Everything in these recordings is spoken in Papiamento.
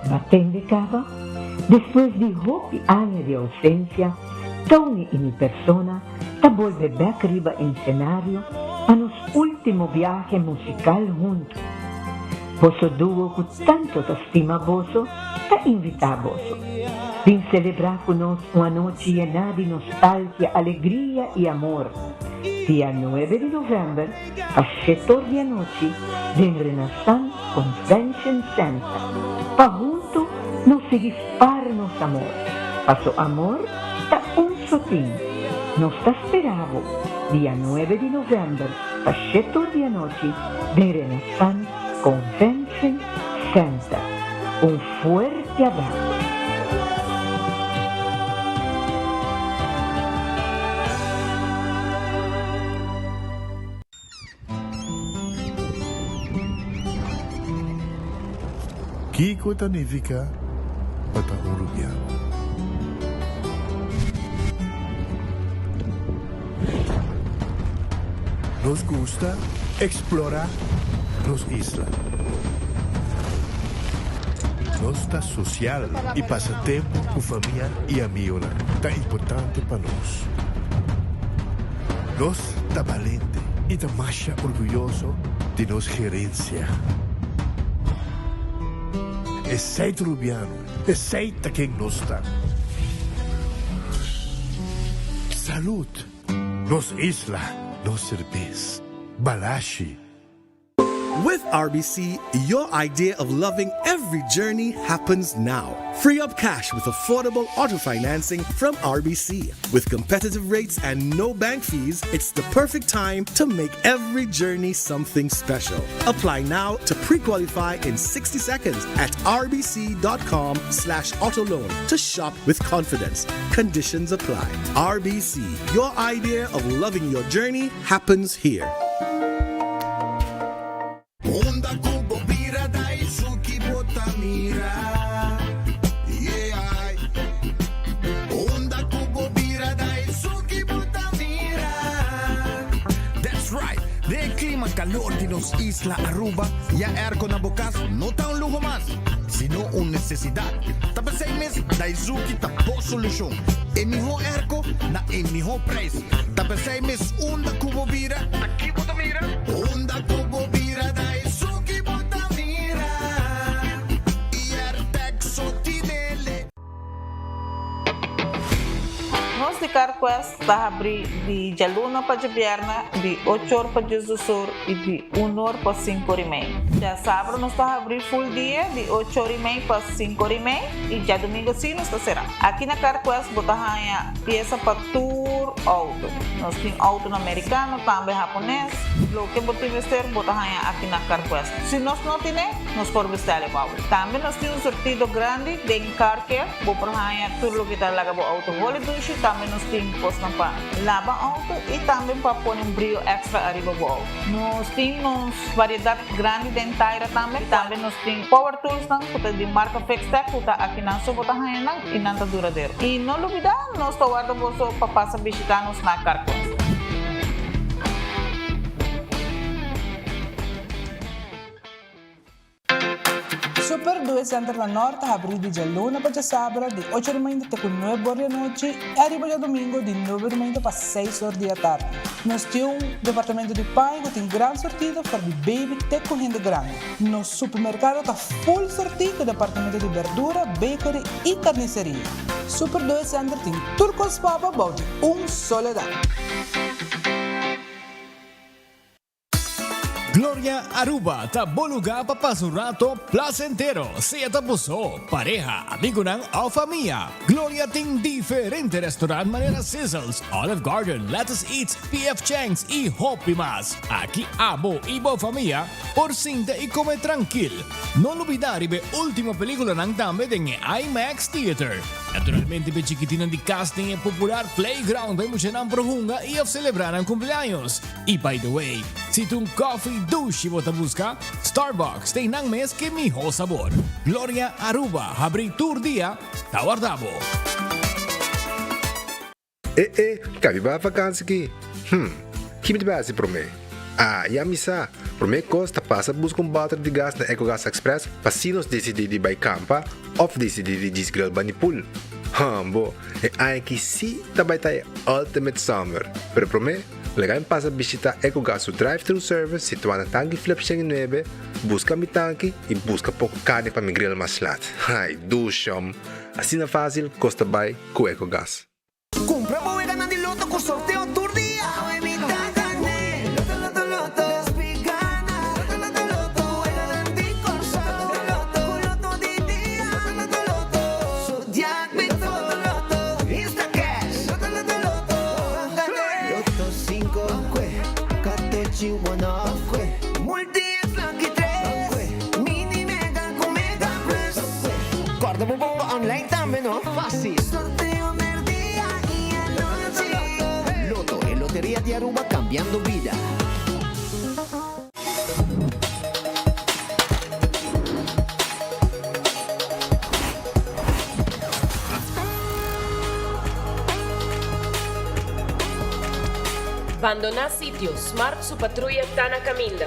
B'a tende caba? Despues di hopi aña di ausencia, Tony y mi persona ta bolbe bek riba ensenario pa nos ultimo biahe musical hunto. Boso duo cu tanto ta stima boso ta invita boso. Bin celebra cu nos un anochi yena di nostalgia, alegria y amor. Dia nuebe di november pa shetor di anochi den Renaissance Convention Center pa hunto nos sigui spar nos amor, paso amor ta un sotin. Nos ta spera bo dia nuebe di november pa shetor di anochi den Renaissance Convention Center. Un fuerte abrazo. Kiko ta nifiká pa ta un rubiano? Nos gusta eksplorá nos isla. Nos ta sosial i pasa tempu ku famia i amigonan ta importante pa nos. Nos ta balente i ta masha orguyoso di nos gerensia. Esei ta Rubiano, esei ta ken nos ta. Salud! Nos isla, nos serbes. Balashi. With RBC, your idea of loving every journey happens now. Free up cash with affordable auto financing from RBC. With competitive rates and no bank fees, it's the perfect time to make every journey something special. Apply now to pre-qualify in 60 seconds at rbc.com slash autoloan to shop with confidence. Conditions apply. RBC, your idea of loving your journey happens here. Unda ku bo bira Daisuki bo ta mira Yeah Unda ku bo bira Daisuki bo ta mira That's right! Den e klima kalor di nos isla Aruba, ya airco na bo kas no ta un luho mas, sino un nesesidat. Ta p'esei mes Daisuki ta bo solushon. E mihó airco na e mihó prijs. Ta p'esei mes unda ku bo bira, ta ki bo ta mira? Unda ku bo bira ta esun ki bo ta mira I Airtag so tinele. Nos di CarQuest ta habri di djaluna pa djabièrnè di ocho or pa diesdos or i di un or pa sinku or i mei. Djasabra nos ta habri full dia di ocho or i mei pa sinku or i mei i djadumingu si nos ta será. Aki na CarQuest bo ta haña piesa pa tur outo. Nos tin outonan merikano, tambe hapones. Loke bo tin mester, bo ta haña aki na CarQuest. Si nos no tine, nos por bestèl e bou. Tambe nos tin un surtido grandi den Car Care. Bo por haña tur loke ta laga bo outo holi dushi. Tambe nos tin kosnan pa laba outo i tambe pa pone un brio èkstra ariba bo outo. Nos tin nos variedat grandi den taira tambe. Tambe nos tin power toolsnan ku ta di marka Fixtech ku ta akinan so bo ta haña nan i nan ta duradero. I no lubidá nos ta warda boso pa pasa bishitá nos na Carquest. Super Due Center na Nort ta habrí di djaluna pa djasabra di ocho di mainta te ku nuebe or di anochi i ariba djadumingu di nuebe di mainta pa seis or di atardi. Nos tin un departamento di paña ku tin gran sortido for di baby te ku hende grandi. Nos supermerkado ta full sortí ku departamento di berdura, bakery i karniseria. Super Due Center tin tur kos pa bo bou di un solo dak. Gloria Aruba ta bo lugar pa pasa un rato placentero, sea ta bo so, pareha, amigonan of famia. Gloria tin diferente restaurant manera Sizzles, Olive Garden, Lettuce Eats, PF Chang's y hopi mas. Aki abo y bo famia por sinta y come trankil. No lubida riba e ultimo peliculanan tambe den e IMAX Theater. Naturalmente p'e chikitinnan di cas den e popular playground pa e muchanan por hunga y of celebra nan cumpleaños. Y by the way, si ta un coffee dushi bo ta busca, Starbucks ta einan mes ke miho sabor. Gloria Aruba habri tur dia, ta warda bo. E e, kabi ba vakansi ki? Hm, ki mi ta bai hasi promé? Ah, ya mi sa! Promé kos ta pasa buska un bòter di gas na Ecogas Express pa si nos disidí di bai kampa òf disidí di djis grill bani pool. Hambo, e aña aki sí ta bai ta e ultimate summer! Pero promé, laga mi pasa bishitá Ecogas su drive-thru service situá na Tanki Flip 109, buska mi tanki i buska poko karni pa mi grill mas lat. Ai, dushom! Asina fásil kos ta bai ku Ecogas. Cumpra bo weganan di loto cu sorteo tur dia. Awe mi ta gane. Loto loto loto. Despi gana. Loto loto loto. Weganan di Corsou. Loto loto. Cu loto di dia. Loto loto loto. Zodiac mi loto loto loto. Instacash. Loto loto loto. Gane. Loto cinco. Kwe. Katochi one off. Kwe. Multi es lucky tres. Kwe. Mini mega cu mega plus. Kwe. Corda bo bomba online tambe no. Facil. Sorteo merdia y anochi. Lotto, e loteria di Aruba cambiando bida. Bandoná sitio, Smart su patruya ta na kaminda.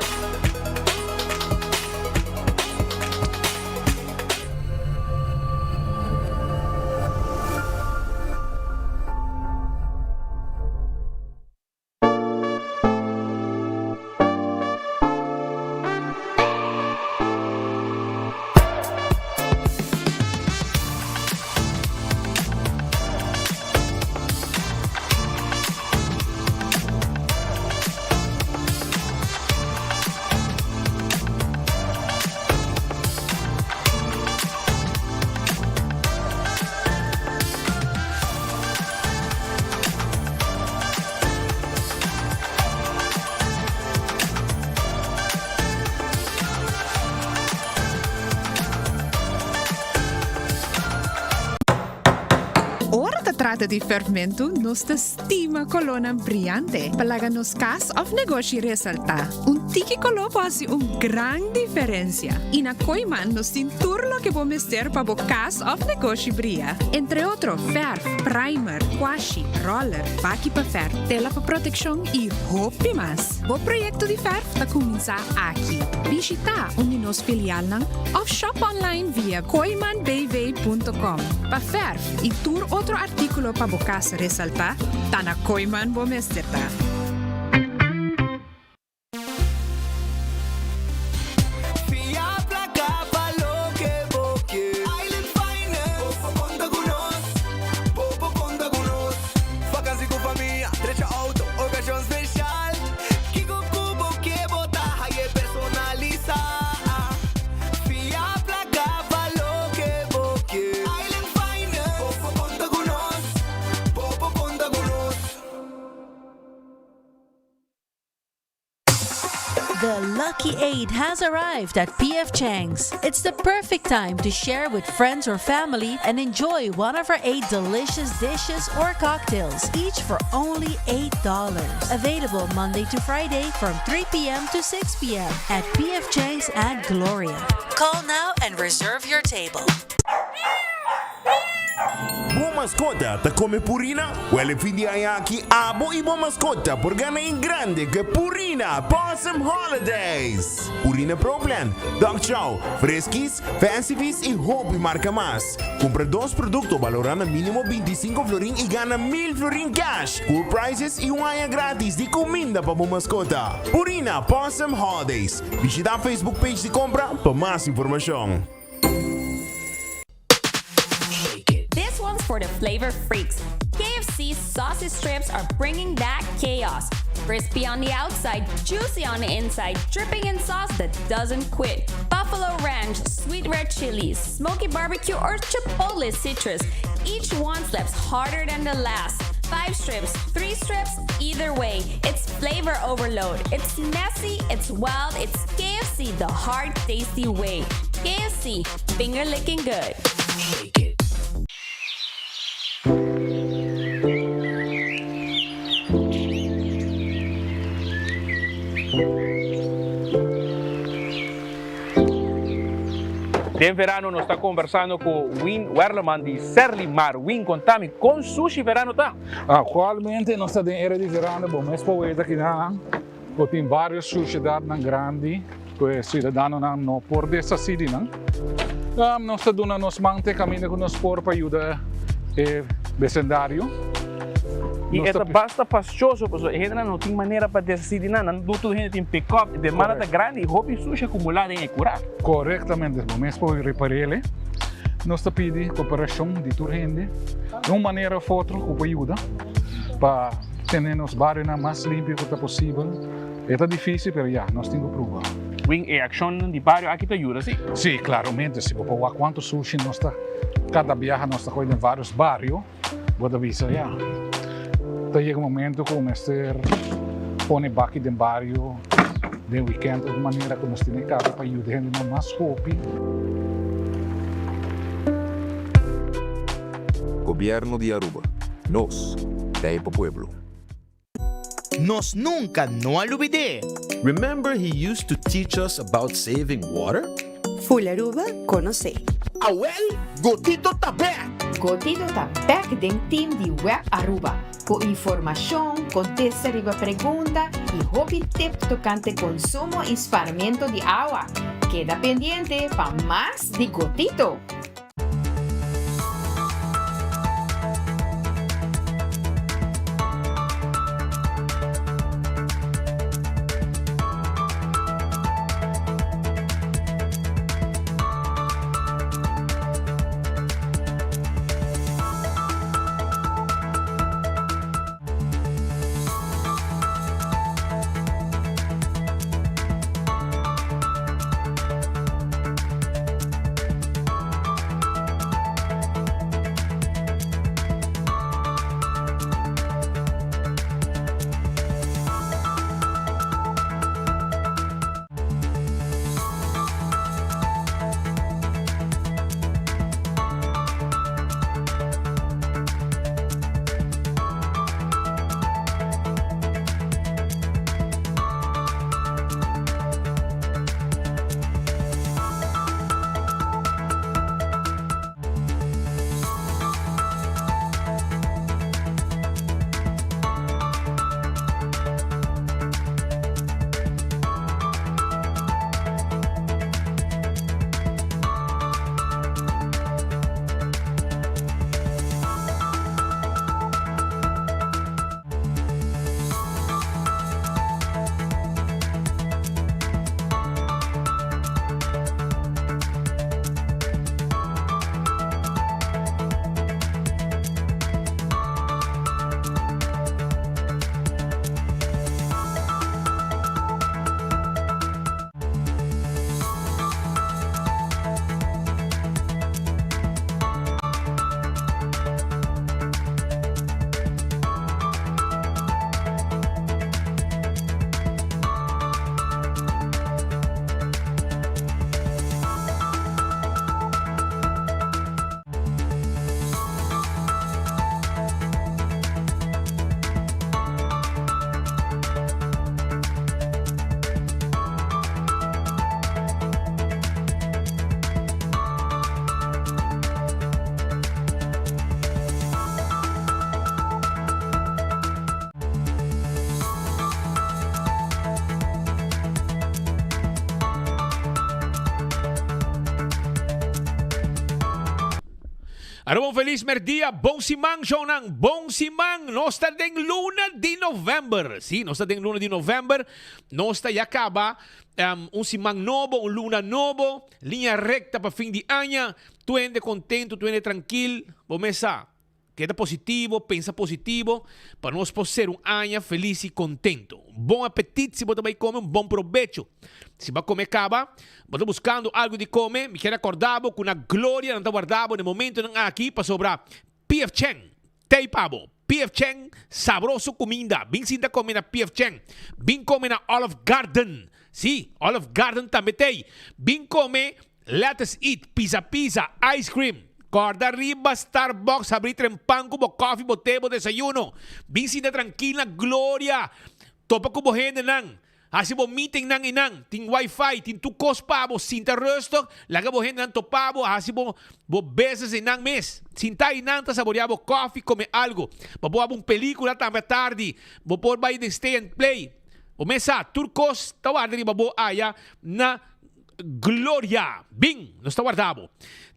Ora ta trata di ferfmentu, nos ta stima kolónan briante pa laga nos kas òf negoshi resaltá. Un tiki koló por hasi un gran diferensia. I na Kooiman nos tin tur loke bo mester pa bo kas òf negoshi bria. Entre otro fèrf, primer, kwashi, roller, baki pa fèrf, tela pa protekshon i hopi mas. Bo proyekto di fèrf ta kuminsá aki. Bishitá un di nos filialnan òf shop online via kooimanbv.com. Pa fèrf i tur otro artíkulo pa bo kas resaltá, ta na Kooiman bo mester ta. Fia placa pa loke bo kier. Island Finance. Bo por conta cu nos. Bo por conta cu nos. Vakantie cu famia, drecha auto, ocasion special. Kico cu bo kier bo ta haye personalisa. Fia placa pa loke bo kier. Island Finance. Bo por conta cu nos. Bo por conta cu nos. The Lucky Eight has arrived at PF Chang's. It's the perfect time to share with friends or family and enjoy one of our eight delicious dishes or cocktails, each for only $8. Available Monday to Friday from 3 p.m. to 6 p.m. at PF Chang's at Gloria. Call now and reserve your table. Bo mascota ta come Purina? Wel e fin di aña aki abo y bo mascota por gana en grande cu e Purina Pawsome Holidays! Purina Pro Plan, Dog Chow, Friskies, Fancy Feast y hopi marca mas. Cumpra dos producto balora na minimo 25 florin y gana 1000 florin cash, cool prizes y un aña gratis di cuminda pa bo mascota. Purina Pawsome Holidays. Bishita Facebook page di compra pa mas informacion. This one's for the flavor freaks. KFC sausage strips are bringing that chaos. Crispy on the outside, juicy on the inside, dripping in sauce that doesn't quit. Buffalo Ranch, sweet red chilies, smoky barbecue, or chipotle citrus. Each one slaps harder than the last. Five strips, three strips, either way. It's flavor overload. It's messy, it's wild, it's KFC the hard, tasty way. KFC, finger licking good. Shake it. Den verano nos ta conversando cu Win Werleman di Serlimar. Win, contami, con sushi verano ta? Actualmente nos ta den era di verano, bo mes por weta kinan. Ku tin vários sushedatnan grandi ku e siudadanonan no por deshasí di nan. Nos ta duna nos man te kaminda ku nos por pa yuda e besendario. I e ta basta fastioso pasobra e hendenan no tin manera pa deshasí di nan. Nan no tur hende tin pick-up, e demanda ta grandi i hopi sushi akumulá den e kurá. Korektamente, bo mes por ripar'el. Nos ta pidi koperashon di tur hende di un manera òf otro ku por yuda pa tene nos barionan mas limpio ku ta posibel. E ta difísil, pero ya, nos tin ku pruba. Win, e akshonnan di bario aki ta yuda, si? Sí, klaramente. Si bo por wak kuantu sushi nos ta kada biaha nos ta kohe den vários bario, bo ta bisa, ya, ta yega un momento ku mester pone baki den bario den wikènt òf manera ku nos tene kaba pa yuda hendenan mas hopi. Gobierno di Aruba. Nos ta e pa pueblo. Nos nunca no a lubid'é. Remember he used to teach us about saving water? Full Aruba conoce. Awel, Gotito ta bek! Gotito ta bek den team di Web Aruba cu informacion, contesta riba pregunta y hopi tip tocante consumo y sparmento di awa. Keda pendiente pa mas di Gotito! Aruba un felis merdia, bon siman shownan, bon siman, nos ta den luna di november, si nos ta den luna di november, nos ta ya caba um, un siman nobo, un luna nobo, liña recta pa fin di aña, tu hende contento, tu hende trankil, bo mes sa. Keda positivo, pensa positivo, pa nos por ser un aña felis i contento. Bon apetit si bo ta bai come, un bon probecho. Si bo a come caba, bo ta buscando algo di come, mi kier acorda bo cu na Gloria nan ta warda bo na e momentonan aki pasobra PF Chang t'ei pa bo. PF Chang, sabroso cuminda. Bin sinta come na PF Chang. Bin come na Olive Garden. Si, Olive Garden tambe t'ei. Bin come Let us eat, pizza pizza, ice cream. Corda riba Starbucks habri trempan cu bo coffee, bo te, bo desayuno. Bin sinta trankil na Gloria. Topa cu bo hendenan. Haci bo meetingnan eynan. Tin wifi, tin tur cos pa bo. Sinta rustig, laga bo hendenan topa bo, haci bo bo business eynan mes. Sinta eynan ta saborea bo coffee, come algo. Bo por wak un pelicula tambe atardi. Bo por bay den stay and play. Bo mes sa, tur kos ta warda riba bo aya na Gloria. Bin, nos ta warda bo.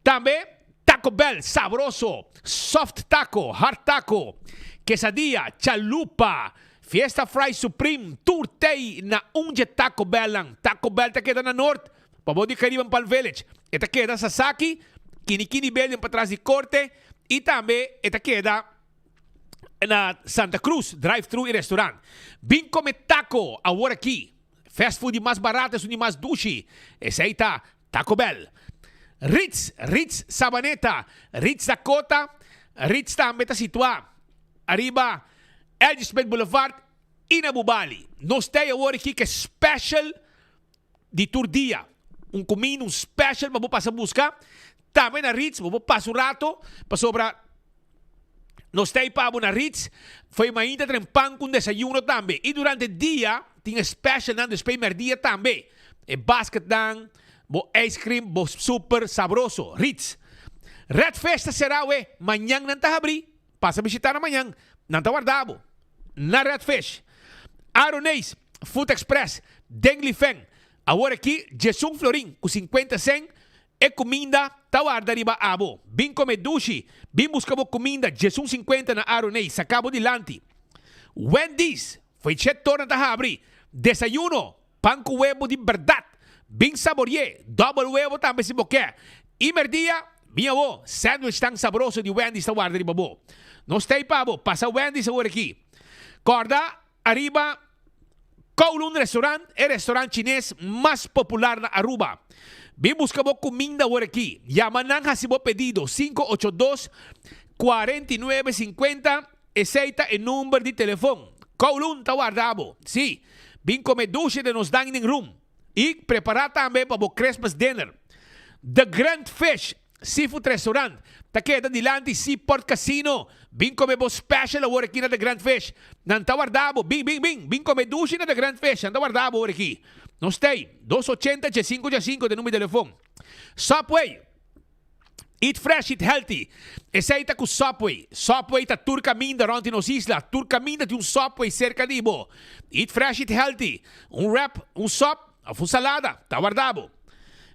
Tambe Taco Bell, sabroso, soft taco, hard taco, quesadilla, chalupa, fiesta fry supreme, tur tei na un dje Taco Bellnan. Taco Bell ta keda na Noord, pa bo di Caribbean Palm Village. E ta keda Sasaki, Kini Kini Building patras di Corte y tambe e ta keda na Santa Cruz, drive thru y restaurant. Bin come taco awor aki. Fast food di mas barato esun di mas dushi. Esey ta Taco Bell. Ritz, Ritz Sabaneta, Ritz Dakota, Ritz tambe ta situa ariba L. G. Smith Boulevard y na Bubali. Nos ta awor aki ke special di tur dia. Un cuminda, un special pa bo pasa busca. Tambe na Ritz, bo por pasa un rato pasobra Nos ta ei pa bo na Ritz, fo'i mainta tren pan ku un desayuno tambe. I durante dia tin e specialnan despues merdia tambe. E basketnan, bo ice cream, bo super sabroso. Ritz. Red Fish ta sera awe, mañan nan ta habri. Pasa bishita nan mañan, nan ta warda bo. Na Red Fish. Aroneis, Food Express, den Lifeng. Awor aki djesun florin ku sinkuenta sen E kuminda ta warda riba abo. Bin kome dushi. Bin buska bo kuminda djesun sinkuenta na Aroney. Saka bo dilanti. Wendy's, Fo'i chet torna ta habri. Desayuno, pan ku webo di bèrdat. Bin sabori'é. Dòbel webo tambe si bo ke. I merdia, bin awo. Sandwich tan sabroso di Wendy's ta warda riba bo. Nos ta ei pa bo. Pasa Wendy's awor aki. Kòrda ariba Kowloon Restaurant, e restaurant chines mas popular na Aruba. Bin busca bo cuminda awor aki. Yama nan haci bo pedido, 582 49 50, esey ta e number di telefon. Kowloon ta warda bo. Si, bin come dushi den nos dining room. Y prepara tambe pa bo Christmas dinner. The Grand Fish Seafood Restaurant ta keda dilanti Seaport Casino. Bin come bo special awor aki na The Grand Fish. Nan ta warda bo. Bin, bin, bin. Bin come dushi na The Grand Fish. Nan ta warda bo awor aki. Nos ta ei, dos ochenta djesinco djesinco ta e number di telefon. Subway. Eat fresh, eat healthy. Esei ta ku Subway. Subway ta tur kaminda rònt di nos isla. Tur kaminda tin un Subway serka di bo. Eat fresh, eat healthy. Un wrap, un sòp òf un salada ta warda bo.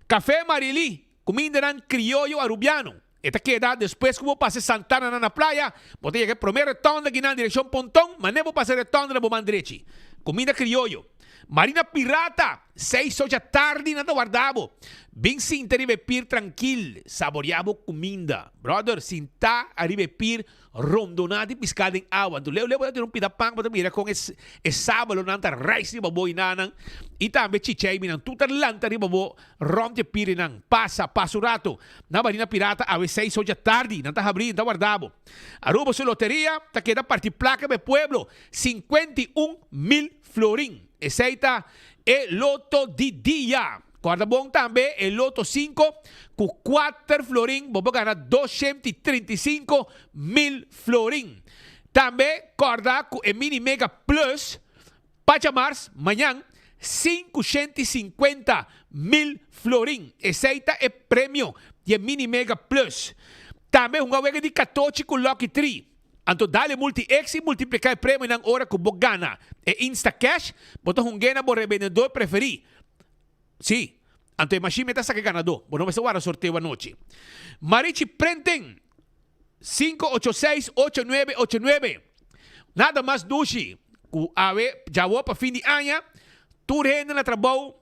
Café Marily, kumindanan krioyo arubiano. E ta keda despues ku bo pasa e Santana nan na playa, bo ta yega e promé retònda kinan direkshon Ponton, manera bo pasa e retònda na bo man drechi. Kuminda krioyo. Marina Pirata, seis ocha tardi nan ta warda bo. Bin sinta riba e pir trankil, saborea bo kuminda. Brother, sinta ariba e pir rondona di piská den awa. Anto leu leu bo ta tira un pida pan bo ta mira kon e sábalonan ta rais riba bo inanan i tambe chicheibinan tur ta lanta riba bo rònt e pirinan. Pasa, pasa un rato na Marina Pirata awe seis ocha tardi nan ta habrí, nan ta warda bo. Aruba su loteria ta keda parti plaka pa e pueblo, 51,000 florin. Esei ta e loto di dia. Corda bon tambe e loto 5 cu 4 florin bo por gana 235,000 florin. Tambe corda cu e mini mega plus pa djamars, mañan, 550,000 florin. Esei ta e premio di e mini mega plus. Tambe hunga wega di katochi cu lucky 3. Anto dale multi X i multipliká e premionan ora ku bo gana e Instacash, bo ta hung'é na bo rebendedor preferí. Sí, anto e mashin mester a saka e ganadó. Bo no mester warda sorteo anochi. Marichi Printing, 586-8989. Nada mas dushi ku awe djawo pa fin di aña, tur hende na trabou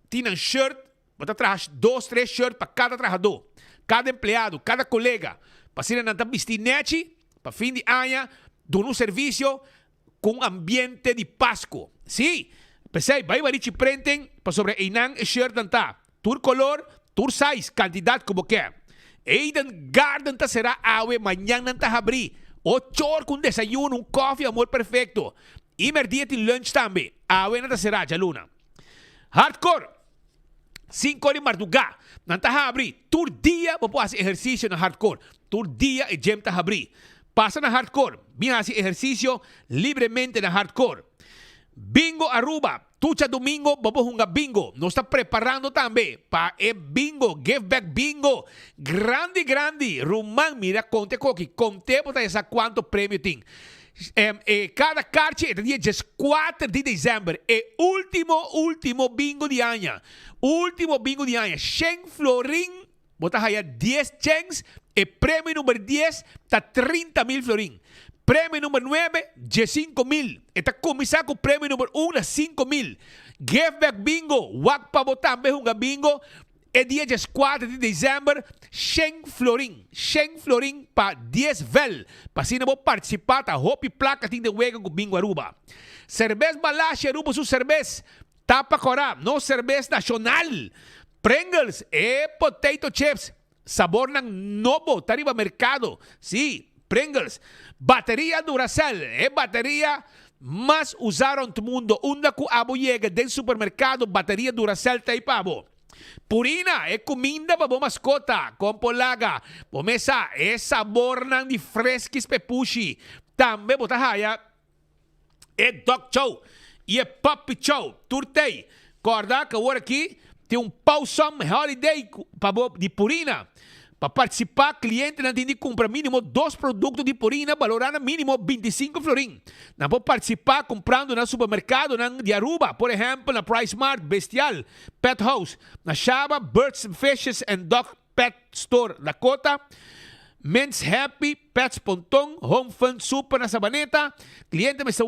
tin nan shirt Bo ta traha dos, tres shirt pa kada trahadó, kada empleado, kada kolega, pa asina nan ta bistí nèchi pa fin di aña duna un servisio ku un ambiente di Pasku. Sí, p'esei bai Barichi Printing pasobra einan e shirtnan ta tur kolor, tur size, kantidat ku bo ke. Eden Garden ta será awe, mañan nan ta habrí ocho or ku un desayuno, un kòfi, amor perfekto. I mèrdia tin lunch tambe. Awe nan ta será djaluna. Hardcore! Sinku di mardugá nan ta habri. Tur dia bo por hasi ehersisio na Hardcore. Tur dia e gym ta habri. Pasa na Hardcore, bin hasi ehersisio libremente na Hardcore. Bingo Aruba, Tur djadumingo bo por hunga bingo. Nos ta preparando tambe pa e bingo, give back bingo. Grandi grandi, ruman mira konte koki, konte bo ta hesa kuanto premio tin. E kada karchi e ta dia 14 di december, e ultimo ultimo bingo di aña. Ultimo bingo di aña. Shen florin bo ta haya dies chens, e premio number dies ta 30 mil florin. Premio number nuebe, 15 mil. E ta kuminsá ku premio number un na 5 mil. Give back bingo, wak pa bo tambe hunga bingo. E dia 14 di december, shen florin, shen florin pa dies vel, pa asina bo participa ta hopi placa tin den wega cu Bingo Aruba. Cerbes Balashi Aruba su cerbes, Tapa Cora, nos cerbes nacional, Pringles, e potato chips, sabornan nobo ta riba mercado, si, Pringles, bateria Duracell, e bateria mas usa rond mundo, unda cu abo yega den supermercado bateria Duracell ta ey pa bo. Purina, e kuminda pa bo maskota, kon por laga bo mesa e sabornan di freskis pepushi. Tambe bo ta haya e dog chow i e puppy chow. Tur tei. Kòrda ku awor aki tin un Pawsome Holiday pa bo di Purina. Pa partisipá, klientenan tin di kumpra mínimo dos produkto di Purina balorá na mínimo 25 florin. Nan por partisipá kumprando na supermerkadonan di Aruba, por ehèmpel na Price Mart, Bestial, Pet House, na Shaba, Birds and Fishes and Dog Pet Store Dakota, Men's Happy, Pets Ponton, Home Fun Super na Sabaneta. Kliente mester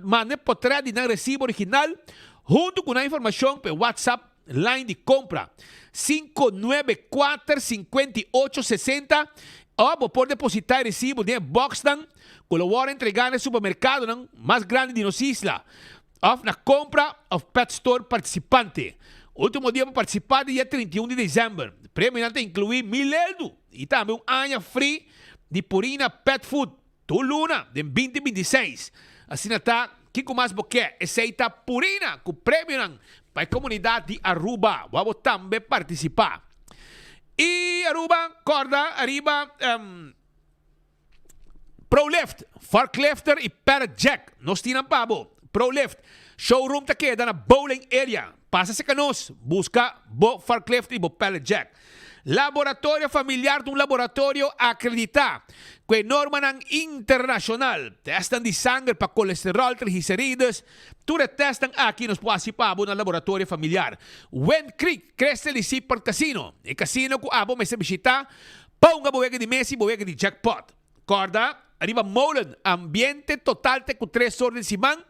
manda e potrèt di nan resibo original huntu ku nan informashon pa e WhatsApp Line di compra, 594 58 60 o bo por deposita e recibo den e boxnan cu lo worde entrega na e supermercadonan mas grandi di nos isla of na compra of pet store participante. Ultimo dia pa participa ta dia 31 di december. Premionan ta inclui mil eldo y tambe un aña free di Purina Pet Food. Tur luna den binti 26. Asina ta, kiko mas bo ke? Esei ta Purina ku premionan pa e komunidat di Aruba. Bo abo tambe partisipá. I Aruba, kòrda ariba Prolift, Forklifter i Pallet Jack. Nos tin nan pa bo. Prolift Showroom ta keda na Bowling Area. Pasa serka nos, buska bo forklifter i bo pallet jack. Laboratorio Familiar ta un laboratorio akreditá ku e normanan internashonal. Tèstnan di sanger pa kolesteròl, triglicerides, tur e tèstnan aki nos por hasi pa bo na Laboratorio Familiar. Wind Creek, Crystal di Seaport Casino, e kasino ku abo mester bishitá pa hunga bo wega di mesa i bo wega di jackpot. Kòrda riba Molen, ambiente total te ku tres or den siman,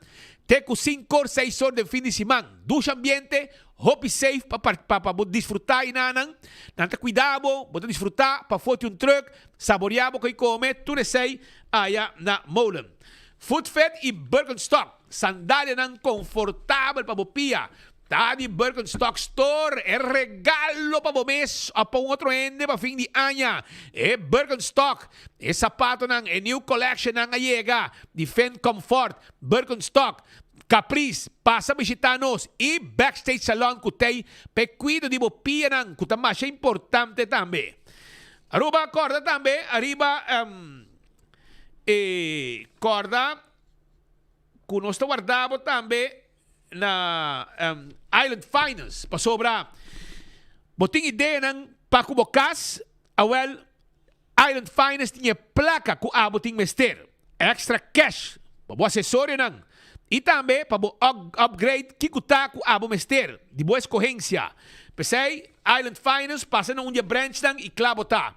te ku sinku or, seis or den fin di siman. Dushi ambiente, hopi safe pa pa pa bo disfrutá enanan. Nan ta kuida bo, bo ta disfrutá pafó di un trùk, saboriá bo koi kome, tur esei aya na Molen. Food Fit i Birkenstock, sandalianan konfortabel pa bo pia. Ta di Birkenstock Store e regalo pa bo mes of pa un otro hende pa fin di aña. E Birkenstock, e sapatonan, e new collectionnan a yega di Finn Comfort, Birkenstock, Caprice, pasa bishita nos y Backstage Salon cu t'ey pa e cuido di bo pianan cu ta masha importante tambe. Aruba corda tambe ariba e corda cu nos ta warda bo tambe. Na Island Finance pasobra bo tin ideanan pa ku bo kas, awel Island Finance tin e plaka ku abo tin mester, extra cash pa bo asesorionan i tambe pa bo upgrade kiko ta ku abo mester di bo eskohensia. P'esei Island Finance pasa na un di e branchnan i kla bo ta.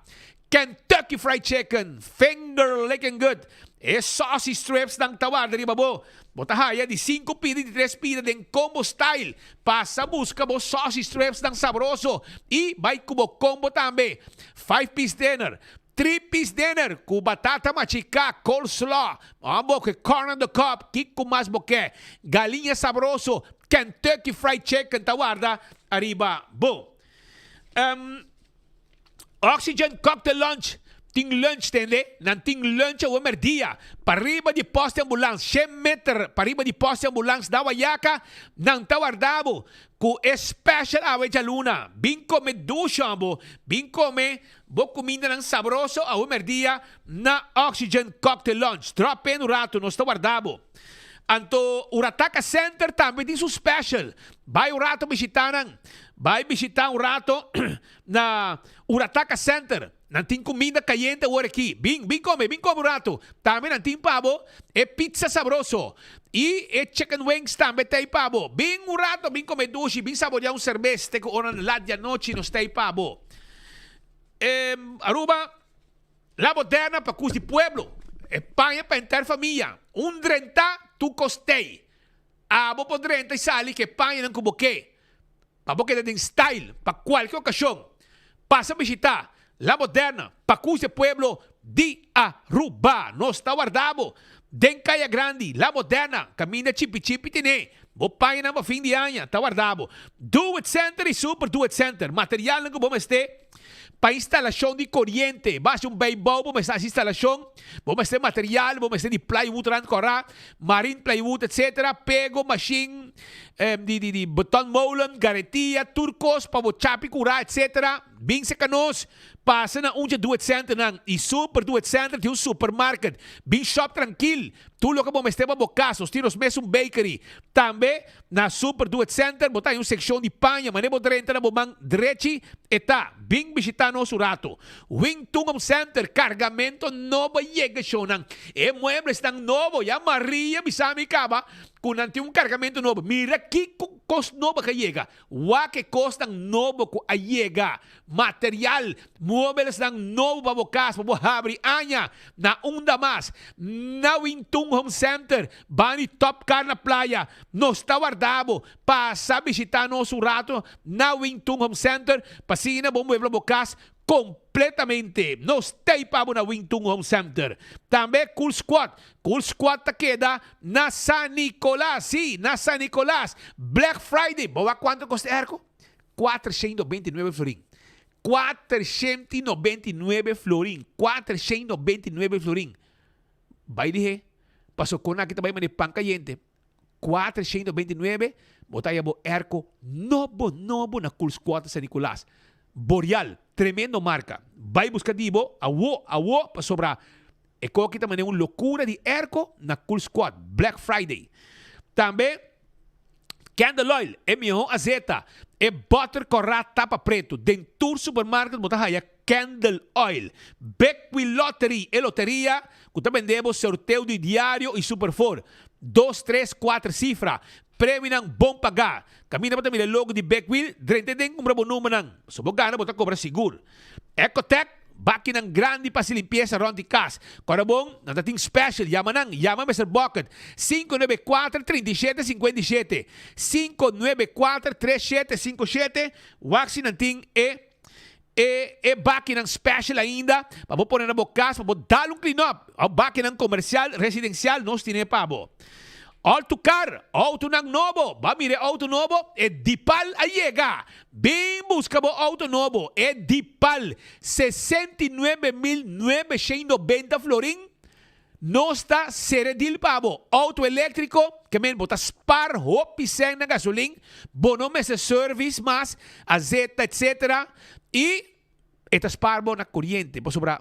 Kentucky Fried Chicken, finger licking good, e saucy stripsnan ta warda riba bo. Bo ta haya di sinku pida i di tres pida den combo style. Pasa buska bo saucy stripsnan sabroso i bai ku bo combo tambe. Five piece dinner, three piece dinner ku batata machiká, coleslaw, bo ke corn on the cob, kiko mas bo ke. Galiña sabroso, Kentucky Fried Chicken ta warda ariba bo. Oxygen Cocktail Lounge tin lunch tende, nan tin lunch awe merdia pariba di post di ambulans, shen meter pariba di post di ambulans na Wayaca, nan ta warda bo cu e special awe djaluna, bin come dushi abo, bin come bo cumindanan sabroso awe merdia na Oxygen Cocktail Lounge, drop in un rato, nos ta warda bo. Anto Urataka Center tambe tin su special, bay un rato bishita nan, bay bishita un rato na Urataka Center. Nan tin cuminda cayente awor aki. Bin, bin come, bin come un rato. Tambe nan tin pa bo e pizza sabroso. Y e chicken wings tambe ta ey pa bo. Bin un rato, bin come dushi, bin saborea un cerbes te cu ora lat di anochi nos ta ey pa bo. Aruba, La Moderna pa cus di pueblo. E paña pa henter famia. Un drenta, tur cos t'ey. Abo por drenta y sali cu e pañanan cu bo ke. Pa bo keda den style pa kualke okashon, pasa bishita La Moderna pa kus e pueblo di Aruba. Nos ta warda bo den Kaya Grandi, La Moderna, kaminda chipi chipi tene bo pañanan pa fin di aña ta warda bo. Do It Center y Super Do It Center, materialnan ku bo mester pa instalashon di koriente. Bo hasi un bijbouw bo mester hasi instalashon, bo mester material, bo mester di plywood rand kòrá, marine plywood etc. Pego, mashin di di di betonmolen, garetia, tur kos pa bo chapi kurá etc. Bin seka nos, pasa na un dje Do It Centernan y Super Do It Center tin un supermarket. Bin shop trankil, tur loke bo mester pa bo kas, nos tin nos mes un bakery. Tambe Na Super Do It Center bo ta haña un sekshon di paña manera bo drenta na bo man drechi e ta. Bin bishita nos un rato. Wing Tung Home Center, kargamento nobo a yega shownan. E mueblesnan nobo, ya Maria bisa mi kaba ku nan tin un kargamento nobo. Mira kiko kos nobo ku a yega. Wak e kosnan nobo ku a yega. Material, muebelesnan nobo pa bo kas pa bo habri aña na unda mas. Na Wing Tung Home Center, Bani Top Car na Playa, nos ta warda bo. Pasa bishita nos un rato na Wing Tung Home Center pa asina bo muebla bo kas completamente. Nos ta ei pa bo na Wing Tung Home Center. Tambe Cool Squad. Cool Squad ta keda na San Nicolas. Sí, na San Nicolas. Black Friday. Bo wak cuanto kosta e airco? 499 florin. 499 florin. 499 florin. Bai dihé, paso kon aki ta bai mane pan kayente. 429, bo ta haya bo airco nobo nobo na Cool Squad San Nicolas. Boreal, tremendo marca. Bai busca di bo awo, awo, pasobra e koki ta mane un locura di airco na Cool Squad, Black Friday. Tambe Candle Oil, e miho azeta, e butter corá tapa preto. Den tur supermarket bo ta haya Candle Oil. Bequi Lottery, e loteria cu ta bende bo sorteo di diario y Super Four. Dos, tres, cuater cifra. Premionan bon pagá. Caminda bo ta mira e logo di Bequi, drenta den cumpra bo numbernan. So bo gana bo ta cobra sigur. Ecotec, bakinan grandi pa hasi limpiesa rond di kas. Kòrda bon, nan ta tin special. Yama nan, yama Mister Bucket, 594 37 57, 594 37 57, wak si nan tin e e e bakinan special ainda pa bo pone na bo kas pa bo dal un clean up. Òf bakinan komersial, residensial, nos tine pa bo. Auto car, autonan nobo, bo a mira e auto nobo? E Dipal a yega! Bin buska bo auto nobo, e Dipal, 69.990 florin, nos ta sere deal pa bo. Auto electrico, ke men bo ta spar hopi sen na gasolin, bo no mester service mas, azeta etc. Y e ta spar bo na coriente, pasobra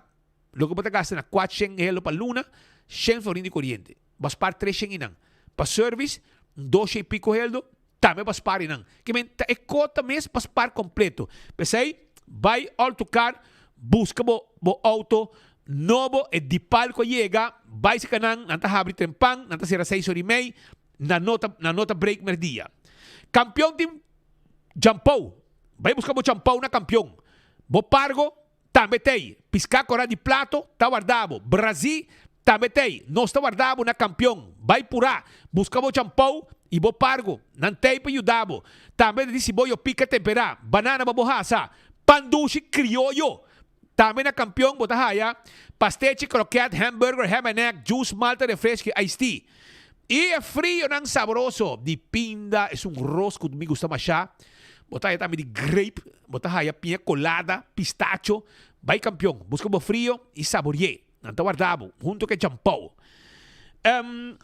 loke bo ta gasta na kuatshen helo pa luna, shen florin di coriente. Bo a spar tres shen einan. Pa service, un dos shen y pico heldo, tambe bo a spar einan. Ke men ta e kota mes pa spar completo. P'esei, bai Auto Car, buska bo bo auto nobo, e dipal ku a yega, bai seka nan, nan ta habri trempan, nan ta sera seis ora y mei, nan no ta nan no ta break merdia. Kampion tin djampou, bai buska bo djampou na Kampion. Bo pargo, Tambe t'ei, piská korá di plato ta warda bo. Brazí tambe t'ei, nos ta warda bo na kampion. Bai purá, buska bo champou i bo pargo, nan t'ei pa yuda bo. Tambe ta di si bo yo pika temperá, banana pa bo hasa, pan dushi krioyo. Tambe na kampion bo ta haya pastechi, kroket, hamburger, ham and egg, juice, malta, refresco i iced tea. I e frionan sabroso di pinda, esun ros ku mi gusta mashá. Bo ta haya tambe di grape, bo ta haya piña colada, pistacho. Bai Campeon, busca bo frio y sabori'é. Nan ta warda bo, hunto cu e champou.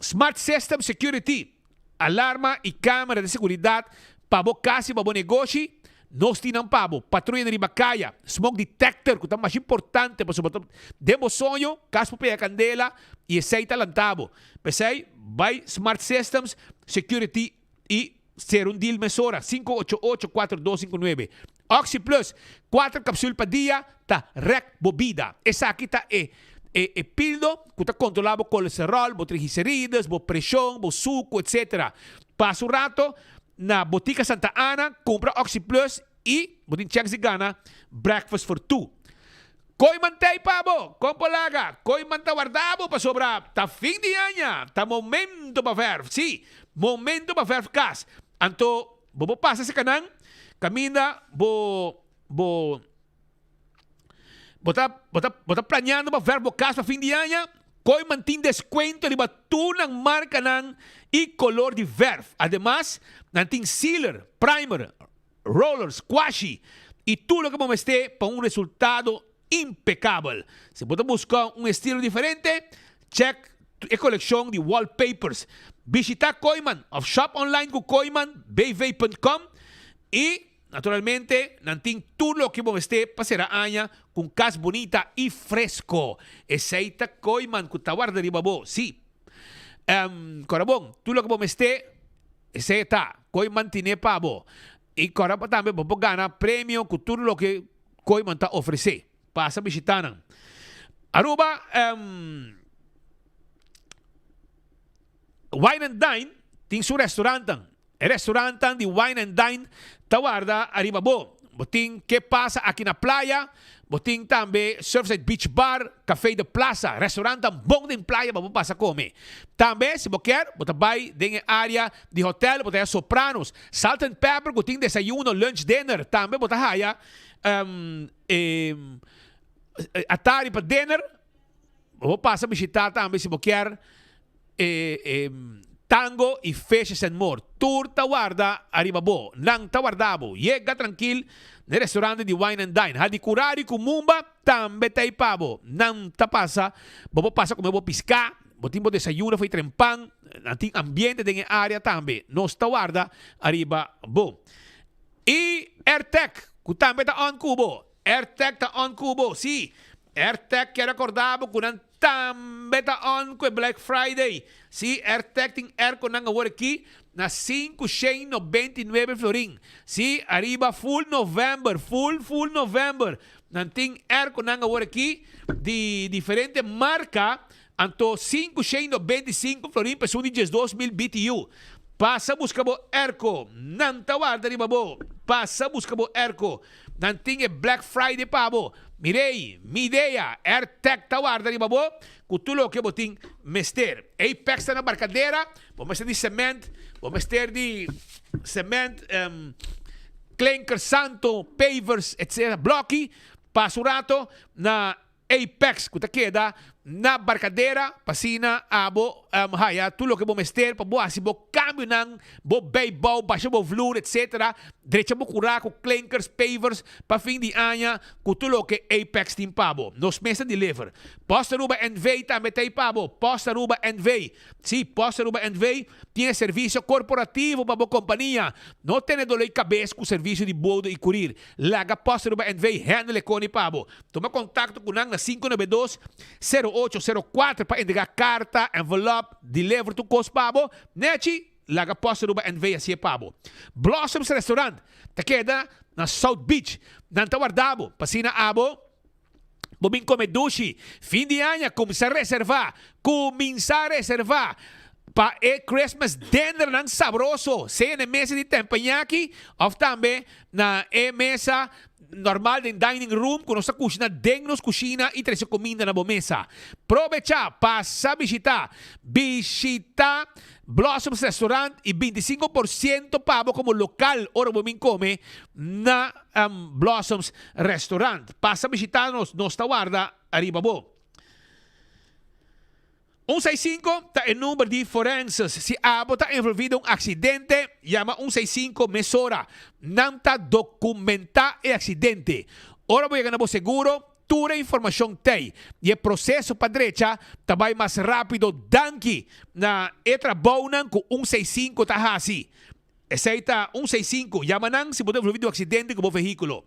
Smart System Security, alarma y camera di seguridad pa bo cas y pa bo negoshi, nos tin nan pa bo. Patruya riba caya, smoke detector cu ta mas importante pasobra bo ta den bo soño, cas por pega candela y esey ta lanta bo. P'esey, bai Smart Systems Security y. Sera un deal mesora, 588 4259. Oxi Plus, kuater kapsul pa dia ta rèk bo bida. Esaki ta e e e pildo ku ta kontrolá bo kolesteròl, bo triglicerides, bo preshon, bo suku, etc. Pasa un rato na Botica Santa Ana, kumpra Oxi Plus i bo tin chèns di gana breakfast for two. Koi mantei pa bo, kon por laga, koi manta warda bo pasobra ta fin di aña, ta momento pa verf, sí, momento pa verf kas. Anto bo por pasa serka nan kaminda bo bo bo ta bo ta bo ta planeando pa verf bo kas pa fin di aña, koi mantin deskuento riba tur nan markanan i kolor di verf. Ademas nan tin sealer, primer, rollers, kwashi y tur loke bo mester pa un resultado impecabel. Si bo ta busca un estilo diferente, check e coleccion di wallpapers. Bishita Kooyman of shop online cu kooymanbv.com y naturalmente nan tin tur loke bo mester pa cera aña cu un cas bunita y fresco. Esey ta Kooyman cu ta warda riba bo. Si. Cora bon, tur loke bo mester. Esei ta, koe mantiné pa bo. I kòrda pa tambe bo por gana premio ku tur loke Kooiman ta ofresé. Pasa bishitá nan. Aruba, Wine and Dine tin su restaurantnan. E restaurantnan di Wine and Dine ta warda ariba bo. Bo tin Ke Pasa aki na playa, bo tin tambe Surfside Beach Bar, Café de Plaza, restaurantnan bon den playa pa bo pasa come. Tambe si bo kier, bo ta bay den e area di hotel, bo ta haya Sopranos, Salt and Pepper cu tin desayuno, lunch, dinner. Tambe bo ta haya e Atari pa dinner. Bo por pasa bishita tambe si bo kier e Tango y Fishes and More. Tur ta warda ariba bo. Nan ta warda bo. Yega trankil na e restaurante di Wine and Dine. Hadi Curari cu Mumba tambe ta ei pa bo. Nan ta pasa, bo por pasa come bo pisca, bo tin bo desayuno for e trempan. Nan tin ambiente den e area tambe. Nos ta warda ariba bo. Y Airtec cu tambe ta on cu bo. Airtec ta on cu bo. Si, Airtec kier acorda bo cu nan tambe ta on cu e Black Friday. Si, Airtec tin airconan awor aki na 599 florin. Si, ariba full November, full full November. Nan tin airconan awor aki di diferente marca, anto 595 florin pa esun di 12,000 BTU. Pasa busca bo airco, nan ta warda riba bo. Pasa busca bo airco. Nan tin e Black Friday pa bo. Mirei, mi idea, AirTag ta warda riba bo ku tur loke bo tin mester. Apex ta na Barcadera, bo mester di cement, bo mester di cement, klinker, santo, pavers, etc. Bloki, pasa un rato na Apex ku ta keda na Barcadera pa asina abo haya tur loke bo mester pa bo hasi bo kambionan, bo bijbouw, basha bo vloer etc. Drecha bo kura ku klinkers, pavers pa fin di aña ku tur loke Apex tin pa bo. Nos mes ta deliver. Post Aruba NV tambe ta ei pa bo. Post Aruba NV. Sí, Post Aruba NV tin e servisio korporativo pa bo kompania. No tene doló di kabes ku servisio di bode i kurir. Laga Post Aruba NV handle e koni pa bo. Tuma kontakto ku nan na 592 0804 pa entregá karta, envelop, deliver tur kos pa bo. Nechi, laga Post Aruba NV hasié pa bo. Blossoms Restaurant ta keda na South Beach. Nan ta warda bo pa asina abo bo bin kome dushi. Fin di aña kuminsá reservá, kuminsá reservá pa e Christmas dinnernan sabroso, sea na e mesa di Teppanyaki òf tambe na e mesa normal den dining room ku nos ta kushina den nos kushina i trese kuminda na bo mesa. Probechá, pasa bishitá bishitá Blossoms Restaurant i 25% pa bo komo lokal ora bo bin kome na Blossoms Restaurant. Pasa bishitá nos, nos ta warda ariba bo. Un seis sinku ta e number di forenses. Si abo ta envolví den un aksidente, yama un seis sinku mesora. Nan ta dokumentá e aksidente. Ora bo yega na bo seguro, tur e informashon t'ei i e proseso pa drecha ta bai mas rápido danki na e trabounan ku un seis sinku ta hasi. Esei ta un seis sinku. Yama nan si bo ta envolví den un aksidente ku bo vehíkulo.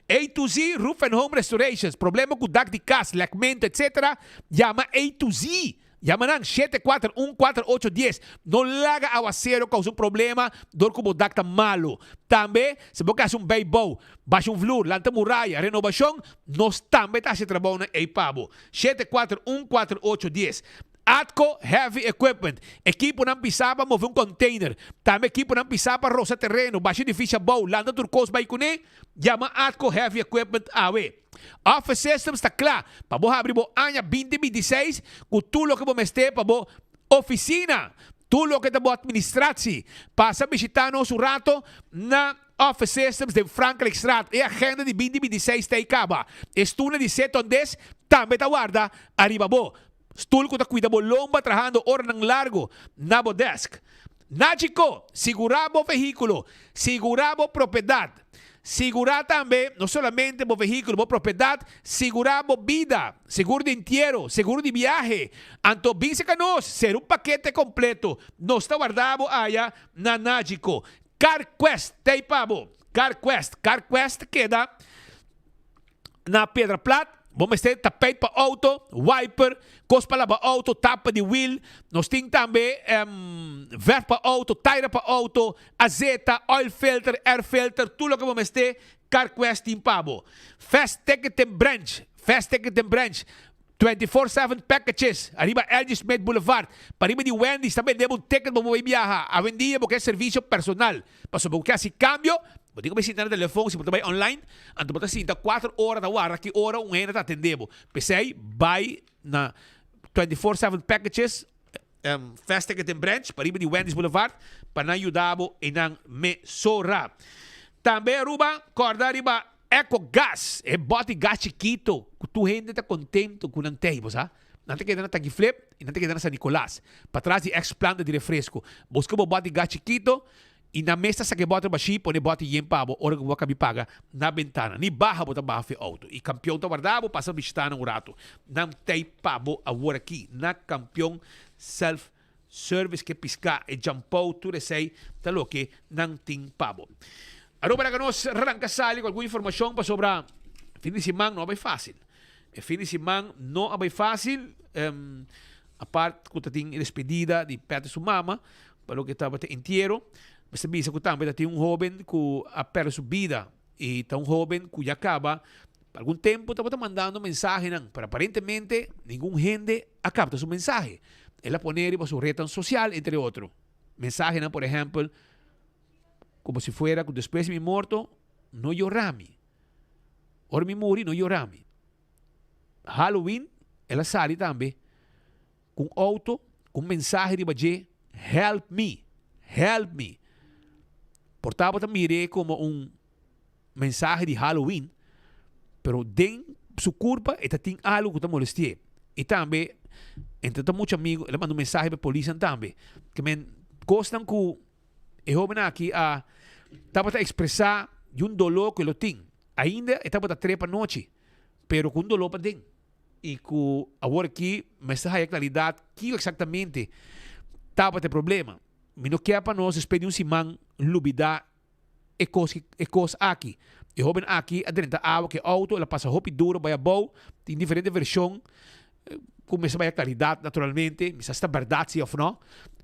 A to Z Roof and Home Restorations, Problema ku dak di kas, lèkmentu, etc. Yama A to Z. Yama nan, 741 4810. No laga awasero kousa un problema dor ku bo dak ta malu. Tambe, si bo ke hasi un bijbouw, basha un vloer, lanta muraya, renobashon, nos tambe ta hasi e trabounan ei pa bo. 741 4810. Atco Heavy Equipment, ekiponan pisá pa move un container, tambe ekiponan pisá pa rosa tereno, basha edifisio abou, lanta tur kos bai kuné, yama Atco Heavy Equipment awe. Office Systems ta kla pa bo habri bo aña 2026 ku tur loke bo mester pa bo ofisina, tur loke ta bo administratsie. Pasa bishita nos un rato na Office Systems den Frankrijkstraat. E agenda di 2026 ta ei kaba. E stulnan di Seton Des tambe ta warda ariba bo. Stul ku ta kuida bo lomba trahando oranan largu na bo desk. Nagico, sigurá bo vehíkulo, sigurá bo propiedat. Sigurá tambe no solamente bo vehíkulo, bo propiedat, sigurá bo bida, seguro di entiero, seguro di biahe. Anto bin serka nos, ser un pakete kompleto. Nos ta warda bo aya na Nagico. CarQuest t'ei pa bo. CarQuest, CarQuest keda na Piedra Plat, bo mester tapijt pa auto, wiper, kos pa laba auto, tapa di wiel. Nos tin tambe verf pa auto, taira pa auto, azeta, oil filter, air filter, tur loke bo mester, CarQuest tin pa bo. Fast Ticketing Branch, Fast Ticketing Branch, 24/7 packages, ariba LG Smith Boulevard, pariba di Wendy's ta bende bo un ticket pa bo bay biaha. Awendia bo ke servicio personal. Pasobra bo ke hasi kambio, bo tin ku bai sinta na telefon, si bo ta bai online, anto bo ta sinta kuater ora ta warda ki ora un hende ta atende bo. P'esei bai na 24/7 packages, Fast Ticketing Branch, pariba di Wendy's Boulevard, pa nan yuda bo einan mesora. Tambe Aruba, kòrda riba Ecogas, e bòt di gas chikito ku tur hende ta kontento ku nan tei, bo sa. Nan ta keda na Taquiflip i nan ta keda na San Nicolas, patras di ex planta di refresco. Buska bo bòt di gas chikito i nan mes ta saka e bòt bashí pone e bòt yen pa bo ora ku bo a kabi paga na bentana. Ni baha bo ta baha for e outo. I Kampion ta warda bo pasa bishita nan un rato. Nan tei pa bo awor aki na Kampion Self Service ke piská, e djampou, tur esei ta loke nan tin pa bo. Aruba laga nos ranka sali ku algun informashon pasobra fin di siman no a bai fásil. E fin di siman no a bai fásil, apart ku ta tin e despedida di Patrick su mama pa loke tabata entiero, mester bisa ku tambe ta tin un hóben ku a pèrdè su bida i ta un hóben ku ya kaba Pa algun tempu tabata mandando mensahenan, pero aparentemente ningun hende a kapta su mensahe. El a pone riba su retnan sosial, entre otro. Mensahenan, por ehèmpel, komo si fuera ku despues di mi morto, no yora mi. Ora mi muri, no yora mi. Halloween, el a sali tambe ku un outo ku un mensahe riba dje, Help me! Help me! Por tabata mir'é komo un mensahe di Halloween, pero den su curpa e ta tin algo cu ta molesti'e. Y tambe, entre ta mucho amigo, el a manda un mensahe pa e polisnan tambe. Ke men cosnan cu e hoben aki a tabata expresa di un dolor cu e lo tin. Ainda e tabata trepa nochi, pero cu un dolor paden. Y cu awor aki mester haya claridad kico exactamente tabata e problema. Mi no kier pa nos despues di un siman lubida e kos e kos aki. E hoben aki a drenta awa ku e outo, el a pasa hopi duro bai abou, tin diferente vershon ku mester bai a klaridat naturalmente, mi sa si ta bèrdat si òf nò,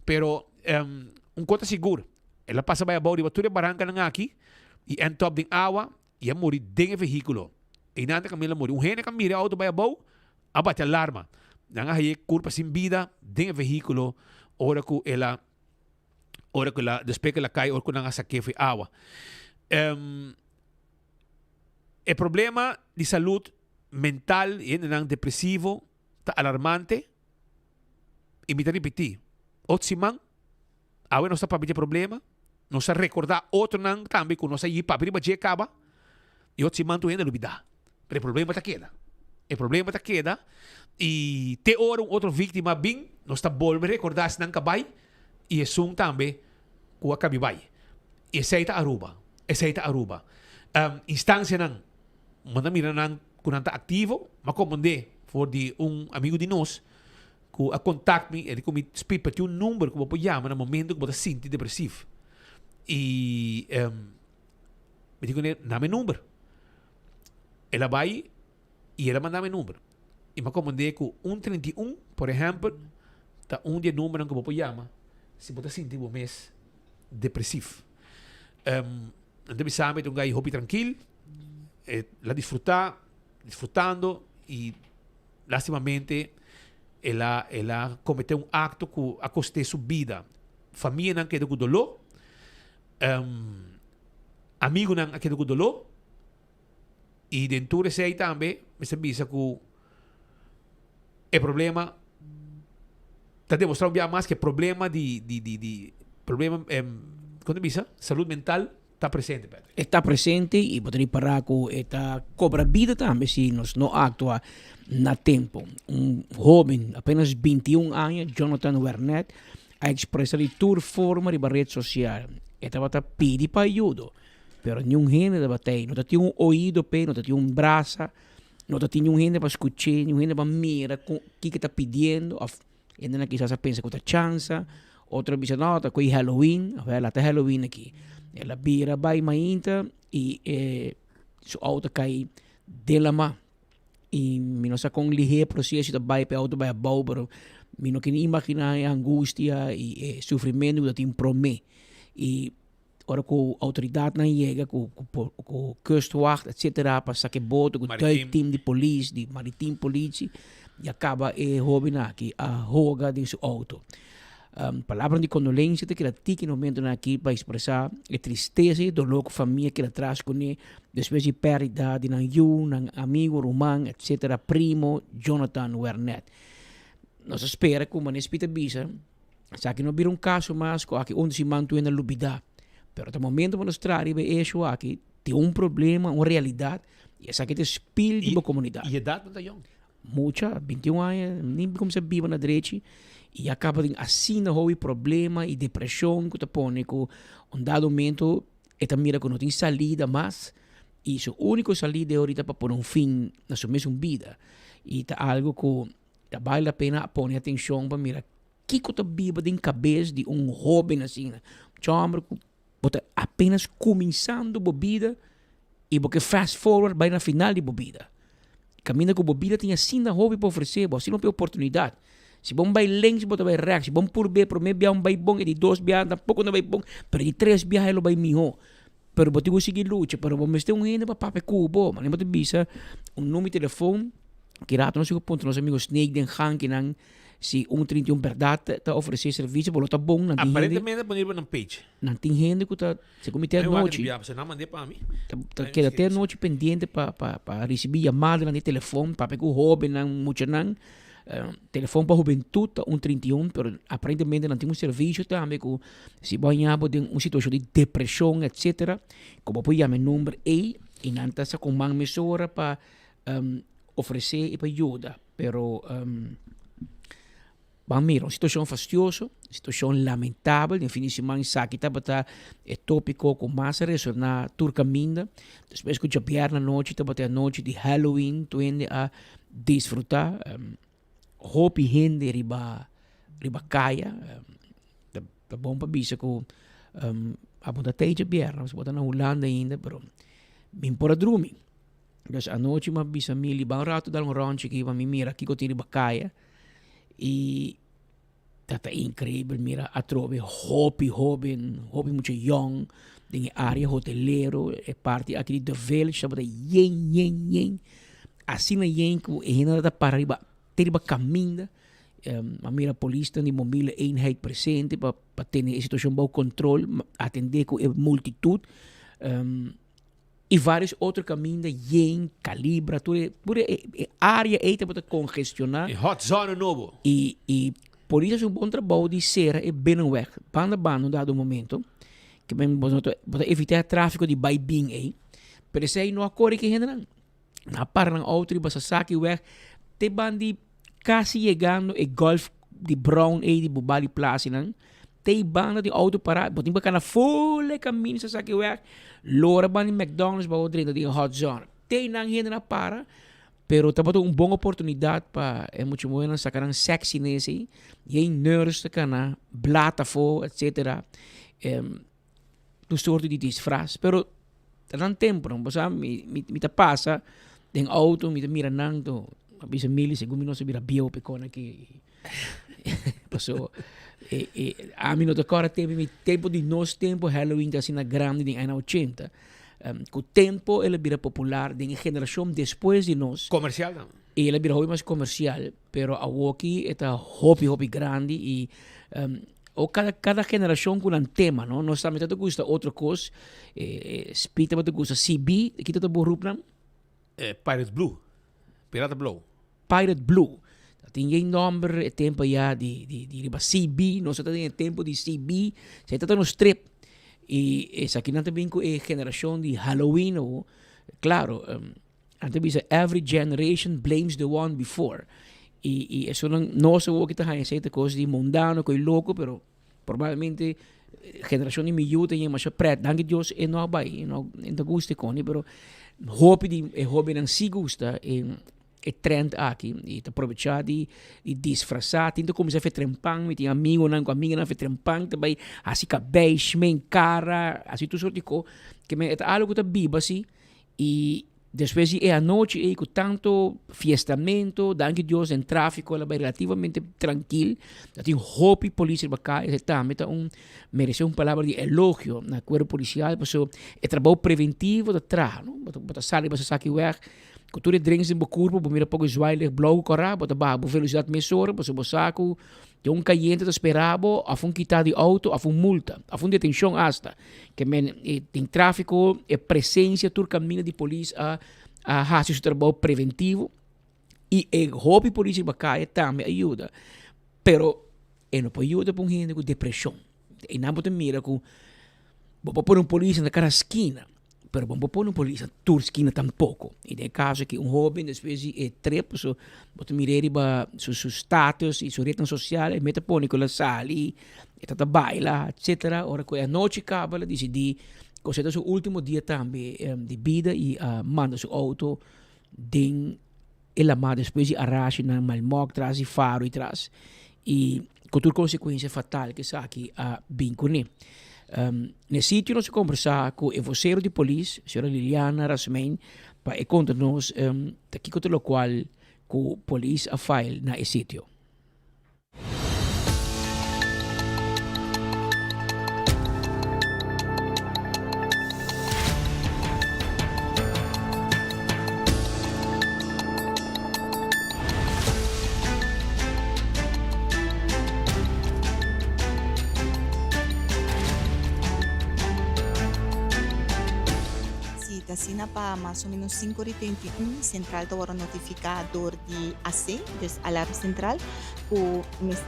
pero un kos ta sigur, el a pasa bai abou riba tur e barankanan aki i end up den awa i a muri den e vehíkulo. Einan ta kaminda el a muri. Un hende ku a mira e outo bai abou a bati alarma. Nan a haña e kurpa sin bida den e vehíkulo ora ku el a ora ku el a despues ku el a kai ora ku nan a sak'é for awa. E problema di salud mental di hendenan depresivo ta alarmante i mi ta ripití, otro siman awe nos ta papia di e problema, nos ta rekordá otronan tambe ku nos a yi papia riba dje kaba i otro siman tur hende a lubidá. Pero e problema ta keda. E problema ta keda y te ora un otro victima bin, nos ta bolbe recorda esnan ka bay y esun tambe cu a cabi bay. Y esey ta Aruba. Esey ta Aruba. Um, instancianan, manda mira nan cu nan ta activo, m'a comprende for di un amigo di nos cu a contact mi, e di cu mi, Speed, pa tin un number cu bo por yama na momento cu bo ta sinti depresief. Y um, mi di cune, dame number. El a bai i el a manda mi number. I mi a komprendé ku un 31, por ehèmpel, ta un di e numbernan ku bo por yama si bo ta sinti bo mes depresief. Um, nan ta bisa mi ta un gai hopi trankil, e la disfruta, disfrutando y lastimamente el a el a comete un acto cu a coste su bida. Famianan keda cu dolor, um, amigunan a keda cu dolor y den tur esey tambe mester bisa cu e problema ta demostra un bia mas cu e problema di di di di problema con ta bisa salud mental ta presente Patrick. E ta presente y bo ta ripara cu e ta cobra bida tambe si nos no actua na tempo. Un hoben apenas 21 aña Jonathan Wernet a expresa di tur forma riba red social. E tabata pidi pa ayudo pero niun hende tabata ey. No ta tin un oido p'e, no ta tin un brasa. No ta tin niun hende pa skuch'é, niun hende pa mira kon kiko e ta pidiendo òf hendenan kisas a pensa ku ta chansa, otro a bisa no ta ko'i Halloween, awel a ta Halloween aki. El a bira bai mainta i e su outo a kai den lama i mi no sa kon lihé e proseso ta bai pa e outo bai abou pero mi no ke ni imaginá e angustia i e sufrimentu ku ta tin promé i Ora ku outoridatnan yega ku ku kustwacht etcetera pa saka e boto ku duikteam di polis di maritim politie ya kaba e hoben aki a hoga den su outo. Palabranan di kondolensia ta keda tiki na momentonan aki pa ekspresá e tristesa i e doló ku famia keda tras kuné despues di pèrdida di nan yu, nan amigu, ruman etcetera primo Jonathan Wernet. Nos a spera ku manera Speed a bisa. Esaki no bira un kaso mas ku aki un siman tur hende a lubidá. Pero ta momento pa nos traha riba e eshu aki, tin un problema, un realidat, i esaki ta spil di bo komunidat. I edat no ta yong. Mucha, bintiun aña, ni kuminsá biba na drechi, i ya kaba tin asina hopi problema i depreshon ku ta pone ku un dado momento e ta mira ku no tin salida mas, i su úniko salida e ahorita pa pone un fin na su mesun bida. I ta algu ku Ta bal la pena pone atencion pa mira kico ta biba den cabes di un hoben asina. Mucha homber cu bo ta apenas cuminsando bo bida y bo ke fast forward bay na final di bo bida. Caminda cu bo bida tin asina hopi pa ofrece bo, asina hopi oportunidad. Si bo bay links bo ta bay rechts, si bo purbe prome bia un bay bon e di dos bia tampoco no bay bon, pero e di tres biaha lo bay miho. Pero bo tin cu sigui lucha, pero bo mester un hende pa papia cu bo. Manera bo ta bisa un numero di telefon, ki rato nos a puntra nos amigo Snake den gankinan si un 31 berdad ta ofrece servicio, bo lo ta bon. Nan tin hende, Aparentemente a pone riba nan page. Nan tin hende cu ta, segun mi te Nan wak anochi, di bia, pasobra nan mande pa mi. ta, ta keda te anochi pendiente pa, pa, pa ricibi yamadanan di telefon, papia cu hobennan, muchanan. Telefon pa hubentud ta un 31, pero aparentemente nan tin un servicio tambe cu si bo haña bo den un situacion di depresion etcetera, cu bo por yama e number ey y nan ta sa con man mesora pa ofrece y pa yuda. Pero ban mira un situacion fastioso, un situacion lamentabel, den fin di siman esaki tabata e topico cu mas a resona tur caminda, despues cu djabièrnè anochi tabata e anochi di Halloween, tur hende a disfruta hopi hende riba riba kaya ta ta bon pa bisa ku abo ta tei djabièrnè pasobra bo ta na Hulanda ainda pero mi por a drumi dus anochi mi a bisa Milly ban un ratu dal un ròntje aki pa mi mira kiko tin riba kaya i Ta ta increibel mira atrobe hopi hoben, hopi mucha yong den e area hotelero, e parti aki di The Village tabata yen yen yen. Asina yen ku e hende ta para riba te riba kaminda. A mira polisnan di Mobiele Eenheid presente pa pa tene e situacion bou control, atende ku e multitud. Y varios otro caminda yen, Calibra, tur e, tur e, e area ey tabata congestiona. E hot zone nobo. Y, y polis haci un bon trabou di cera e binnenweg, banda banda un dado momento, ke men bo no ta, bo ta evita e trafico di bay bin ey, pero esey no a core ki hendenan. Nan a para nan auto riba Sasaki weg te bandi casi yegando e golf di Brown ey di Bubali Plaza nan, te e banda di auto para, bo tin pa cana full e camino Sasaki weg, lora banda di McDonald's pa bo drenta den e hot zone. Te nan hende a para, pero tabata un bon oportunidad pa e mucha muhernan saca nan sexiness ey, y e nurse ta cana blat afo etcetera. Un soorto di disfraz, pero ta nan temponan, bo sa mi mi ta pasa den auto mi ta mira nan to a bisa Milly segun mi nos a bira bieu p'e kon aki. Paso e e ami no ta kòrda tempu mi tempu di nos tempu Halloween ta asina grandi den aña ochenta. Ku tempu el a bira popular den e generashon despues di nos. Komersial tambe. E el a bira hopi mas komersial, pero awoki e ta hopi hopi grandi i o kada kada generashon ku nan tema no. Nos tambe ta ta gusta otro kos. Speed tabata gusta CB, kita ta bo rupnan? Pirate Blue, Pirata Blou. Pirate Blue. Ta tin yen nomber e tempo aya di di di riba CB, nos ta den e tempo di CB, esei ta ta nos trip. I esakinan ta bin ku e generashon di Halloween awo. Klaro, nan ta bisa every generation blames the one before. I i esunnan nos awo ki ta haña esei ta kos di mundano, kos loko, pero Probablemente generacion di mi yu ta yema masha pret. Danki Dios e no a bai, e no e ta gusta e koni, pero hopi di e hobennan si gusta e e trend aki i ta probecha di di disfrasa. Tin ta kuminsá fe trempan, mi tin amigonan ku amiganan fe trempan ta bai hasi kabei, shmen kara, hasi tur sort di ko. Ke men e ta algu ku ta biba si i Despues di e anochi ei ku tanto fiestamento, danki Dios den trafiko el a bai relativamente trankil. Ta tin hopi polis riba kaya, esei tambe ta un merese un palabra di elogio na kuerpo polisial pasobra e trabou preventivo ta traha, no? Bo ta bo ta sali bo sa saki wèg ku tur e drinks den bo kurpo, bo mira poko zwaailicht blou ku kòrá, bo ta baha bo velosidat mesora pasobra bo sa ku Tin un kayente ta spera bo, of un kita di auto, of un multa, of un detencion hasta. Ke men den trafico e presencia tur caminda di polis a a haci su trabou preventivo y e hopi polis riba caye tambe a yuda. Pero e no por yuda pa un hende cu depresion. Einan bo ta mira cu bo por pone un polis na cada skina. Pero bo no por pone un polis na tur skina tampoco. Y den e caso aki un hoben despues di e trip paso bo ta mir'é riba su su status y su rednan social e mester pone cu el a sali, e ta ta baila etcetera. Ora cu e anochi caba el a dicidi cu esei ta su ultimo dia tambe di bida y a manda su auto den e lamá despues di arashi nan Malmok tras di faro y tras y cu tur consecuencia fatal cu esaki a bin cune. Na e sitio nos a conversa cu e vocero di polis, señora Liliana Rasmijn, pa e conta nos ta kico ta locual cu polis a file na e sitio. Si ta asina pa mas o menos sinku ora i 31 sentral ta wòrdu notifiká dor di AC, dus alarm sentral, ku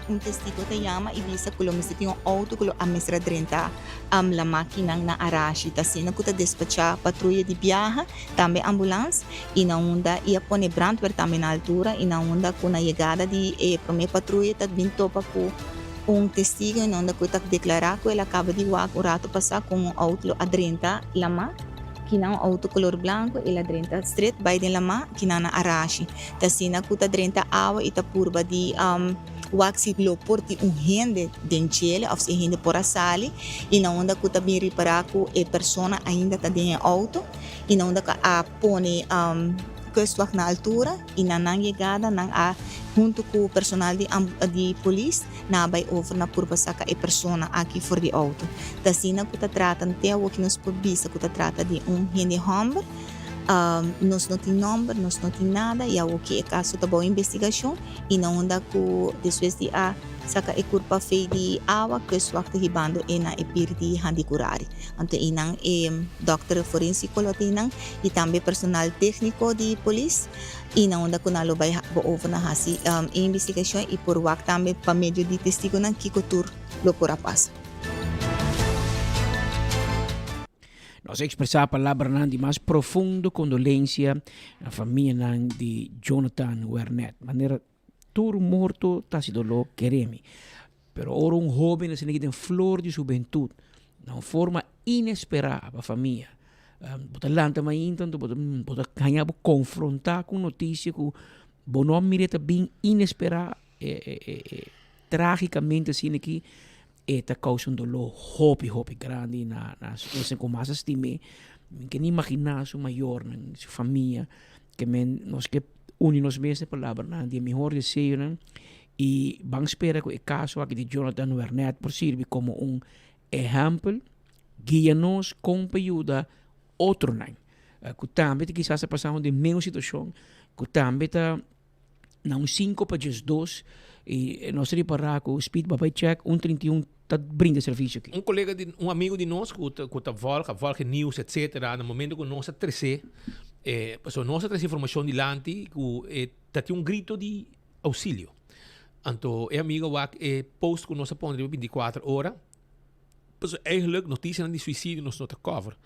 un testigo ta yama i bisa ku lo mester tin un outo ku lo a mester a drenta la makinan na Arashi. Ta asina ku ta despachá patruya di biaha, tambe ambulans i na unda i a pone brandweer tambe na altura i na unda ku na yegada di e promé patruya ta bin topa ku un testigo i na unda ku ta deklará ku el a kaba di wak un rato pasá ku un outo lo a drenta lamá. Kinan un outo kolor blanku el a drenta stret bai den lamá kinan na Arashi. Ta asina ku ta drenta awa i ta purba di wak si lo por tin un hende den djele òf si e hende por a sali i na unda ku ta bin ripará ku e persona ainda ta den e outo i na unda ku a pone kustwacht na altura i na nan yegada nan a huntu ku personal di di polis nan a bai over na purba saka e persona aki for di outo. Ta asina ku ta trata te awoki nos por bisa ku ta trata di un hende hòmber. Nos no tin nomber, nos no tin nada y awoki e caso ta bao investigacion y na unda cu despues di a saca e curpa fey di awa kustwacht ta hibando e na e pir di Handicurari. Anto eynan e dokter forensico lo ta eynan y tambe personal tecnico di polis y na unda cu nan lo bay over na haci e investigacion y por wak tambe pa medio di testigonan kico tur lo por a pasa. Nos a ekspresá palabranan di mas profundo kondolensia na famianan di Jonathan Wernet. Manera tur morto ta hasi doló keremi. Pero ora un hóben asina ki den flor di su hubentut, na un forma inesperá pa famia, bo ta lanta mainta anto bo ta bo ta haña bo konfrontá ku un notisia ku bo no a mira e ta bin inesperá, trágikamente asina ki E ta kousa un doló hopi hopi grandi na na esnan ku mas a stim'é. Mi ke ni imaginá su mayornan, su famia, ke men nos ke uni nos mes na e palabranan di e mihor deseonan. I ban spera ku e kaso aki di Jonathan Wernet por sirbi komo un ehèmpel, guia nos kon pa yuda otronan ku tambe ta kisas ta pasando den mesun situashon, ku tambe ta na un sinku pa diesdos i nos ta ripará ku Speed Babai Check un 31 ta brinda e servisio aki. Un kolega di, un amigu di nos ku ta ku ta vòlg, a vòlg e news etcetera, na momento ku nos a tresé e, pasobra nos a trese informashon dilanti ku e ta tin un grito di auxilio. Anto e amigo a wak e post ku nos a pone riba 24 ora. Pasobra eigenlijk notisianan di suicidio nos no ta cover.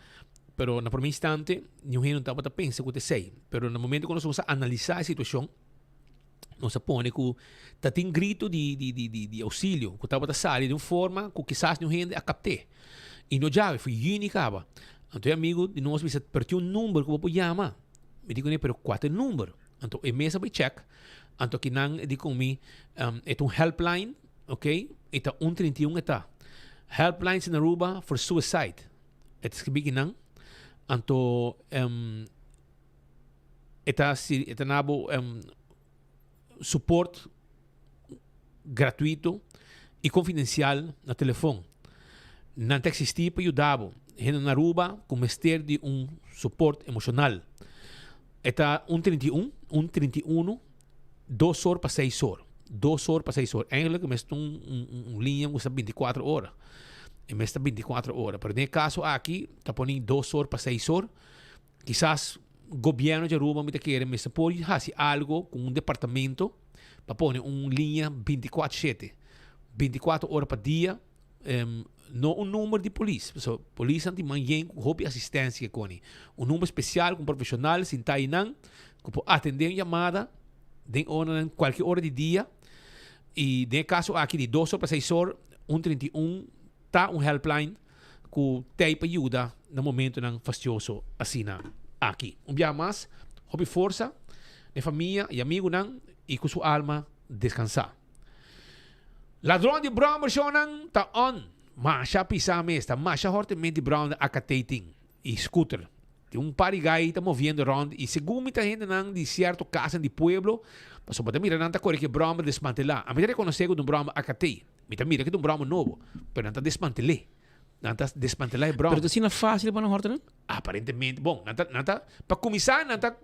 Pero na prome instante niun hende no tabata pensa ku ta esei. Pero na momento ku nos a kuminsá analisá e situashon, nos a pone ku ta tin grito di di di di di auxilio ku tabata sali di un forma ku kisas niun hende a kapt'é. I no djawe, fu yüni kaba. Anto e amigo di nos bisa, pero tin un number ku bo por yama. Mi di kuné, pero kua ta e number? Anto e mes a bai check. Anto kinan e di ku mi, e ta un helpline. Ok, e ta un 31 e ta. Helplines in Aruba for suicide. E ta skribí kinan. Anto um, e ta si e ta na bo um, support gratuito i confidencial na telefon. Nan ta existí pa yuda bo. Hende na Aruba ku mester di un support emocional. E ta un 31, un 31 Dos or pa seis or. Dos or pa seis or. Eigenlijk mester un, un, un linea ku sta 24 ora. E mester 24 ora. Pero den e kaso aki ta poni dos or pa seis or. Kisas gobierno di Aruba mi ta kere mester por hasi algo ku un departamento pa pone un linea 24 shete. 24 ora pa dia. Um, no un number di polis. So, polis tin man yen ku hopi asistencia koni. Un number special ku un profesional sinta einan ku por atende un llamada den ora cualkier ora di dia. Y den e caso aki di dos or pa seis or, un 31 ta un helpline ku tei pa yuda na momentonan fastioso asina aki. Un biaha mas, hopi forsa na e famia y amigunan y ku su alma descansa. Ladron di brommer shownan ta on. Masha pisa mes, ta masha hortemente brommer AKT tin y scooter. Tin un par di guy ta moviendo rond y segun mi ta hendenan di cierto casanan di pueblo, pasobra bo ta mira nan ta core cu e brommer desmantela. Ami ta reconoce cu ta un brommer AKT. Mi ta mira cu ta un brommer nobo, pero nan ta desmantel'e. Nan ta desmantela e brommer. Pero ta asina facil pa nan horta nan? Aparentemente, bon, nan ta, nan ta, pa cuminsa nan ta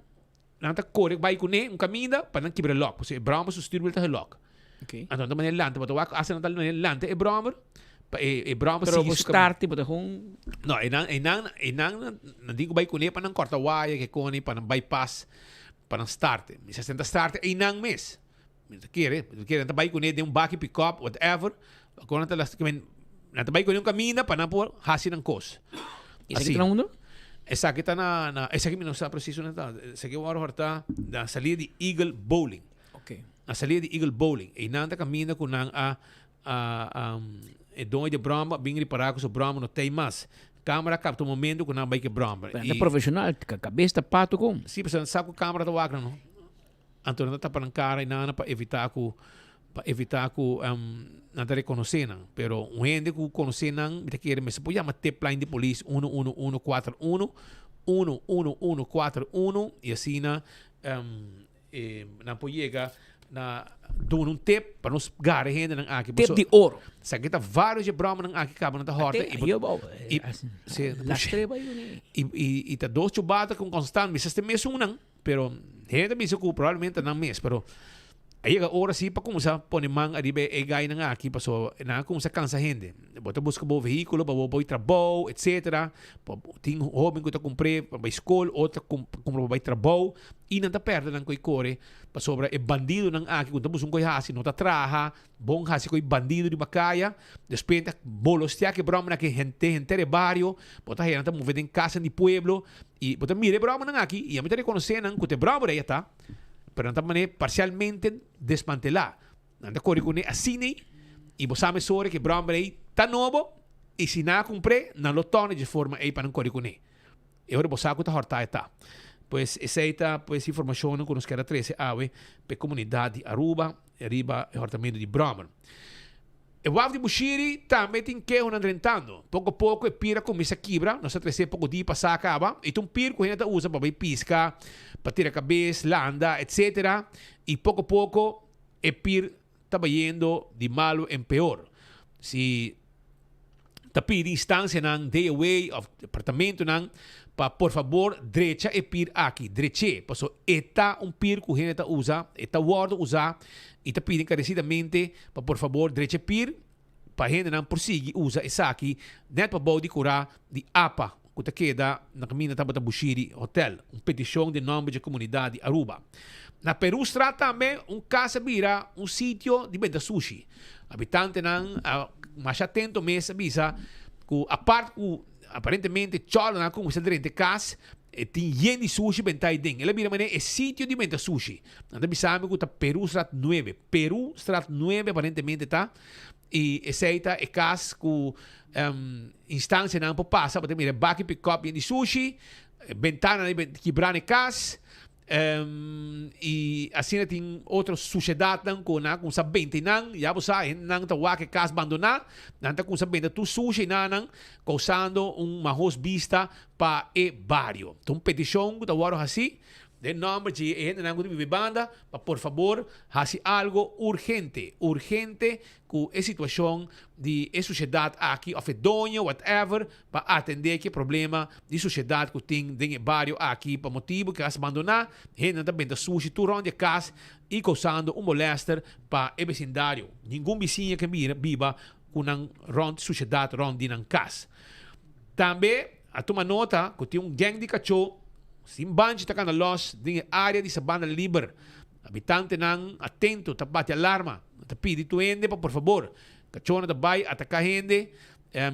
Nan ta kore bai kuné un kaminda pa nan kibra e lòk, pasobra e bròmer su stuurwiel ta gelòk. Oké. Anto nan ta manera lanta, bo ta wak asta nan ta manera lanta e bròmer pa e e bròmer Pero sigui bo su kaminda. start, bo ta gewoon. No, einan einan einan nan tin ku bai kuné pa nan kòrta waya ke koni pa nan bypass pa nan start. Mi sa si nan ta start einan mes. Mi ta kere, mi ta kere nan ta bai kuné den un baki pick-up, whatever. Kon nan ta las nan ta bai kuné un kaminda pa nan por hasi nan kos. Esaki ta na unda? Esaki ta na, na esaki mi no sa precies unda ta. Esaki wòrdu hòrtá na salida di Eagle Bowling. Ok. Na salida di Eagle Bowling. Einan ta kaminda ku nan a a e doño di e bròmber a bin ripará ku su bròmber no t'ei mas. Kamera a kapta un momento ku nan a bai ku e bròmber. Nan ta profeshonal, kabes ta pato kon. Si, pasobra nan sa ku kamera ta wak nan no. Anto nan ta tapa nan kara i nana pa evitá ku pa evitá ku nan ta rekonosé nan. Pero un hende ku konosé nan mi ta kere mester por yama tipline di polis 11141, 11141 i asina nan por yega na duna un tip pa nos gara e hendenan aki. Tip di oro. Esaki ta varios dje bròmanan aki kaba nan ta hòrta i bo i si i ta dos chubata ku un konstant mi sa si ta mesun nan. Pero hende ta bisa ku probablemente ta nan mes, pero a yega ora si pa kuminsá pone man ariba e gainan aki pasobra nan a kuminsá kansa hende. Bo ta buska bo vehíkulo pa bo bai trabou etcetera. Tin hóben ku ta kumpr'é pa bai skol, otro ta kumpra pa bai trabou i nan ta pèrdè nan koi kore pasobra e bandidonan aki ku ta buska un koi hasi no ta traha. Bon hasi ku e bandido riba kaya, despues ta bolostiá ku e bròmanan aki henter henter e bario, bo ta haya nan ta move den kasanan di pueblo i bo ta mira e bròmanan aki i ami ta rekonosé nan ku ta e bròmer ei a ta, pero nan ta manera parsialmente desmantelá. Nan ta kore kuné asina ei i bo sa mesora ku e bròmer ei ta nobo i si nan a kumpr'é nan lo tòrna dje forma ei pa nan kore kuné. E ora bo sa ku ta hòrtá e ta. Pues esei ta pues informashonnan ku nos kier a trese awe pa e komunidat di Aruba riba e hòrtamentu di bròmer. E waf di Bushiri tambe tin kehonan drentando. Poko poko e pir a kuminsá kibra. Nos a tres'é poko dia pasá kaba. E ta un pir ku hende ta usa pa bai piska, pa tira kabes, landa, etsetera. I poko poko e pir. ta bayendo di malo en peor. Si ta pidi instancianan, DOW of departamentonan pa por fabor drecha e pir aki, drech'é, paso e ta un pir cu hende ta usa, e ta wordo usa y ta pidi encarecidamente pa por fabor drecha e pir pa hendenan por sigui usa esaki net pabou di cura di apa cu ta keda na caminda tabata Bushiri Hotel, un peticion den nomber dje comunidad di Aruba. Na Perustraat tambe un cas a bira un sitio di benta sushi. Habitantenan a masha atento mes a bisa cu apart cu aparentemente cholonan a cuminsa drenta e cas, e tin yen di sushi benta aiden. El a bira manera e sitio di benta sushi. Nan ta bisa mi cu ta Perustraat nuebe. Perustraat nuebe aparentemente ta y esey ta e cas cu instancianan por pasa pa ta mira e baki pick-up yen di sushi, bentananan kibra na e cas. Y asina tin otro sushedadnan cu nan a cuminsa benta nan, ya bo sa, hendenan ta wak e cas bandona, nan ta cuminsa benta tur sushi nanan, causando un mahos bista pa e bario. Ta un peticion cu ta wordo haci den nomber dje e hendenan cu ta biba e banda pa por fabor haci algo urgente, urgente cu e situacion di e sushedad aki of e doño whatever pa atendé ku e problema di sushedat ku tin den e bario aki pa motibu ku e kas bandoná, hendenan ta benta sushi tur rònt di e kas i kousando un molèster pa e besindario. Ningun bisiña ke mira biba ku nan rònt sushedat rònt di nan kas. Tambe a tuma nota ku tin un gèng di kachó sin banchi ta kanda lòs den e área di Sabana Liber. Habitantenan atento ta bati alarma, ta pidi tur hende pa por fabor kachónan ta bai ataká hende.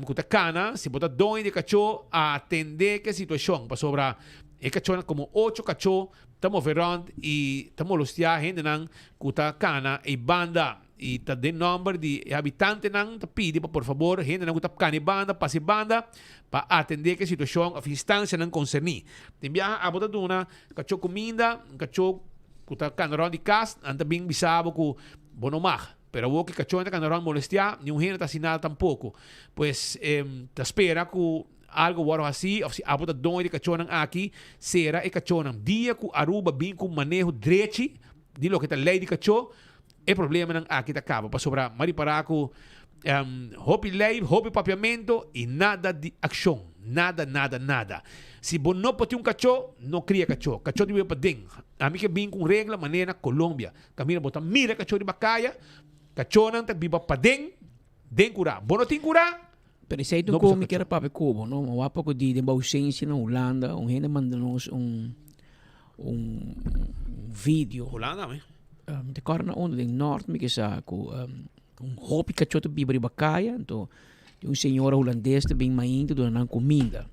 Ku ta kana, si bo ta doño di e kachó, atendé ku e situashon, pasobra e kachónan komo ocho kachó ta move rònt i ta molostiá hendenan ku ta kana ei banda. I ta den nòmber di e habitantenan ta pidi pa por fabor hendenan ku ta kana ei banda pasa ei banda pa atendé ku e situashon òf instansianan konserní. Tin biaha abo ta duna kachó kuminda, un kachó ku ta kana rònt di kas, nan ta bin bisa bo ku bo no mag. Pero awor ku e kachó ta kanda rònt molestiá, niun hende ta hasi nada tampoko. Pues, ta spera ku algu wòrdu hasí, òf si abo ta doño di e kachónan aki, sera e kachónan. Dia ku Aruba bin ku un maneho drechi di loke ta lei di kachó, e problemanan aki ta kaba. Pasobra m'a ripará ku hopi lei, hopi papiamentu i nada di akshon. Nada, nada, nada. Si bo no por tin un kachó, no kria kachó. Kachó ta biba paden. Ami ke bin ku un regla manera na Colombia. Kaminda bo ta mira kachó riba kaya, kachónan ta biba paden den kurá. Bo no tin kurá, Pero esei no ta busa mi kachó. kier papia ku bo, no? Mi wak poko di den bo ausencia na Hulanda, un hende manda nos un un video. Hulanda mi? Mi ta kòrda na unda, den Nort mi kisa ku un hopi kachó ta biba riba kaya, anto tin un señora hulandes ta bin mainta duna nan kuminda.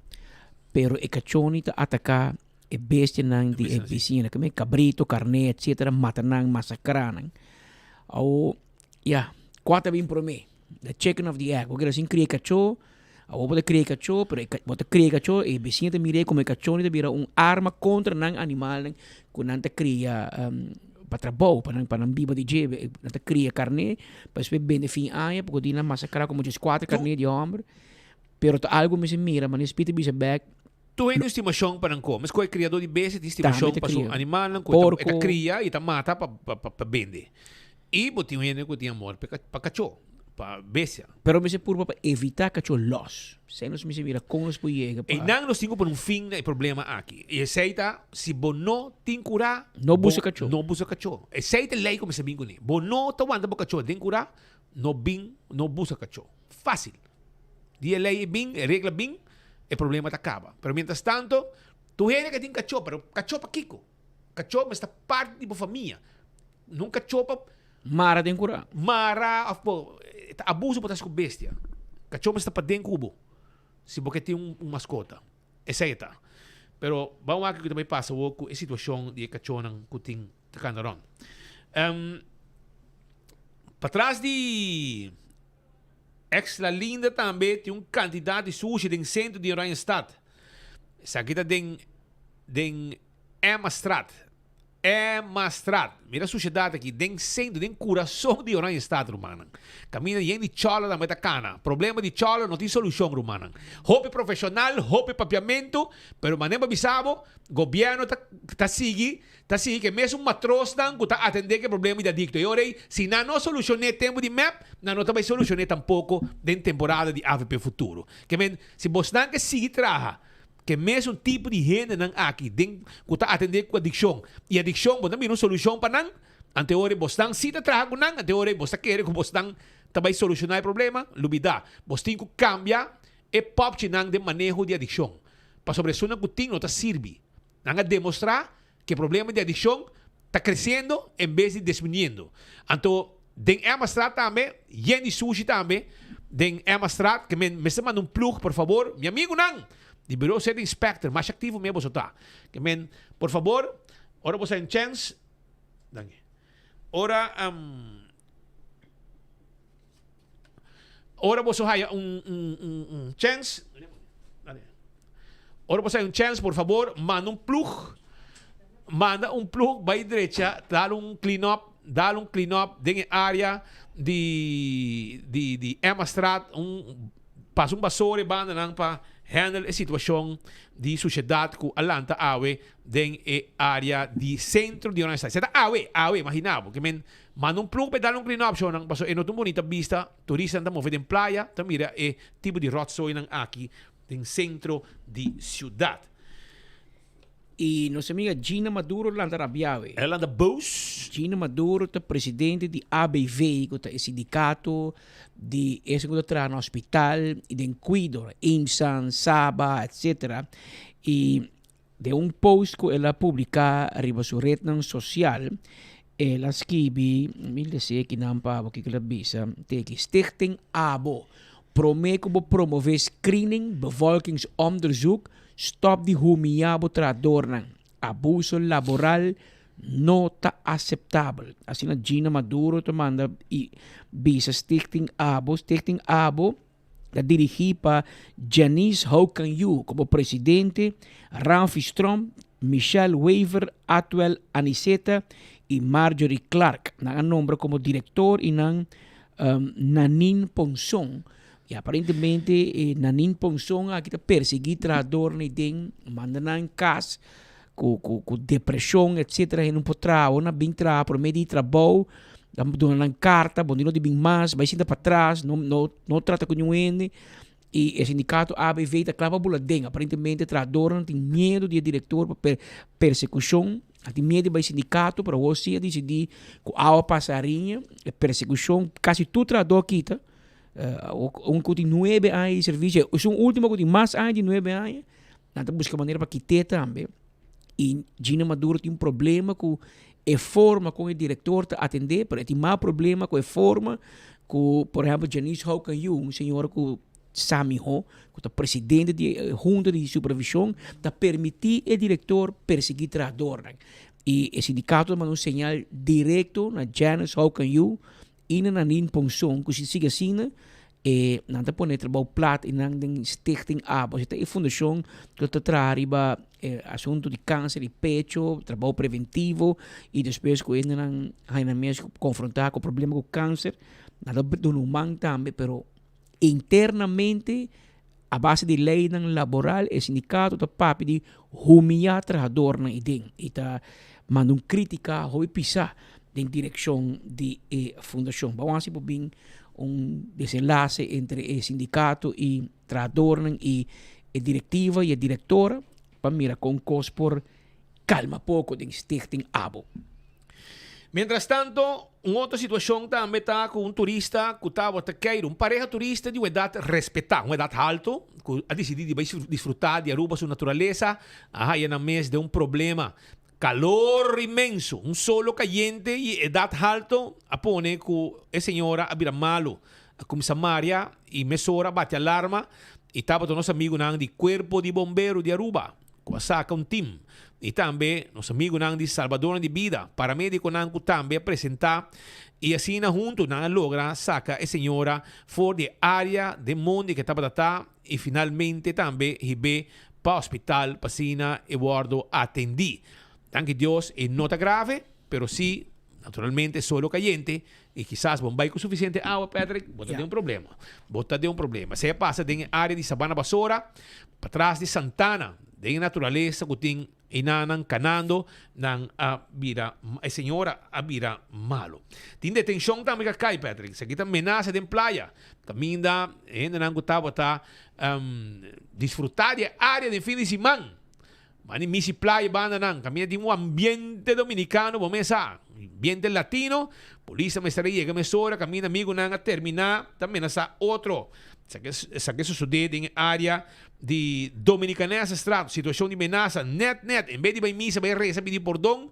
Pero e kachónan ta ataká E bestianan di e bisiñanan, keme kabrito, karné, etsetera, mata nan, masakrá nan. Awo, ya, kua ta bin promé? The chicken of the egg. Bo kere sin kria kachó, awo bo ta kria kachó, pero bo ta kria kachó, e bisiña ta mir'é komo e kachó ta bira un arma kontra nan animalnan ku nan ta kria pa trabou, pa nan pa nan biba di dje. Nan ta kria karné, pa despues bende fin aña, poko di nan masakrá komo dieskuater karné di hòmber. Pero ta algu mester mira, manera Speed ta bisa bèk. Tur hende un stimashon pa nan kome. Meskos e kriadó di bestia tin stimashon Tambe ta pa su kria. animalnan ku e ta e ta Porko. kria i ta mata pa pa pa bende. I bo tin un hende ku tin amor pa e pa kachó, pa bestia. Pero mester purba pa evitá kachó lòs. Esei nos mester mira kon nos por yega pa. Einan nos tin ku pone un fin na e problema aki. I esei ta si bo no tin kurá, No bo busa kachó. no busa kachó. Esei ta e lei ku mester bin kuné. Bo no ta wanta bo kachó den kurá, no bin no busa kachó. Fásil. Di e lei e bin, e regla bin, e problema ta kaba. Pero mientras tanto, tur hende ke tin kachó, pero kachó pa kiko? Kachó mester ta parti di bo famia. No un kachó pa. Mara den kura. Mara of bo, ta abuso bo ta hasi ku bestia. Kachó mester ta paden ku bo, si bo ke tin un maskota. Esei ta. Pero ban wak kiko ta bai pasa awor ku e situashon di e kachónan ku tin ta kanda rònt. Patras di. Ex La Linda tambe tin un kantidat di sushi den sentro di Oranjestad. Esaki ta den den Emmastraat. Emmastraat. Mira sushedat aki den sentro, den kurason di Oranjestad, rumannan. Kaminda yen di chòler tambe ta kana. Problema di chòler no tin solushon, rumannan. Hopi profeshonal, hopi papiamentu, pero manera bo bisa bo, gobièrnu ta ta sigui ta sigui ku e mesun matrosnan ku ta atendé ku e problema di adikto. E ora ei, si nan no solushoné tempu di mep, nan no ta bai solushoné tampoko den temporada di avp Futuro. Ke men, si bosnan ke sigui traha Ke mesun tipo di hendenan aki den ku ta atendé ku adikshon i adikshon bo ta mira un solushon pa nan, ante ora bosnan si ta traha ku nan, ante ora bos ta kere ku bosnan ta bai solushoná e problema, lubidá. Bos tin ku kambia e pòpchinan den maneho di adikshon, pasobra esunnan ku tin no ta sirbi. Nan a demostrá ku e problema di adikshon ta kresiendo en bes di disminuyendo. Anto den Emmastraat tambe, yen di sushi tambe den Emmastraat, ke men mester manda un plug por fabor, mi amigunan di Bureau City Inspector, masha aktivo mi boso ta. Ke men por fabor, ora boso haña un chèns, danki, ora ora boso haña un un un un chèns, ora boso haña un chèns por fabor manda un plug, manda un plug bai drecha dal un clean up, dal un clean up den e área di di di Emmastraat, un pasa un basora e bandanan pa handle e situacion di suciedad cu a lanta awe den e area di centro di Oranjestad. Esei ta awe, awe, imagina bo, ke men manda un plug pa e dal un clean up shownan, pasobra e no ta un bonita bista, turistanan ta move den playa, ta mira e tipo di rotzooinan aki den centro di ciudad. Y nos amiga Gina Maduro lanta rabia we. El a lanta boos. Gina Maduro ta presidente di ABV, cu ta e sindicato di esun cu ta traha na hospital y den cuido, IMSAN, Saba, etcetera. Y den un post cu el a publica riba su rednan social, el a skibi, mi lesa aki nan pa bo kico el a bisa, te aki, Stichting abo, prome cu bo promove screening, bevolkingsonderzoek, Stop di humiyá bo trahadornan. Abuso laboral no ta aseptabel. Asina Gina Maduro ta manda i bisa Stichting abo. Stichting abo ta dirigí pa Janice Houkanyu komo presidente, Ramfis Tromp, Michelle Wever, Atwell Aniceta i Marjorie Clark. Nan a nombra komo direktor i nan Nanine Ponson. Y aparentemente e Nanin Ponson aki ta persegui trahadornan y den manda nan cas cu cu cu depresion etcetera hende no por traha ora nan bin traha prome di trabou nan duna nan carta bo no di bin mas bay sinta patras no no no trata cu niun hende y e sindicato ABV ta cla pa bula den aparentemente trahadornan tin miedo di e director pa persecucion nan tin miedo di bay sindicato pero awor si a dicidi cu awa pasa ariña e persecucion casi tur trahador kita. Un ku tin nuebe aña di servisio, esun último ku tin mas aña di nuebe aña, nan ta buska manera pa kit'é tambe. I Gina Maduro tin un problema ku e forma kon e direktor ta atendé, pero e tin mas problema ku e forma ku, por ehèmpel, Janice Houkanyu, un señora ku sa mihó, ku ta presidente di e hunta di supervishon, ta permití e direktor persiguí trahadornan. I e sindikato ta manda un señal direkto na Janice Houkanyu I na Nanin Ponson ku si sigui asina e nan ta pone trabou plat i nan den Stichting Abo. Esei ta e fundashon ku ta traha riba e asuntu di kanser di pecho, trabou preventivo i despues ku hendenan haña nan mes konfrontá ku problema ku kanser, nan ta duna un man tambe pero internamente a base di leynan laboral e sindikato ta papia di humiyá trahadornan i den i ta manda un kritika hopi pisá den direkshon di e fundashon. Bawon hasi por bin un desenlase entre e sindikato i trahadornan i e direktiva i e direktora pa mira kon kos por kalma poko den Stichting Abo. Mientras tanto, un otro situacion tambe ta cu un turista cu tabata keiro, un pareha turista di un edad respeta, un edad halto, cu a dicidi di bay disfruta di Aruba su naturalesa, a haya nan mes den un problema. Calor inmenso, un solo cayente y edad halto a pone cu e señora a bira malo, a cuminsa maria y mesora a bati alarma y tabata nos amigunan di Cuerpo di Bombero di Aruba. Ku a saka un tim. I tambe nos amigunan di Salbadornan di Bida, paramedikonan ku tambe a presentá i asina huntu nan a logra saka e señora for di e área den mondi ku e tabata ta i finalmente tambe hib'é pa hospital pa asina e wòrdu atendí. Danki Dios e no ta grave, pero si naturalmente suelo cayente y kisas bo bai cu suficiente awa Patrick, bo ta den un problema. Bo ta den un problema. Esey a pasa den e area di Sabana Basora, patras di Santana, den e naturalesa cu tin enanan canando, nan a bira, e señora a bira malo. Tin detencion tambe cu a cay Patrick, esaki ta menasa den playa, caminda e hendenan cu tabata disfruta di e area den fin di siman. Mani misi playa banda nan caminda tin un ambiente dominicano bo mes sa ambiente latino polis a mester a yega mesora caminda amigonan a termina ta menasa otro esaki a sosode den e area di Dominicanesestraat situacion di menasa net net en bes di bay misa bay reza pidi pordon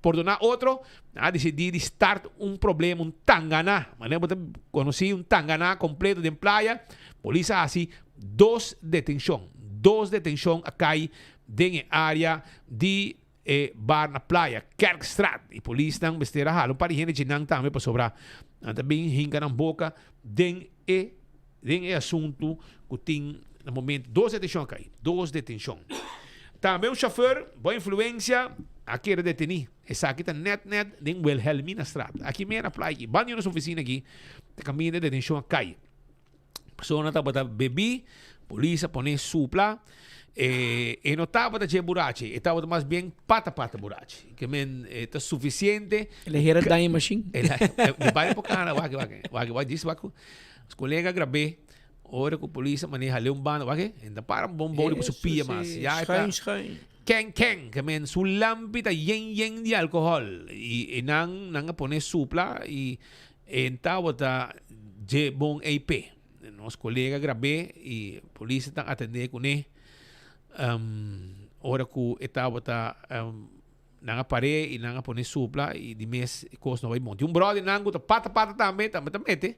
pordona otro nan a dicidi di start un problema un tangana manera bo ta conoci un tangana completo den playa polis a haci dos detencion dos detencion a cay den e area di e bar na playa Kerkstraat y polisnan mester a hala un par di hende dje nan tambe pasobra nan ta bin hinca nan boca den e den e asuntu cu tin na momento. Dos detencion a cay, dos detencion. Tambe un chauffeur bo influencia a keda deteni. Esaki ta net net den Wilhelminastraat. Aki mera playa aki, banda di nos oficina aki, ta caminda e detencion a cay. Persona tabata bebi, polis a pone supla. E, e no tabata dje burachi, e tabata mas bien pata pata burachi. Ke men e ta suficiente. El a hera daña machine. El a, e bai por cara, wak, wak, wak, wak, djis wak. Su colega grab'é, ora cu polis a maneha hal'é un banda, wak, e ta para un bon bou riba su pia mas. Ya e ta Schuin, schuin. ken ken, ke men su lampi ta yen yen di alcohol. Y e nan, nan a pone supla y e tabata dje bon ei p'e. Nos colega grab'é y polis ta atendé cuné, ora cu e tabata Nan a par'é i nan a pone supla i di mes e kos no bai bon. Tin un bròder nan ku ta pata pata tambe, tambe ta mete.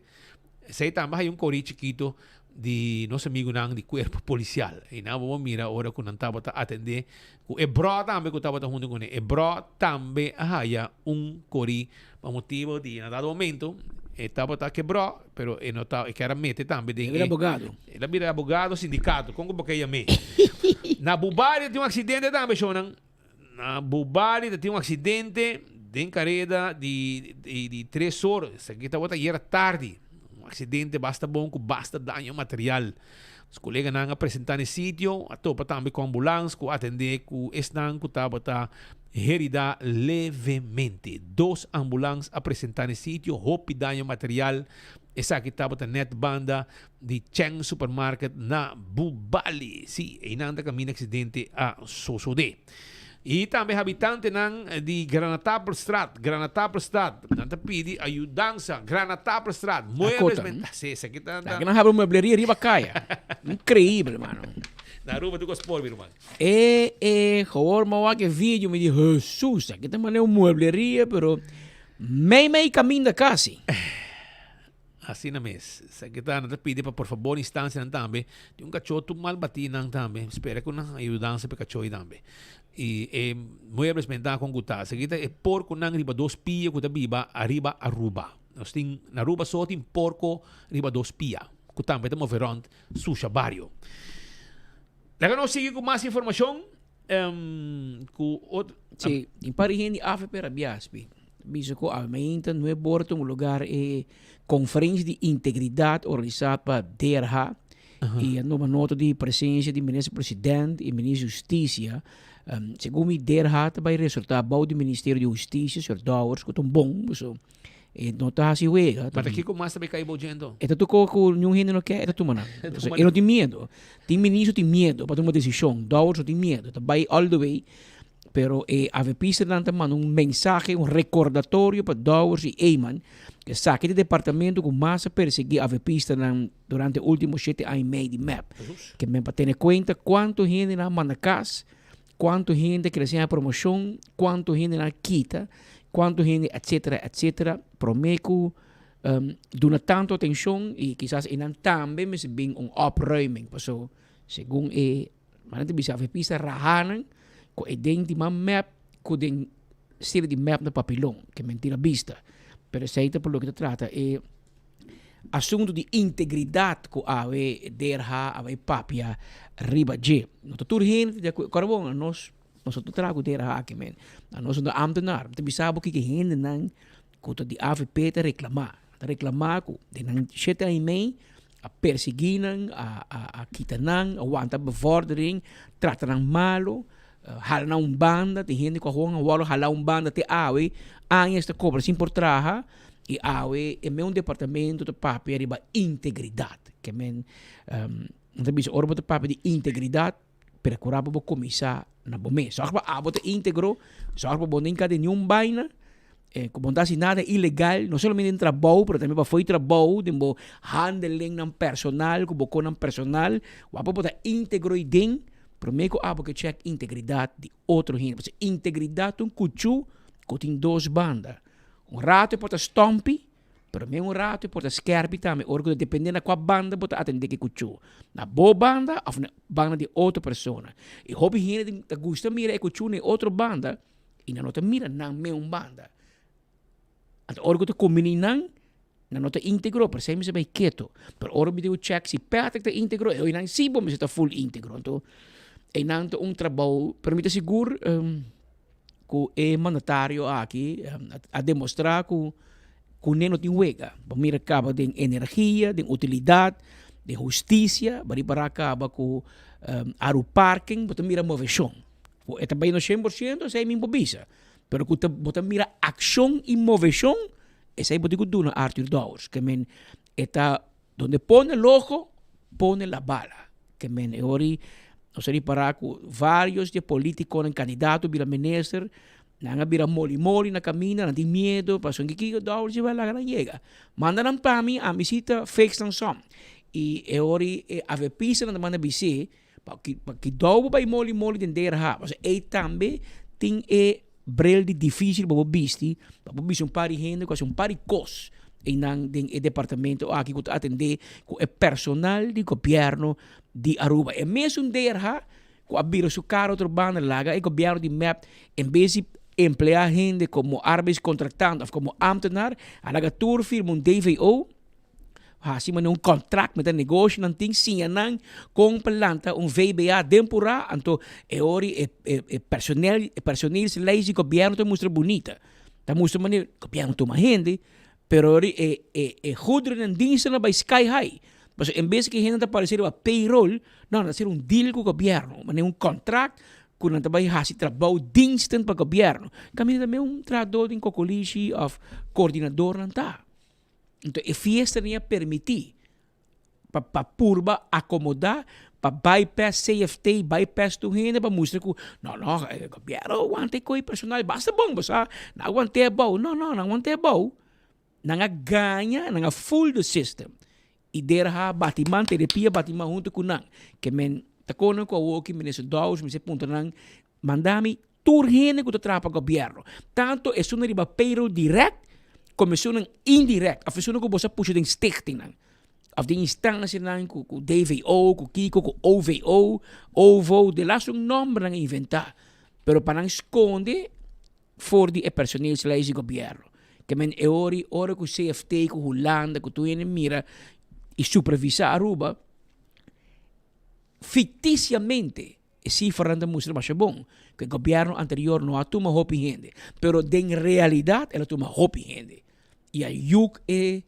Esei tambe haya un korí chikito di nos amigunan di kuerpo polisial. I nan bo mira ora ku nan tabata atendé ku e brò tambe ku tabata huntu kuné. E brò tambe a haya un korí pa motibu di na dado momento e tabata kebrò pero e no ta e kier a mete tambe den El a bira abogado. El a bira abogado sindikato. Kon ku bo ke yam'é? Na Bubari tin un aksidente tambe shownan. Na Bubali ta tin un accidente den careda di di tres or. Esaki tabata ayera tardi. Un accidente basta bon cu basta daño material. Nos coleganan a presenta na e sitio, a topa tambe cu ambulans cu a atende cu esnan cu tabata herida levemente. Dos ambulans a presenta na e sitio, hopi daño material. Esaki tabata net banda di Cheng Supermarket na Bubali. Sí, einan ta kaminda aksidente a sosodé. I tambe habitantenan di Granatapelstraat, Granatapelstraat, nan ta pidi ayudansa. Granatapelstraat, muebles Akota, men, sí, esaki ta, ta. Aki nan habri un muebleria riba kaya. Increíble, mano. Na Aruba tur kos por, mi ruman. E, e, gewoon mi a wak e video, mi di, Jesus, aki ta manera un muebleria, pero mei mei kaminda kasi. Asina mes. Esaki ta, nan ta pidi pa por fabor instancianan tambe, tin un cachó tur mal batí nan tambe, spera cu nan ayudansa pa e cachó ei tambe. Y e muebles menta con cu ta. Esaki ta e porconan riba dos pia cu ta biba ariba Aruba. Nos tin, na Aruba so tin porco riba dos pia, cu tambe ta move rond susha bario. Laga nos sigui cu mas informacion. Cu otro. Sí, tin par di hende avp rabia spi. Bisa cu awe mainta no e bor ta un lugar e conferencia di integridad organisa pa DRH y a numa nota di presencia di minister president y minister di husticia. Segun mi DRH ta bay resorta bao di ministerio di husticia, señor Dowers, cu ta un bon, so E no ta hasi wega. Ma ta kiko mas ta bay kai bo djento? E ta tocó cu niun hende no ke, e ta tuma nan. E no tin miedo. Tin ministro tin miedo pa tuma decision. Dowers no tin miedo. Ta bay all the way. Pero e avpistanan ta manda un mensahe, un recordatorio pa Dowers y Eman, ke esaki ta e departamento cu mas a persegui avpistanan durante e ultimo shete aña y mei di mep. Ke men pa tene cuenta cuanto hende nan a manda cas, Cuanto hende crece na promocion, cuanto hende nan kita, cuanto hende etcetera etcetera, prome cu um, duna tanto atencion y kisas enan tambe mester bin un opruiming, paso segun e manera ta bisa avp sa rahanan cu e den di man mep cu den stilo di mep na papilon, ke mentira bista, pero esey ta por loke ta trata e Asuntu di integridat ku awe derha, awe papia riba dje. No ta tur hende ta di akuerdo. Kòrda bon, nos. Nos no ta traha ku DRH aki men. Nos no ta ambtenaar. Mi ta bisa bo kiko hendenan ku ta di avp ta reklamá. Ta reklamá ku den nan shete aña i mei a persiguí nan, a a a kita nan, a wanta bevordering, trata nan malu, hala nan un banda. Tin hende ku a hoga wòrdu halá un banda te awe, añas ta kobra sin por traha i awe e meun departamento ta papia riba integridat. Ke men nan ta bisa ora bo ta papia di integridat Percura pa bo cuminsa na bo mes. Zorg pa abo ta integro, zorg pa bo no hinca den niun baina, eh, cu bo no ta haci nada ilegal, no solamente den trabou, pero tambe pafo di trabou, den bo handelingnan personal, cu bo conan personal, wak pa bo ta integro y den, prome cu abo ke check integridad di otro hende. Pasobra integridad ta un cuchu cu tin dos banda. Un rato e por ta stompi, Pero men un rato e por ta skerpi tambe ora ku ta depende na kua banda bo ta atende ki kuchú. Na bo banda òf na banda di otro persona. I hopi hende ta gusta mira e kuchú na e otro banda i nan no ta mira nan meun banda. Anto ora ku ta kumbiní nan, nan no ta íntegro, p'esei mester bai keto. Pero ora mi tin ku chèk si Patrick ta íntegro, e oinan sí bo mester ta ful íntegro. Anto einan ta un trabou, pero mi ta sigur ku e mandatario aki a demostrá ku kuné no tin wega. Bo mira kaba den energia, den utilidat, den hustisia, bo ripará kaba ku Aruparking bo ta mira moveshon. Ku e ta bai no shen por shento esei mi por bisa, pero ku ta bo ta mira akshon i moveshon esei bo tin ku duna Arthur Dowers ke men e ta Donde pone el ojo, pone la bala. Ke men e ori nos a ripará ku varios di e politikonan kandidato bira minister, nan a bira moli moli na kaminda, nan tin miedo, pasobra kiko dòler si bai laga nan yega. Manda nan pa mi, ami si ta fix nan som. I e ori e avpistanan ta manda bis'é pa ki pa ki dòu bo bai moli moli den DRH, pasobra ei tambe tin e bril di dificil pa bo bisti, pa bo bisti un par di hende ku hasi un par di kos einan den e departamento aki ku ta atendé ku e personal di gobièrnu di Aruba. E mesun DRH ku a bira su kara otro banda laga e gobièrnu di mep en bes di empleá hende komo arbeidscontractant òf komo ámtenar a laga tur firma un DVO. Hasi manera un contract met e negoshonan tin siña nan kon pa lanta un VBA den purá anto e ori e e personel e personeelslijst di gobierno ta mustra bunita ta mustra manera gobierno tuma hende pero ori e e e goederen en diensten a bai sky high pasobra en bes ki hende ta aparece riba payroll no nan ta hacer un deal ku gobierno manera un contract ku nan ta bai hasi trabou diensten pa gobierno kaminda tambe un trahador den kokolishi of coordinador nan ta. Enton e fiesta ni a permití pa pa purba akomodá, pa bypass CFT, bypass tur hende pa mustra ku no no e gobièrnu wanta e koe personal basta bon bo sa, nan a want'é abou. No no nan a want'é abou, nan a gaña, nan a fool the system i derha bati man te de pia bati man huntu ku nan. Ke men ta kono ku awoki minister Dowers mester puntra nan manda mi Tur hende ku ta traha pa gobièrnu, tantu esunnan riba payroll dirèkt komo esunnan indirèkt òf esunnan ku boso a pusha den stichtingnan òf den instansianan ku ku DVO, ku kiko, ku OVO, OVO, de las un nòmbernan a inventá, pero pa nan skonde for di e personeelslijst di gobièrnu. Ke men e ora i ora ku CFT, ku Hulanda, ku tur hende mira i supervisá Aruba, ficticiamente E cifranan ta mustra masha bon cu e gobierno anterior no a tuma hopi hende, pero den realidad el a tuma hopi hende y a yuk e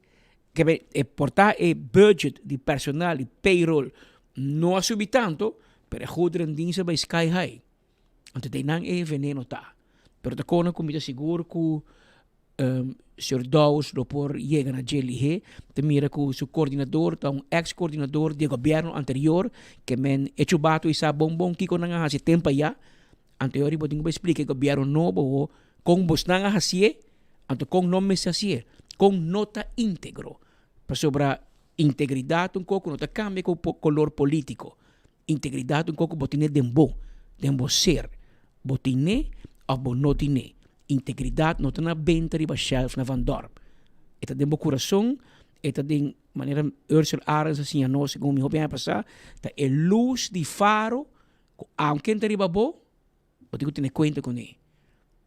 e por ta e budget di personal di payroll no a subi tanto, pero e goederendienst a bay sky high. Anto den nan e veneno ta. Pero ta kona ku mi ta sigur ku Señor Dowers lo por yega na dje lihé. Ta mira ku su koordinador ta un eks koordinador di e gobièrnu anterior ke men e chubato i sa bon bon kiko nan a hasi tempu ayá. Anto e ora bo tin ku bai splika e gobièrnu nobo ho kon bosnan a hasié, anto kon no mester hasié, kon no ta íntegro. Pasobra integridat un kos ku no ta kambia ku kolor polítiko. Integridat un kos ku bo tene den bo, den bo ser. Bo tine òf bo no tine. Integridat no ta na benta riba shelf na Van Dorp. E ta den bo kurason, e ta den, manera Ursel Arends a siña nos segun mi hopi aña pasá, ta e lus di faro ku aunke ta riba bo, bo tin ku tene kuenta kuné.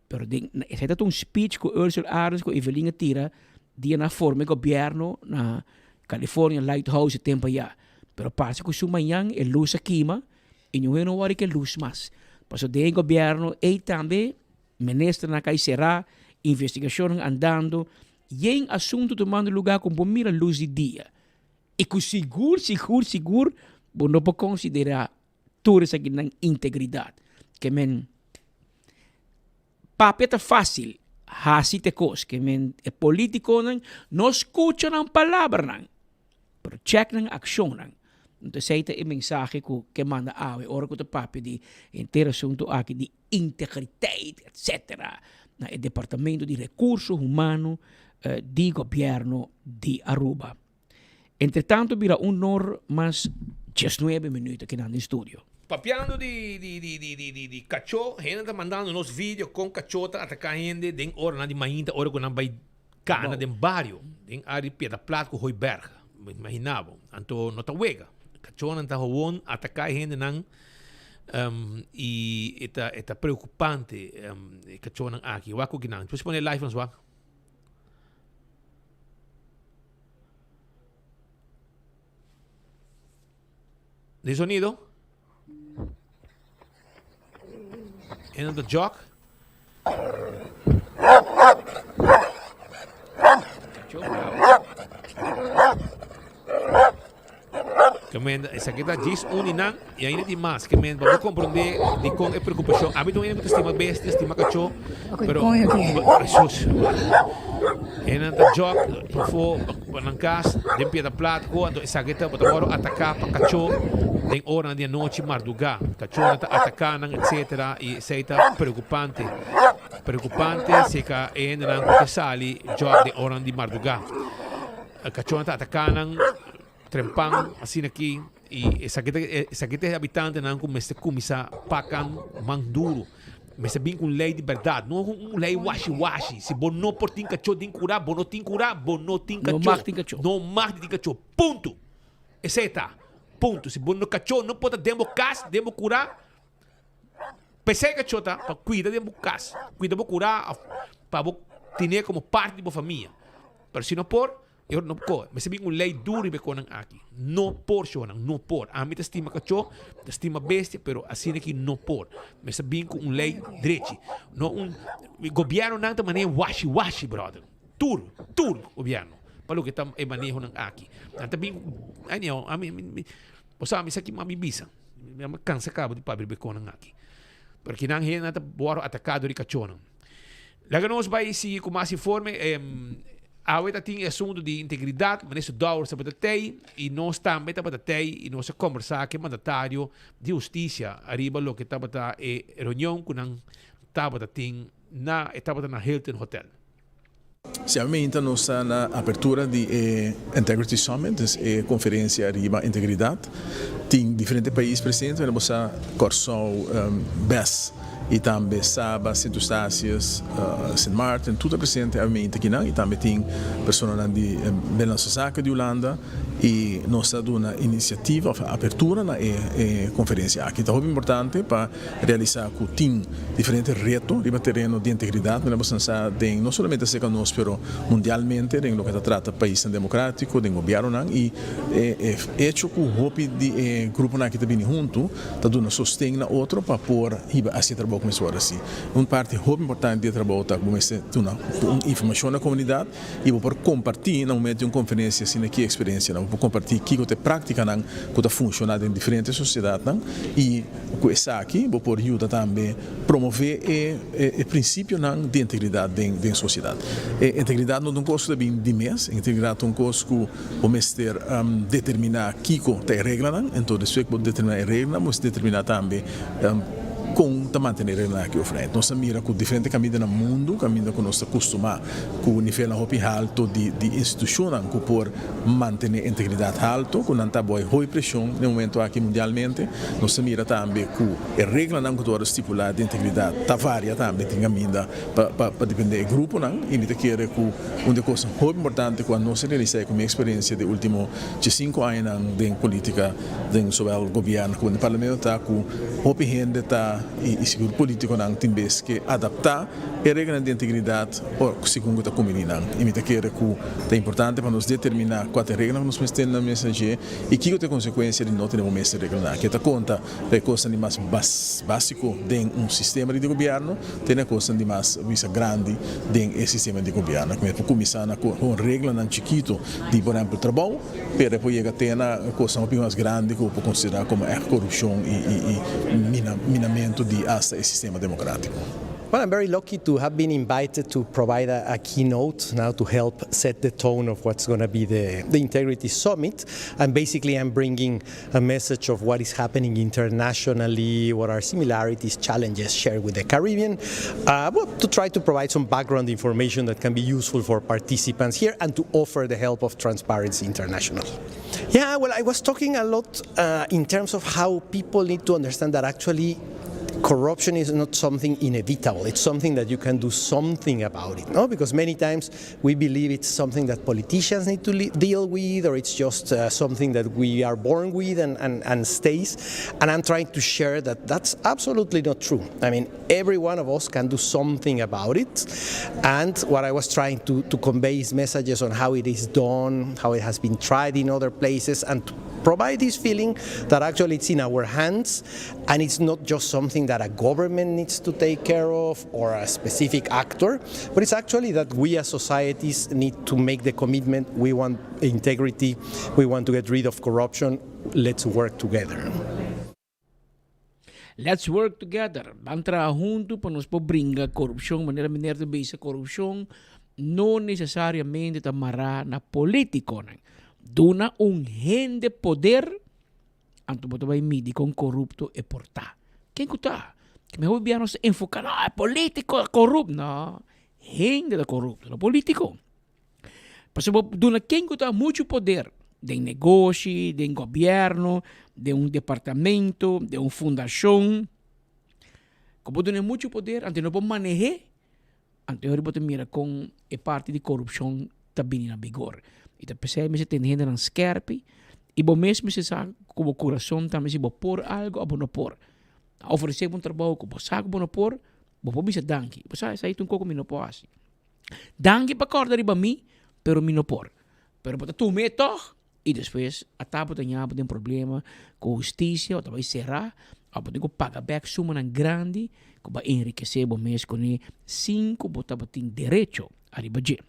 Pero den, esei ta un speech ku Ursel Arends ku Evelyn a tira dia nan a forma e gobièrnu na California Lighthouse e tempu ayá. Pero parse ku su mañan e lus a kima i niun hende no wòri ku e lus mas. Pasobra den e gobièrnu ei tambe ministernan a kai será, investigashonnan andando, yen asuntu tumando lugá ku bo mira lus di dia. I ku sigur, sigur, sigur bo no por konsiderá tur esakinan integridat. Ke men papia ta fásil, hasi ta e kos. Ke men e polítikonan no skucha nan palabranan, pero chèk nan akshonnan. Enton esei ta e mensahe ku ke manda awe ora ku ta papia di henter asuntu aki di integriteit etcetera na e departamento di Recurso Humano di Gobierno di Aruba. Entretanto bira un or mas diesnuebe minuut aki nan den studio. Papiando di di di di di di di kachó, hende ta mandando nos video kon kachó ta ataká hende den oranan di mainta ora ku nan bai kana den bario, den área di Piedra Plat ku Hooiberg. Imaginá bo. Anto no ta wega. Kachónan ta howon ataká e hendenan i e ta e ta preokupante e kachónan aki. Wak ku kinan. Despues pone live ons wak. Di sonido. En de jog. Ke men esaki ta djis un di nan i ainda tin mas. Ke men pa bo komprondé dikon e preokupashon. Ami ta un hende ku ta stima bestia, stima kachó, pero Hesus. Hendenan ta jòk pafó pa nan kas den Piedra Plat ku anto esaki ta bo ta wòrdu ataká pa kachó den oranan di anochi mardugá. Kachónan ta ataká nan etsetera i esei ta preokupante. Preokupante seka e hendenan ku ke sali jòk den oranan di mardugá. Kachónan ta ataká nan. Trempan asina aki y esaki ta esaki ta e habitantenan cu mester cuminsa pakan man duro. Mester bin cu un ley di berdad, no un ley washi washi. Si bo no por tin cacho den cura, bo no tin cura, bo no tin No cacho. mag tin cacho. No mag di tin cacho. Punto. Esey ta. Punto. Si bo no cacho no por ta den bo cas, den bo cura, P'esei kachó ta pa kuida den bo kas, kuida bo kurá òf pa bo tine komo parti di bo famia. Pero si no por, e ora no por kohe. Mester bin un lei duru riba e konan aki. No por, shownan, no por. Ami ta stima kachó, ta stima bestia, pero asina aki no por. Mester bin ku un lei drechi. No un, gobièrnunan ta manera washi washi, bròder. Tur, tur gobièrnu pa loke ta e manehonan aki. Nan ta bin ku, anyhow, ami, mi, bo sa mi sa ki mami bisa. Mi a cansa caba di papia riba e conan aki. Pero kinan hendenan ta wòrdu atacá dor di cachónan. Laga nos bai sigui cu mas informe. Awe ta tin e asunto di integridad. Minister Dowers tabata tey y nos tambe tabata tey y nos a combersa cu e mandatario di husticia ariba loke tabata e reunion cu nan tabata tin na e tabata na Hilton Hotel. Si awe meinta nos ta na apertura di e Integrity Summit, dus e konferensia riba integridat. Tin diferente pais presente, mira bo sa Kòrsou, bes i tambe Saba, Sint Eustatius, Sint Maarten, tur ta presente awe meinta akinan i tambe tin personanan di Binnenlandse Zaken di Hulanda i nos ta duna inisiativa òf apertura na e konferensia aki. Ta hopi importante pa. Realisá ku tin diferente reto riba tereno di integridat, mira boso sa den no solamente aserka nos pero mundialmente den loke ta trata paisnan demokratiko, den gobièrnunan i e echo ku hopi di e gruponan aki ta bini huntu ta duna sosten na otro pa por hiba hasi e trabou ku mester wòrdu hasi. Un parti hopi importante di e trabou ta ku bo mester duna un informashon na komunidat i bo por kompartí na momento di un konferensia asina ki eksperensianan, bo por kompartí kiko ta e práktikanan ku ta funshoná den diferente sosiedatnan i Ku esaki bo por yuda tambe promové e e prinsipionan di integridat den den sosiedat. E integridat no ta un kos ku ta bin di mes, integridat ta un kos ku bo mester determiná kiko ta e reglanan, enton despues ku bo determiná e reglanan bo mester determiná tambe kon ta mantené e reglanan aki overeind. Nos a mira ku diferente kaminda na mundu, kaminda ku nos ta kustumá ku nivelnan hopi haltu di di institushonnan ku por mantené integridat haltu, ku nan ta boi hopi preshon den momento aki mundialmente. Nos ta mira tambe ku e reglanan ku ta wòrdu stipulá di integridat ta varia tambe, tin kaminda pa pa dependé e gruponan i mi ta kere ku un di e kosnan hopi importante ku anos a realisá i ku mi eksperensia di último diesinku añanan den polítika den zowel gobièrnu komo den parlamento ta ku hopi hende ta. i sigur polítikonan tin bes ke adaptá e reglanan di integridat segun ku ta kumbiní nan. I mi ta kere ku ta importante pa nos determiná kua ta e reglanan ku nos mester tene na mesa dje i kiko ta e konsekuensia di no tene bo mes e reglanan aki. E ta konta pa e kosnan di mas básiko den un sistema di gobièrnu te na e kosnan di mas bisa grandi den e sistema di gobièrnu. Ku por kuminsá na kon reglanan chikitu di por ehèmpel trabou, pero e por yega te na kosnan hopi mas grandi ku bo por konsiderá komo ègt korupshon i minamentu di asta e sistema demokrátiko. Well, I'm very lucky to have been invited to provide a, a keynote now to help set the tone of what's going to be the, the Integrity Summit. And basically, I'm bringing a message of what is happening internationally, what are similarities, challenges shared with the Caribbean, uh, well, to try to provide some background information that can be useful for participants here and to offer the help of Transparency International. Yeah, well, I was talking a lot uh, in terms of how people need to understand that actually corruption is not something inevitable. It's something that you can do something about it, no? Because many times we believe it's something that politicians need to deal with, or it's just uh, something that we are born with and, and, and stays. And I'm trying to share that that's absolutely not true. I mean, every one of us can do something about it. And what I was trying to, to convey is messages on how it is done, how it has been tried in other places, and to provide this feeling that actually it's in our hands and it's not just something that a government needs to take care of or a specific actor, but it's actually that we as societies need to make the commitment. We want integrity, we want to get rid of corruption. Let's work together. Let's work together. Ban traha huntu pa nos por bringa korupshon. Manera meneer ta bisa korupshon no nesesariamente ta mará na polítikonan. Duna un hende poder, anto bo ta bai midi kon korupto e por ta. Ken ku ta? Ke mehor bia nos ta enfoká, no, e polítiko ta korupt. No, hende ta korupto, no polítiko. Pasobra bo duna ken ku ta muchu poder den negoshi, den gobièrnu, den un departamento, den un fundashon. Ku bo duna muchu poder, anto no por maneh'é, anto bo ta mira kon e parti di korupshon ta bini na bigor. I ta p'esei mester tene hendenan skèrpi i bo mes mester sa ku bo kurason tambe si bo por algu òf bo no por. A ofresé bo un trabou ku bo sa ku bo no por, bo por bisa danki. Bo sa esei ta un kos ku mi no por hasi. Danki pa kòrda riba mi, pero mi no por. Pero bo ta tuma e tòg i despues ata bo ta ña bo den problema ku hustisia, bo ta bai será òf bo tin ku paga bèk sumanan grandi ku bo a enrikesé bo mes kuné sin ku bo tabatin derecho ariba dje.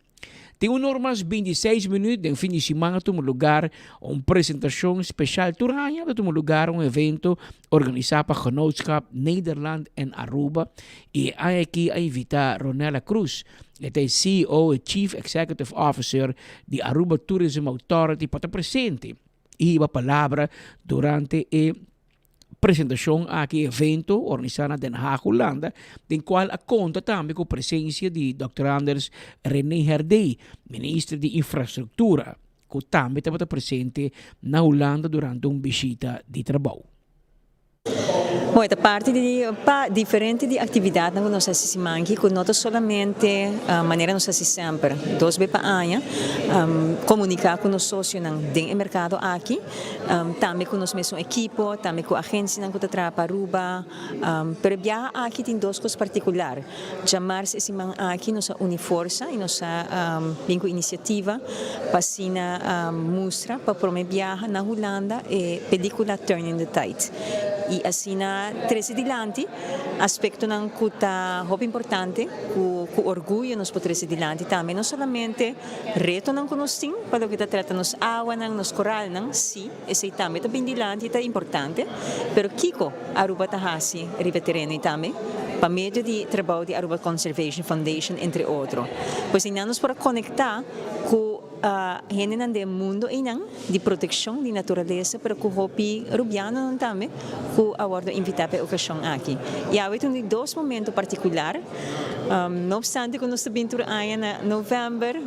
Tin un or mas bintiseis minüt den fin di siman a tuma lugar un presentashon speshal. Tur aña ta tuma lugar un evento organisá pa Genootschap Nederland en Aruba i e aña aki a invitá Ronella Cruz, e ta e ceo e Chief Executive Officer di Aruba Tourism Authority pa ta presente i hiba palabra durante e presentashon aki, evento organisá na Den Haag, Hulanda, den kual a konta tambe ku presensia di Dòkter Anders René Herdé, Minister di Infrastruktura. ku tambe tabata presente na Hulanda durante un bishita di trabou. Bon, e ta parti di pa diferente di aktividatnan ku nos a hasi siman aki ku no ta solamente manera nos a hasi semper, dos be pa aña, komuniká ku nos sosionan den e merkado aki, tambe ku nos mesun ekipo, tambe ku agensianan ku ta traha pa Aruba. Pero e biaha aki tin dos kos partikular. Djamars e siman aki nos a uni forsa i nos a bin ku inisiativa pa asina mustra pa prome biaha na Hulanda e pelikula Turning the Tide i asina trese dilanti aspektonan ku ta hopi importante ku ku orguyo nos por trese dilanti tambe no solamente retonan ku nos tin pa loke ta trata nos awanan nos koralnan si Esei tambe ta bin dilanti i ta importante, pero kiko Aruba ta hasi riba e tereno ei tambe? Pa medio di trabou di Aruba Conservation Foundation entre otro. Pues einan nos por a konektá ku hendenan den e mundo einan di protekshon di naturalesa pero ku hopi rubianonan tambe ku a wòrdu invitá pa e okashon aki. I awe ta un di dos momento partikular. No obstante ku nos ta bin tur aña na novèmber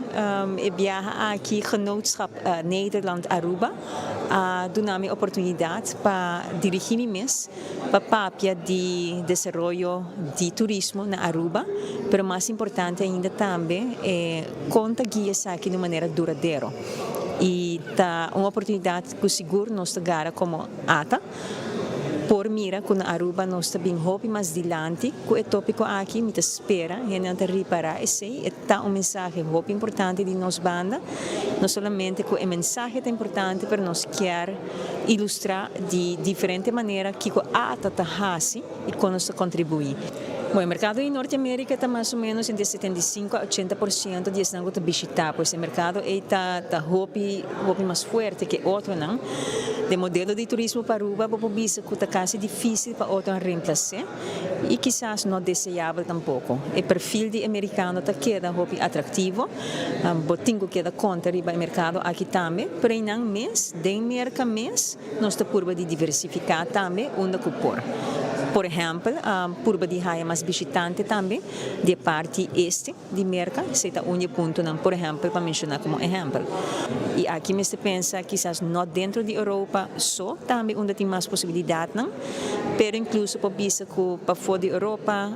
e biaha aki Genootschap Nederland Aruba a duna mi oportunidat pa dirigí mi mes pa papia di desaroyo di turismo na Aruba, pero mas importante ainda tambe e kon ta guia esaki di un manera duradero. I ta un oportunidat ku sigur nos ta gara komo ata. Por mira ku na Aruba nos ta bin hopi mas dilanti ku e tópiko aki. Mi ta spera hendenan ta ripará esei. E ta un mensahe hopi importante di nos banda. No solamente ku e mensahe ta importante, pero nos kier ilustrá di diferente manera kiko ata ta hasi i kon nos ta kontribuí. Bon, e merkado di Norte Amerika ta mas o ménos entre 75 a 80% di esnan ku ta bishitá, pues e merkado ei ta ta hopi hopi mas fuerte ke otronan. Den modelo di turismo pa Aruba bo por bisa ku ta kasi difísil pa otronan remplas'é i kisas no deseabel tampoko. E perfil di e merikano ta keda hopi atraktivo, bo tin ku keda konta riba e merkado aki tambe, pero einan mes, den Merka mes, Nos ta purba di diversifiká tambe unda ku por. Por ehèmpel, purba di haya mas bishitante tambe di e parti este di Merka, esei ta un di e puntonan, por ehèmpel, pa menshoná komo ehèmpel. I aki mester pensa kisas no dentro di Europa so tambe unda tin mas posibilidatnan, pero inkluso por bisa ku pafó di Europa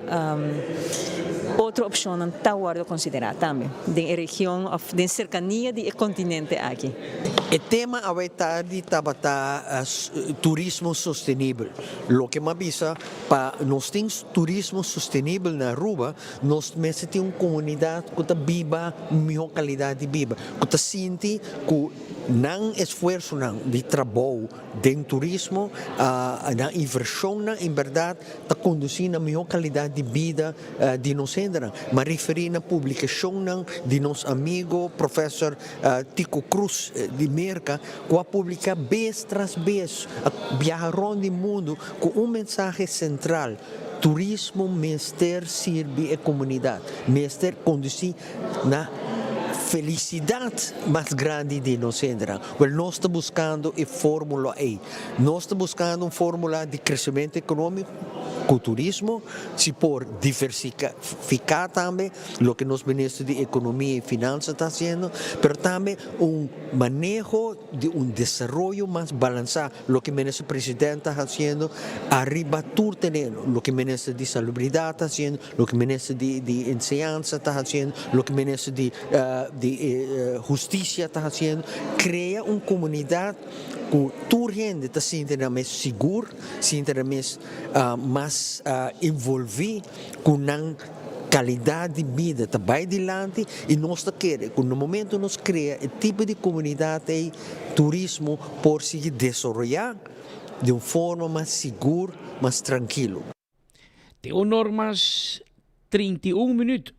otro opshonnan ta wòrdu konsiderá tambe den e region òf den serkania di e kontinente aki. E tema awe tardi tabata turismo sostenibel. Loke m'a bisa, pa nos tin turismo sostenibel na Aruba, nos mester tin un comunidad cu ta biba miho calidad di biba, cu ta sinti cu nan esfuersonan di trabou den turismo, nan inversionnan en berdad ta conduci na miho calidad di bida di nos hendenan. M'a referi na publicacionnan di nos amigo Professor Tico Cruz di Merca cu a publica bes tras bes, a biaha rond di mundo cu un mensahe central, turismo mester sirbi e comunidad, mester conduci na felicidad mas grandi di nos hendenan. Wel, nos ta buscando e formula ey. Nos ta buscando un formula di crecemento economico cu turismo, si por diversifica tambe, loke nos Minister di Economia y Finansa ta haciendo, pero tambe un maneho di un desaroyo mas balansa, loke Minister President ta haciendo ariba tur tereno, loke Minister di Salubridad ta haciendo, loke Minister di di Enseñansa ta haciendo, loke Minister di di Husticia ta haciendo, crea un comunidad cu tur hende ta sinti nan mes sigur, sinti nan mes mas envolvi cu nan Calidad di bida ta bay dilanti y nos ta kere cu na momento nos crea e tipo di comunidad ey turismo por sigui desaroya di un forma mas sigur, mas trankilo. Te honor mas 31 minuut.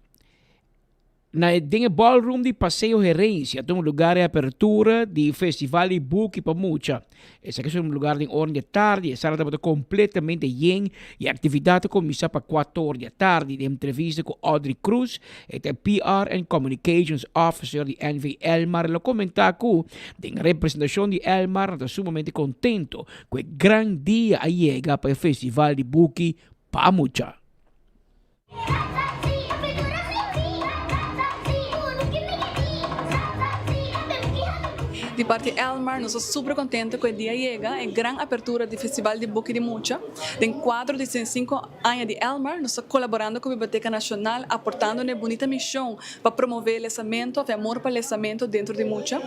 Na e den e ballroom di Paseo Herencia ta un lugar e apertura di Festival di Buki pa Mucha. Esaki ta un lugar den ora di atardi, e sala tabata completamente yen y e actividad a cuminsa pa cuatro or di atardi. Den entrevista cu Audrey Cruz, e ta e PR and Communications Officer di NV Elmar, el a comenta cu den representacion di Elmar nan ta sumamente contento cu e gran dia a yega pa e Festival di Buki pa Mucha. Di parti Elmar nos ta super contento cu e dia yega, e gran apertura di Festival di Buki di Mucha. Den cuadro di 105 aña di Elmar nos ta colaborando cu Biblioteca Nacional aportando na e bunita mision pa promove lesamento of e amor pa lesamento dentro di mucha.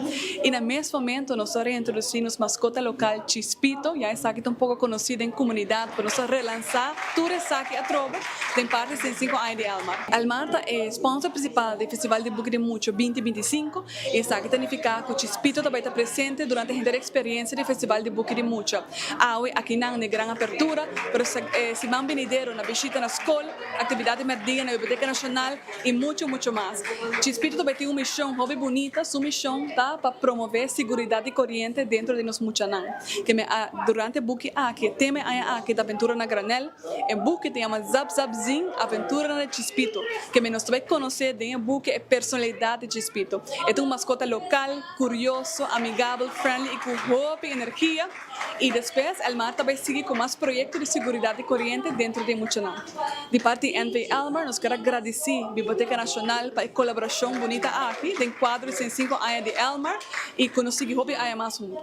Y na mes momento nos ta reintroduci nos mascota local Chispito, ya esaki ta un poco conoci den comunidad pero nos ta relansa tur esaki atrobe. Den parti 65 aña di Elmar. Elmar ta e sponsor principal di Festival di Buki di Mucho binti 25 y esaki ta nifica cu Chispito ta bay ta presente durante henter e experiencia di Festival di Buki di Mucha. Awe akinan n'e gran apertura, pero e siman binidero na bishita na scol, actividad di merdia na Biblioteca Nacional y mucho mucho mas. Chispito ta bay tin un mision hopi bunita, su mision ta pa promove siguridad di coriente dentro di nos muchanan. Keme a durante e buki aki, e tema e aña aki ta Aventura na Granel. E buki ta yama Zap Zap Zin, Aventuranan di Chispito. Keme nos ta bai konosé den e buki e personalidat di Chispito. E ta un maskota lokal, kurioso, amigabel, friendly i ku hopi energia. I despues Elmar ta bai sigui ku mas proyekto di siguridat di koriente dentro di e muchanan. Di parti di NV Elmar nos kier a gradisí Biblioteka Nashonal pa e kolaborashon bunita aki den kuadro di 105 aña di Elmar i ku nos sigui hopi aña mas huntu.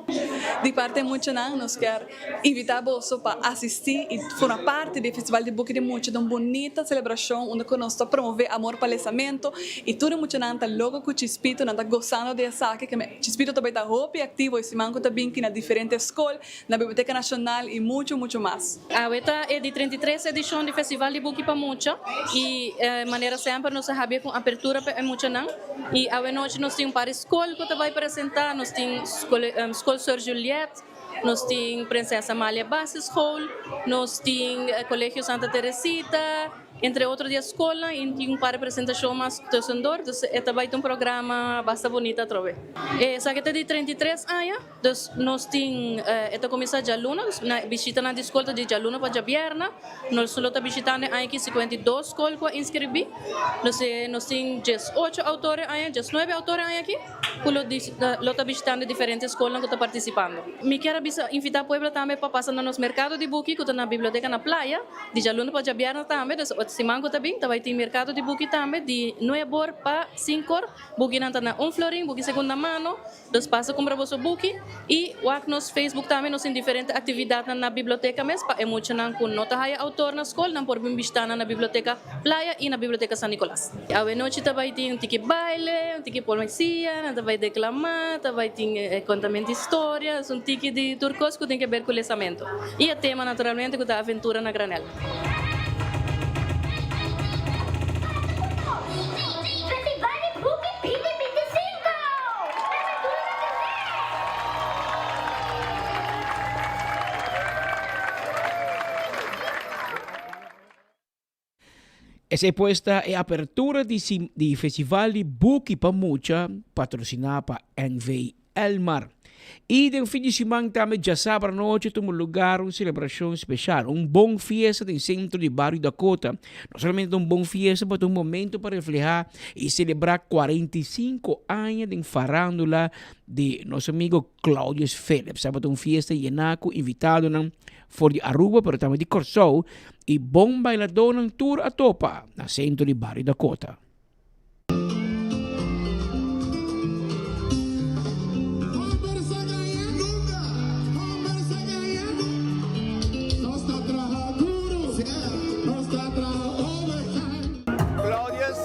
Di parti e muchanan nos kier. Invitá boso pa asistí i forma parti di e Festival di Buki di Mucha. Ta un bunita selebrashon unda ku nos ta promové amor pa lesamentu i tur e muchanan ta loko ku Chispito, nan ta gosando di esaki. Keme Chispito ta bai. keda hopi aktivo e siman ku ta binki na diferente skol, na Biblioteka Nashonal i muchu muchu mas. Awe ta e di 33 edishon di Festival di Buki pa Mucha i manera semper nos a habia ku apertura pa e muchanan i awe nochi nos tin un par di skol ku ta bai presenta, nos tin Skol Sor Juliet, nos tin Prinses Amalia Basisschool, nos tin Colegio Santa Teresita, Entre otro di e skolnan i tin un par di presentashon mas tussendoor, dus e ta bai ta un programa basta bunita atrobe. Esaki ta di 33 aña, dus nos tin e ta kuminsá djaluna, dus na bishitanan di skol ta di djaluna pa djabièrnè, nos lo ta bishitando e aña aki 52 skol ku a inskribí, nos nos tin 18 outor e aña, 19 outor e aña aki ku lo lo ta bishitando diferente skolnan ku ta partisipando. Mi kier a bisa invitá pueblo tambe pa pasa na nos merkado di buki ku ta na biblioteka na Playa. Di djaluna pa djabièrnè tambe, dus ot siman ku ta bin, ta bai tin merkado di buki tambe di nuebor pa sinkor. Bukinan ta na un florin, buki segunda mano, dus pasa kumpra boso buki. I wak nos Facebook tambe, nos tin diferente aktividatnan na biblioteka mes pa e muchanan ku no ta haya outor na skol, nan por bin bishita nan na biblioteka Playa i na biblioteka San Nicolas. Awenochi ta bai tin un tiki baile, un tiki poesia, nan ta bai deklamá, ta bai tin kontamentu di storia, dus un tiki di tur kos ku tin ke ber ku lesamentu. I e tema naturalmente ku ta aventura na granel. Esei pues ta e apertura di di Festival di Buki pa Mucha patrosiná pa NV Elmar. I den fin di siman tambe djasabra anochi tuma lugar un selebrashon speshal, un bon fiesta den sentro di bario Dakota. No solamente ta un bon fiesta, pero ta un momento pa reflehá i selebrá 45 aña den farándula di nos amigo Claudius Philips. Tabata un fiesta yená ku invitadonan for di Aruba pero tambe di Kòrsou i bon bailadónan tur a topa na sentro di bario Dakota. Claudius,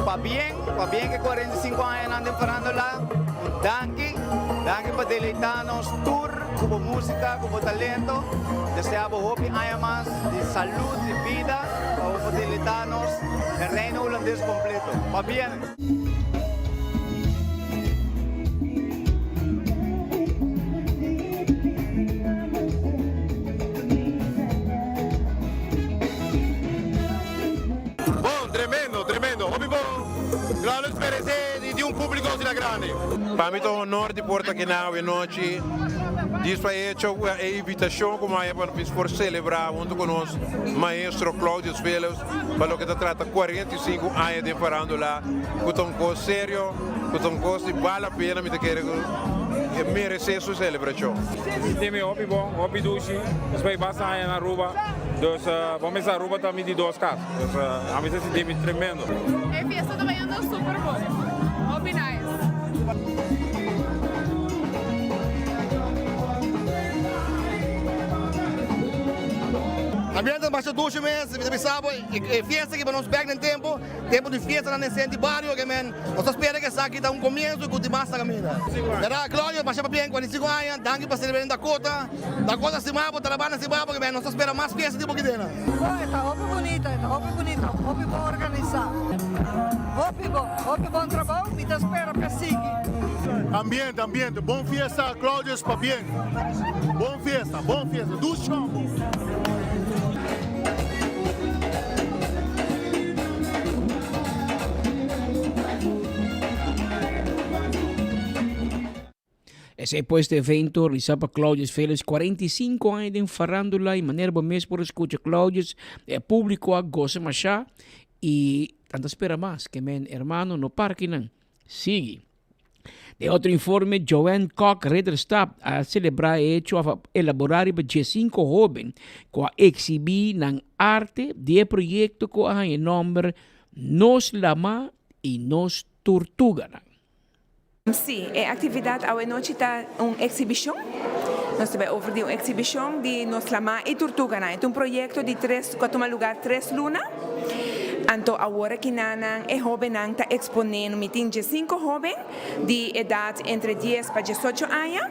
pabien, pabien ku e 45 añanan den farándula. Un danki, danki pa deleitá nos tur. Ku bo músika, ku bo talento, desea bo hopi aña mas di salud, di bida, pa bo por deleitá nos den Reino Hulandes kompleto. Pabien! Bon, tremendo, tremendo, hopi bon. Claudius merece di tin un publico asina grandi. Pa mi ta un honor di por ta aki na awe nochi. Djis pa e hecho cu e invitacion cu maya pa nos por celebra hunto cu nos maestro Claudius Philips pa loke ta trata 45 aña den farandula cu ta un cos serio, cu ta un cos di bal la pena mi ta kere cu e merece su celebracion. Sinti mi hopi bon, hopi dushi, despues di basta aña na Aruba, dus bo mester Aruba ta mi di dos cas, dus ami ta sinti mi tremendo. E fiesta ta bayendo super bon, hopi nice. Ambiente ta masha dushi mes, mi ta bisa bo e fiesta aki pa nos bek den tempo, tempo di fiestanan den senti bario ke men nos ta spera ke esaki ta un comienzo y ku tin mas na caminda. Berdad Claudio masha pabien 45 aña, danki pa celebra den Dakota, Dakota stima bo, Tarabana stima bo ke men nos ta spera mas fiesta tipo aki dena. Bo, e ta hopi bunita, e ta hopi bunita, hopi bon organisá. Hopi bon, hopi bon trabou, mi ta spera p'e sigui. Ambiente, ambiente, bon fiesta Claudius pabien. Bon fiesta, bon fiesta, dus chombo. Esei pues ta evento realisá pa Claudius Felix, 45 aña den farándula y manera bo mes por escucha Claudius, e público a goza mashá y nan ta spera mas. Ke men hermano no para kinan, sigui. Den otro informe, Joanne Kok Ridderstap a selebrá e hecho of a elaborá riba diesinko hóben ku a eksibí nan arte di e proyekto ku a haña e nòmber Nos Lama i Nos Turtuganan. Sí, e actividad awe nochi ta un exhibicion. Nos ta bay over di un exhibicion di nos lama y turtuganan. E ta un proyecto di tres, cu a tuma lugar tres luna. Anto awor aki nan e hobennan ta eksponé. Mi tin diesinko hoben di edat entre dies pa diesocho aña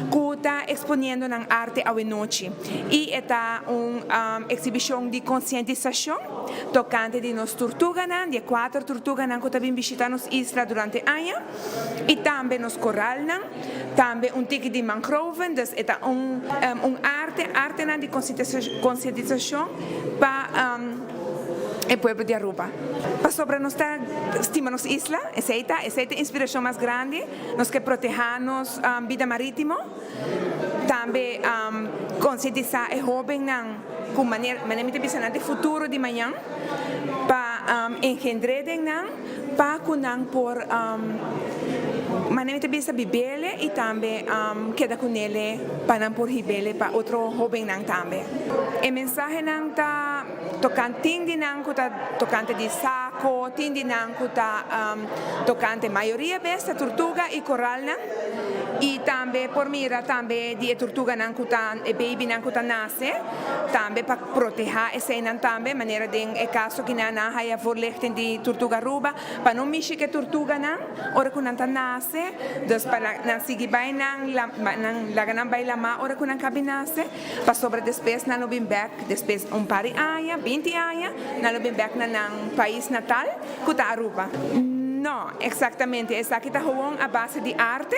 ku ta eksponiendo nan arte awenochi. I e ta un eksibishon di konsientisashon tokante di nos turtuganan, di e kuater turtuganan ku ta bin bishita nos isla durante aña i tambe nos koralnan, tambe un tiki di mangroven. Dus e ta un un arte, artenan di konsientisashon pa e pueblo di Aruba. Pasobra nos ta stima nos isla, esei ta, esei ta e inspirashon mas grandi, nos ke protehá nos bida marítimo, tambe konsientisá e hóbennan ku manera, manera mi ta bisa nan ta e futuro di mañan, pa engendr'é den nan pa ku nan por manera mi ta bisa bib'ele i tambe keda kunele pa nan por hib'ele pa otro hóbennan tambe. E mensahenan ta tokante, tin di nan ku ta tokante di sako, tin di nan ku ta tokante mayoria bes ta turtuga i koralnan i tambe por mira tambe di e turtuganan ku ta e babynan ku ta nase tambe pa protehá eseinan tambe manera den e kaso ki nan a haya voorlichting di Turtuga Aruba pa no mishi ku e turtuganan ora ku nan ta nase dus pa nan sigui bai nan nan laga nan bai lamá ora ku nan kabi nase pasobra despues nan lo bin bèk despues un par di aña binti aña nan lo bin bèk na nan pais natal ku ta Aruba. No, eksaktamente esaki ta gewoon a base di arte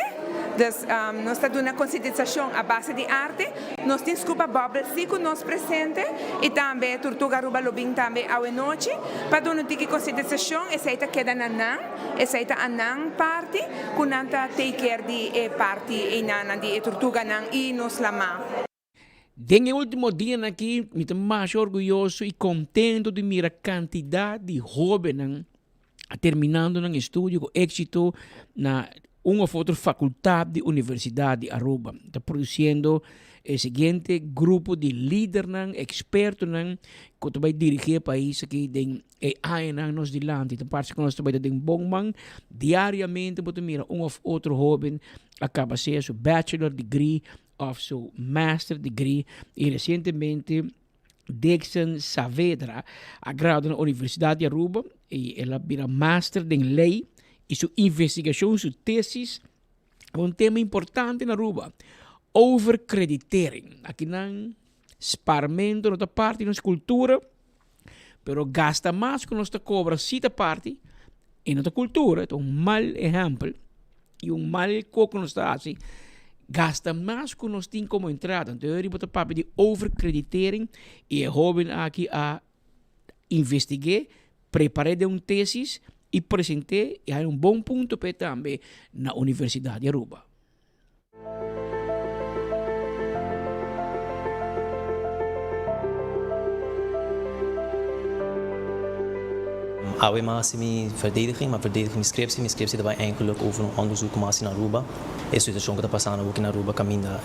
dus nos ta duna konsientisashon a base di arte. Nos tin scuba bubble si cu nos presente y tambe Tortuga Aruba lo bin tambe awe nochi pa duna un tiki concientisacion, esey ta keda na nan, esey ta a nan parti cu nan ta take care di e parti eynanan di e tortuganan y nos lama. Den e ultimo dianan aki mi ta masha orguyoso y contento di mira cantidad di hobennan a terminando nan estudio cu exito na un of otro facultad di Universidad di Aruba. Ta produciendo e siguiente grupo di lidernan, expertonan cu ta bay dirigi e pais aki den e añanan nos dilanti. Ta parce cu nos ta bay ta den bon man. Diariamente bo ta mira un of otro hoben a caba sea su bachelor degree of su master degree y recientemente Dixon Saavedra a gradua na Universidad di Aruba y el a bira master den ley y su investigacion, su tesis, un tema importante na Aruba, overcreditering. Akinan sparmento no ta parti di nos cultura, pero gasta mas cu nos ta cobra si ta parti y no ta cultura, ta un mal ehempel y un mal co cu nos ta haci, gasta mas cu nos tin como entrada. Anto bo ta papia di overcreditering y e hoben aki a investigue, prepare den un tesis y presente y haya un bon punto p'e tambe na Universidad di Aruba. Awe m'a hasi mi verdediging, m'a verdedig mi scriptie. Mi scriptie ta bai eigenlijk over un onderzoek ku m'a hasi na Aruba. E situashon ku ta pasando awoki na Aruba kaminda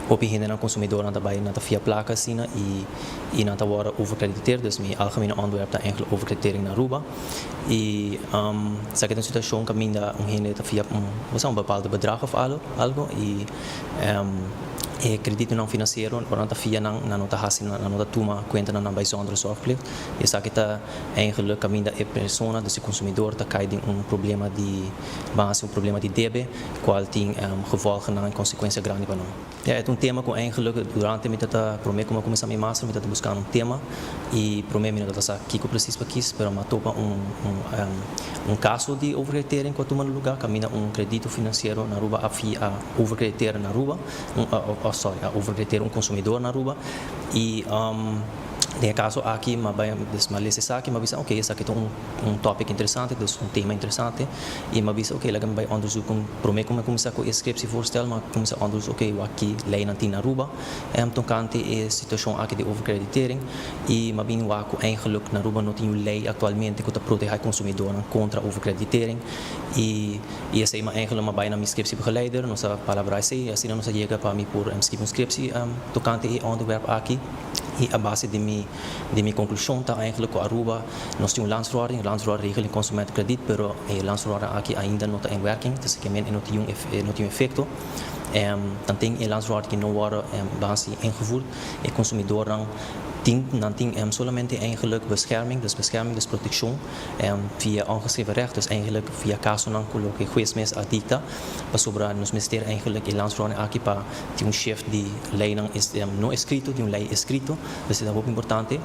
hopi hendenan, konsumidornan ta bai nan ta fia plaka asina i i nan ta wòrdu overkrediteerd. Dus mi algemene onderwerp ta eigenlijk overkreditering na Aruba. I esaki ta un situashon kaminda un hende ta fia un un bepaalde bedrag of algo i e kreditonan finansiero ora nan ta fia nan, nan no ta hasi nan no ta tuma kuenta na nan bijzondere zorgplicht. I esaki ta eigenlijk kaminda e persona, dus e konsumidor ta kai den un problema di ban hasi un problema di debe kual tin gevolgennan i konsekuensia grandi pa nan. Ja, e ta un tema ku eigenlijk durante mi ta ta promé ku mi a kuminsá mi master mi ta ta buskando un tema i promé mi no ta ta sa kiko presis pa kis pero mi a topa un un un kaso di overkreditering ku a tuma lugá kaminda un kredito finansiero na Aruba a fi a overkrediteer na Aruba un oh sorry a overkrediteer un konsumidor na Aruba i den e kaso aki mi a bai dus mi a lesa esaki mi a bisa oke esaki ta un un topic interesante dus un tema interesante. I mi a bisa, oke, laga mi bai onderzoek un prome ku mi a kuminsá ku e scriptievoorsstel, mi a kuminsá onderzoek, oke, wak ki leinan tin na Aruba tokante e situashon aki di overkreditering. I mi a bini wak ku eigenlijk na Aruba no tin un lei aktualmente ku ta protehá e konsumidornan kontra overkreditering. I i esei mi a eigenlijk mi a bai na mi scriptiebegeleider, nos a palabrá esei i asina nos a yega pa mi por skibi un scriptie tokante e onderwerp aki. I a base di mi di mi konklushon ta eigenlijk ku Aruba Nos tin un landsverordening, Landsverordening Consumentenkrediet, pero e landsverordening aki ainda no ta in werking, dus ke men e no tin un e no tin un efecto. Tanten e landsverordening no worde basi ingevoerd, e consumidornan Tin nan tin solamente eigenlijk bescherming, dus bescherming, dus proteccion via ongeschreven recht, dus eigenlijk via casonan cu loke hues mes a dicta, pasobra nos mester eigenlijk e landsverordening aki pa tin un shift di leynan no escrito, di un ley escrito, dus e ta hopi importante,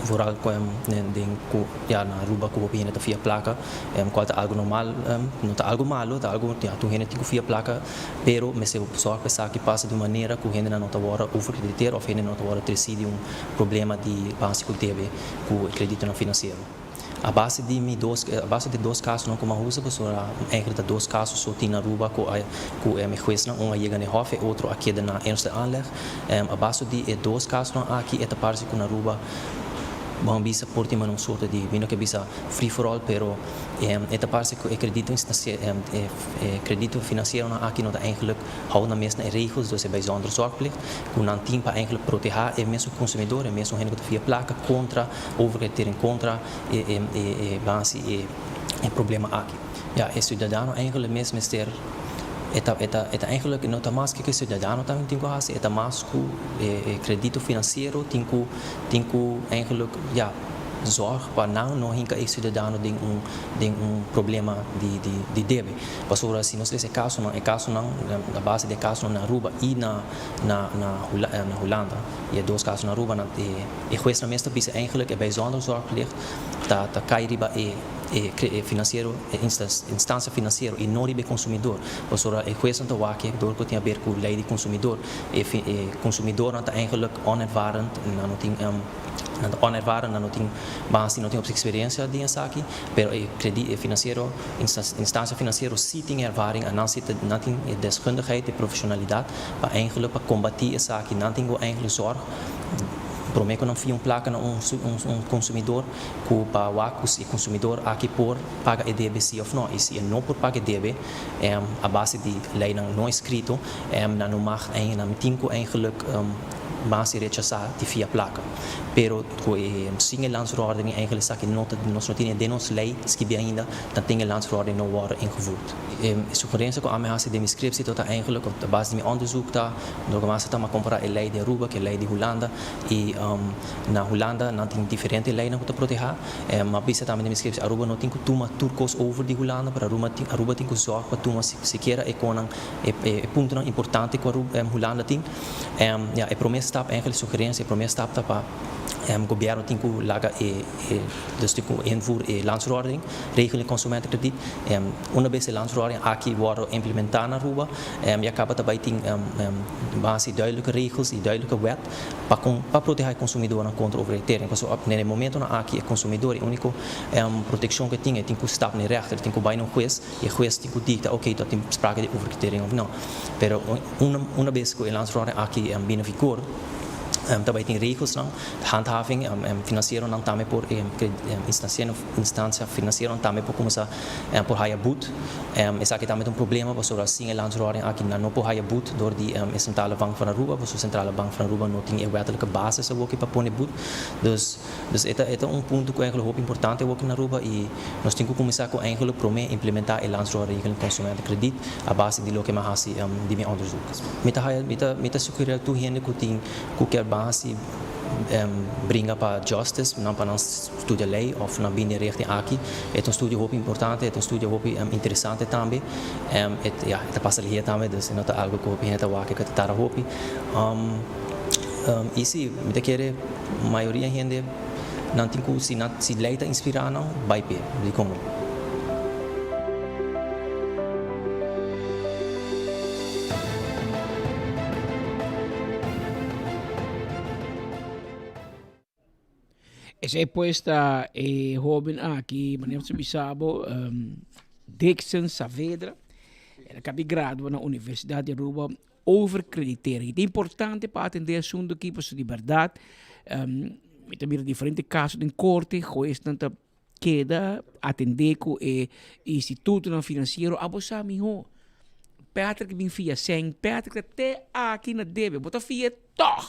vooral den cu ya na Aruba cu hopi hende ta fia placa, cual ta algo normal, no ta algo malo, ta algo ya tur hende tin cu fia placa. Pero mester zorg pa esaki pasa di un manera ku hendenan no ta wòrdu overkrediteer òf hende no ta wòrdu tresí di un problema di base ku debe ku e kreditonan finansiero. A base di mi dos a base di dos kasonan ku mi a usa pasobra eigenlijk ta dos kaso so tin na Aruba ku a ku e mi huesnan un a yega na e hof e otro a keda na eerste aanleg. A base di e dos kasonan aki e ta parse ku na Aruba bo a bisa por tin un sorto di mi no ke bisa free for all pero e ta parse ku e kredito E kredito finansieronan aki no ta eigenlijk hou nan mes na e regels, dus e bijzondere zorgplicht ku nan tin pa eigenlijk protehá e mesun konsumidor, e mesun hende ku ta fia plaka kontra overkreditering, kontra e e e basi e e problema aki. Ya, e siudadano eigenlijk mes mester e ta e ta e ta eigenlijk no ta mas kiko e siudadano tambe tin ku hasi, e ta mas ku e e kredito finansiero tin ku tin ku eigenlijk ya zorg pa nan no hinka e siudadano den un den un problema di di di debe. Pasobra si nos lesa e kasonan, e kasonan a base di e kasonan na Aruba i na na na na Hulanda, i e dos kaso na Aruba nan e e huesnan mes ta bisa eigenlijk e bijzonder zorgplicht ta ta kai riba e e e finansiero e instansia finansiero i no riba e konsumidor. Pasobra e huesnan ta wak dor ku tin aber ku lei di konsumidor e e konsumidornan ta eigenlijk onervarend, nan no tin. Nan ta onervaren, nan no tin base, no tin hopi experiencia den esaki, pero e credi e financiero, instancia financiero si tin ervaring en nan si ta, nan tin e deskundigheid, e profesionalidad pa eigenlijk pa combati esaki. Nan tin cu eigenlijk zorg prome cu nan fia un placa na un un consumidor cu pa wak cu si e consumidor aki por paga e debe si of no. Y si e no por paga e debe a base di leynan no escrito nan no mag, nan tin cu eigenlijk Mas e rechasá di fia plaka. Pero ku e sin e landsverordening eigenlijk esaki no ta, nos no tin e den nos lei skibí ainda, dan tin e landsverordening no wòrdu ingevoerd. E sugerensia ku ami hasi den mi scriptie ta eigenlijk op base di mi onderzoek ta, loke mi hasi ta mi a kompará e lei di Aruba ku e lei di Hulanda i na Hulanda nan tin diferente leinan ku ta protehá. Mi a bisa tambe den mi scriptie Aruba no tin ku tuma tur kos over di Hulanda, pero Aruba tin Aruba tin ku zòrg pa tuma sikiera e konan e puntonan importante ku Aruba Hulanda tin. Ya, e prome stap, eigenlijk sugerencia, e prome stap ta pa gobierno tin cu laga e, dus tin cu invoer e landsverordening, regeling consumentenkrediet. Una bes e landsverordening aki wordo implementa na Aruba, ya caba ta bay tin base duidelijke regels y duidelijke wet pa con, pa proteha e consumidornan contra overhedtering. Pasobra na e momentonan aki e consumidor e unico proteccion cu e tin, e tin cu stap na e rechter, e tin cu bay na un huez, E hues tin cu dicta ok ta tin sprake di overkritering of no. Pero una bes cu e landsverordening aki bini na vigor ta bay tin regelsnan, handhaving financieronan tambe por instancia financieronan tambe por cuminsa por haya boet. Esaki tambe ta un problema pasobra sin e landsverordening aki nan no por haya boet door di e Centrale Bank van Aruba pasobra Centrale Bank van Aruba no tin e wettelijke basis awoki pa pone boet. Dus Dus e ta e ta un punto ku eigenlijk hopi importante awor aki na Aruba i nos tin ku kuminsá ku eigenlijk promé implementá e Landsroorregeling Consumentenkrediet a base di loke mi a hasi di mi onderzoek. Mi ta haya mi ta mi ta sugerir tur hende ku tin ku kier ban hasi bringa pa justice nan pa nan studia lei òf nan bini e richting aki. E ta un studio hopi importante, e ta un studio hopi interesante tambe. E ya e ta pasa lihé tambe dus e no ta algu ku hopi hende ta wak ku ta tarda hopi. I si mi ta kere mayoria hende nan tin ku si nan si lei ta inspirá nan bai p'e dikon no. Esei pues ta e hoben aki, manera bo bisa bo, Dixon Saavedra. El a kaba di gradua na Universidad di Aruba Overkreditering. E ta importante pa atendé asuntu aki pasobra di bèrdat mi ta mira diferente kaso den korte, huesnan ta keda atendé ku e institutonan finansiero, abo sa mihó. Patrick bin fia sèn, Patrick ta te aki na debe, bo ta fia tòg,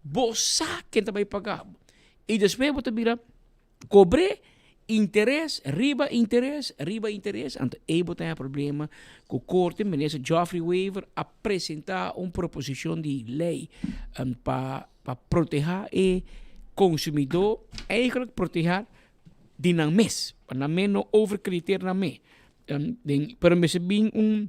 bo sa ken ta bai paga bo. I despues bo ta bira Cobr'é interes riba interes riba interes, anto ei bo ta haña problema cu corte. Minister Geoffrey Wever a presenta un proposicion di ley pa pa proteha e. konsumidó eigenlijk protehá di nan mes, pa nan mes no overkrediteer nan mes. Den, pero mester bin un,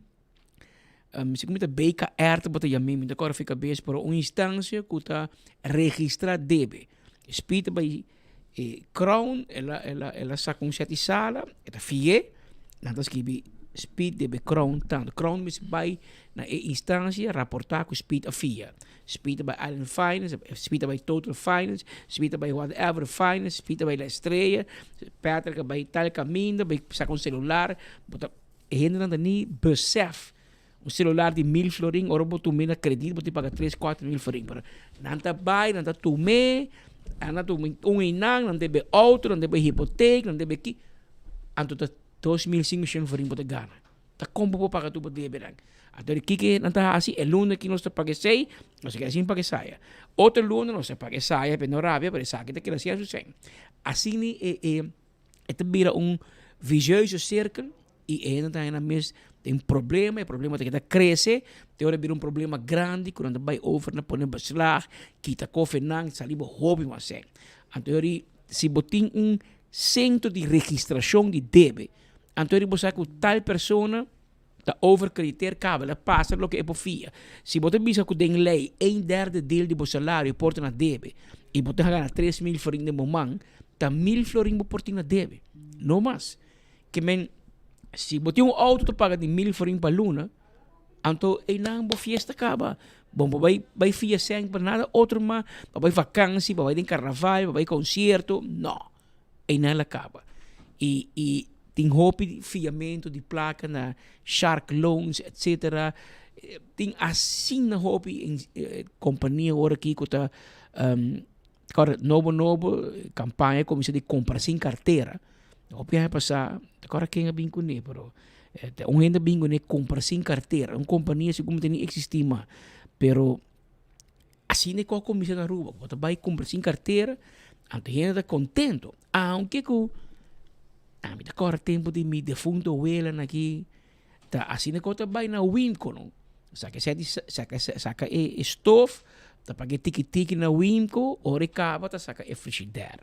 mi ta BKR tabata yam'é, mi no ta kòrda fi kabes, pero un instansia ku ta registrá debe. Speed ta bai e Crown, el a, el a, el a saka un sèt di sala, e ta fi'é, nan ta skibi Speed debe Crown tantu. Crown mester bai na e instansia raportá ku Speed a fia. Speed ta bai Island Finance, Speed ta bai Total Finance, Speed ta bai whatever Finance, Speed ta bai La Estrella, Patrick a bai tal kaminda, bai saka un selular, bo ta, e hendenan ta ni besef un celular di mil florin, ora bo tum'é na kredit bo tin paga tres, kuater mil florin, pero nan ta bai, nan ta tum'é, nan ta tuma un einan, nan debe auto, nan debe hipotek, nan debe ki, anto ta 2500 florin bo ta gana. Ta kon bo por paga tur bo debenan? Anto di kiko nan ta hasi? E luna aki nos ta paga esei, nos ta keda sin paga esaya. Otro luna nos ta paga esaya, pero no rabia, pero esaki ta keda sin su sen. Asina e e e ta bira un vicieuze cirkel y e hende ta haña nan mes den problema, e problema ta keda crece, te ora bira un problema grandi cu nan ta bay over na pone beslag, kita kofenan, sali bo hopi mas sen. Anto yori si bo tin un centro di registracion di debe, Anto di bo sa ku tal persona ta overkrediteer kaba, el a pasa loke e por fia. Si bo ta bisa ku den lei een derde deel di bo salario por ta na debe i bo ta gana 3000 florin den bo man, ta mil florin bo por tin na debe, no mas. Ke men, si bo tin un outo ta paga di mil florin pa luna, anto einan bo fiesta kaba. Bo no por bai bai fia sèn pa nada otro mas, pa bai vakansi, pa bai den karnaval, pa bai konsierto, no. Einan el a kaba. I i tin hopi fiamentu di plaka na shark loans etcetera. Tin asina hopi kompania ora aki ku ta kòrda nobo nobo kampaña kuminsá di kompra sin kartera. Hopi aña pasá ta kòrda ken a bin kuné pero un hende a bin kuné kompra sin kartera. Un kompania si ku ni eksistí mas pero. Asina e kos kuminsá na Aruba, bo ta bai kumpra sin kartera, anto hende ta kontento, aunke ku ami ta kòrda tempu di mi defunto welanan aki, ta asina e kos ta bai na winkel no, saka e sèt di saka saka e stof, ta paga e tiki tiki na winkel, ora e kaba ta saka e frishider.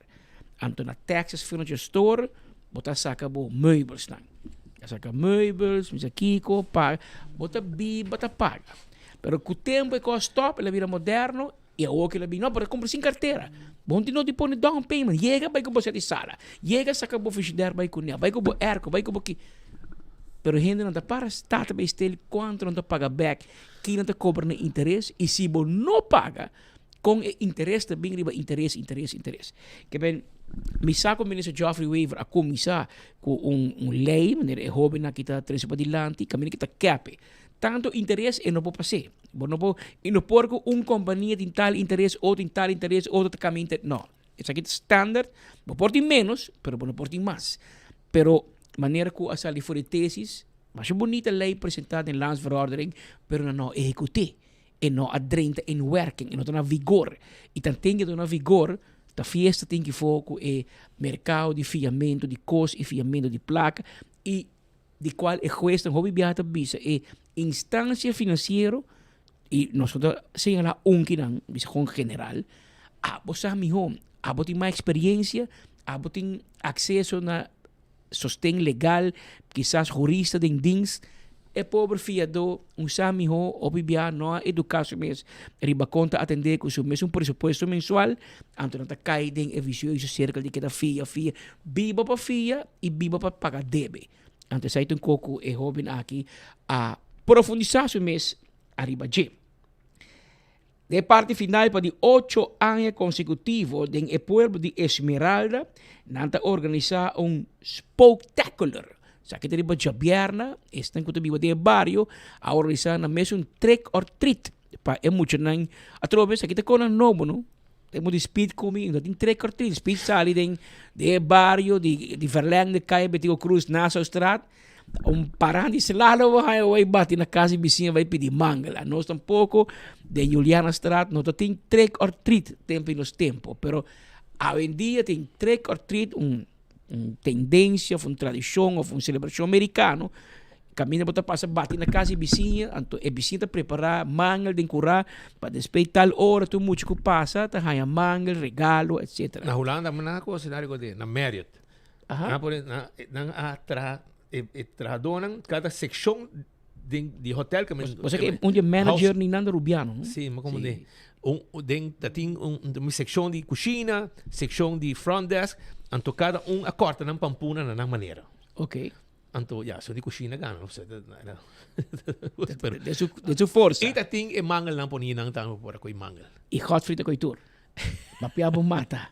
Anto na Texas Furniture Store bo ta saka bo meubelsnan, ta saka meubels, misa kiko, paga, bo ta biba ta paga. Pero ku tempu e kos stòp, el a bira moderno i awor ku el a bin, no, bo ta kumpra sin kartera. Bo no tin noti pone down payment. Yega bai ku bo sèt di sala, yega saka bo frishider bai kuné, bai ku bo airco, bai ku bo ki. Pero hendenan ta para start bai stil kuantu nan ta paga bèk, ki nan ta kobra na interes i si bo no paga, kon e interes ta bin riba interes, interes, interes. Ke men, mi sa ku Minister Geoffrey Wever a kuminsá ku un un lei manera e hóbennan aki ta trese padilanti, kaminda ki ta kèp e. Tanto interes e no por pas'é. Bo no por, i no por ku un kompania tin tal interes, otro tin tal interes, otro ta kambia inter, no. Esaki ta standaard. Bo por tin ménos, pero bo no por tin mas. Pero manera ku a sali for di tesis, masha bunita lei presentá den Landsverordening, pero nan no a ehekut'é. E no a drenta in werking, e no ta na vigor. I tanten ke ta na vigor, ta fiesta tin ki for ku e merkado di fiamentu di kos i fiamentu di plaka i di cual e huesnan hopi biaha ta bisa e instancia financiero y nos no ta señala un kinan, bisa con general, abo sa miho, abo tin mas experiencia, abo tin acceso na sosten legal, kisas hurista den dienst, e pober fiadó un sa miho hopi biaha no a educa su mes riba con ta atende cu su mesun presupuesto mensual, anto nan ta cay den e vicioso cirkel di keda fia, fia, biba pa fia y biba pa paga debe. Anto esai ta un kos ku e hoben aki a profundisá su mes ariba dje. Den e parti final pa di ocho aña konsekutivo den e pueblo di Esmeralda nan ta organisá un Spooktacular. Esaki ta riba djabièrnè, esnan ku ta biba den e bario a organisá nan mes un trick or treat pa e muchanan. Atrobe esaki ta konan nobo no. E moet di speed komi, no tin trick or treat. Speed sali den den e bario di di Verlengde Kaya Betico Croes Nassaustraat. Un paran di slalom bo haña bai bati na kas di bisiña bai pidi mangel. Anos tampoko den Julianastraat no ta tin trick or treat tempo di nos tempo. Pero awendia tin trick or treat un un tendencia of un tradicion of un celebracion mericano. Kaminda bo ta pasa bati na kas di bisiña, anto e bisiña ta prepará mangel den kurá pa despues tal ora tur mucha ku pasa ta haña mangel, regalo, etcetera. Na Hulanda nan a kosina rico den, na Marriott. Aha. Nan a pone, nan, nan a traha e, e trahadónan kada sekshon den di hotel ke men. Bo sa ke un di e manager ni nan ta Rubiano, no? Sí, mi como de un den ta tin un un sekshon di kushina, sekshon di front desk, anto kada un a kòrta nan pampuna na nan manera. Oké. Anto ya, esun di kushina gana, no sé. Pero den su den su forsa. I ta tin e mangelnan poni nan tambe por a koe mangel. I Godfrey ta koe tur. Papia bo mata.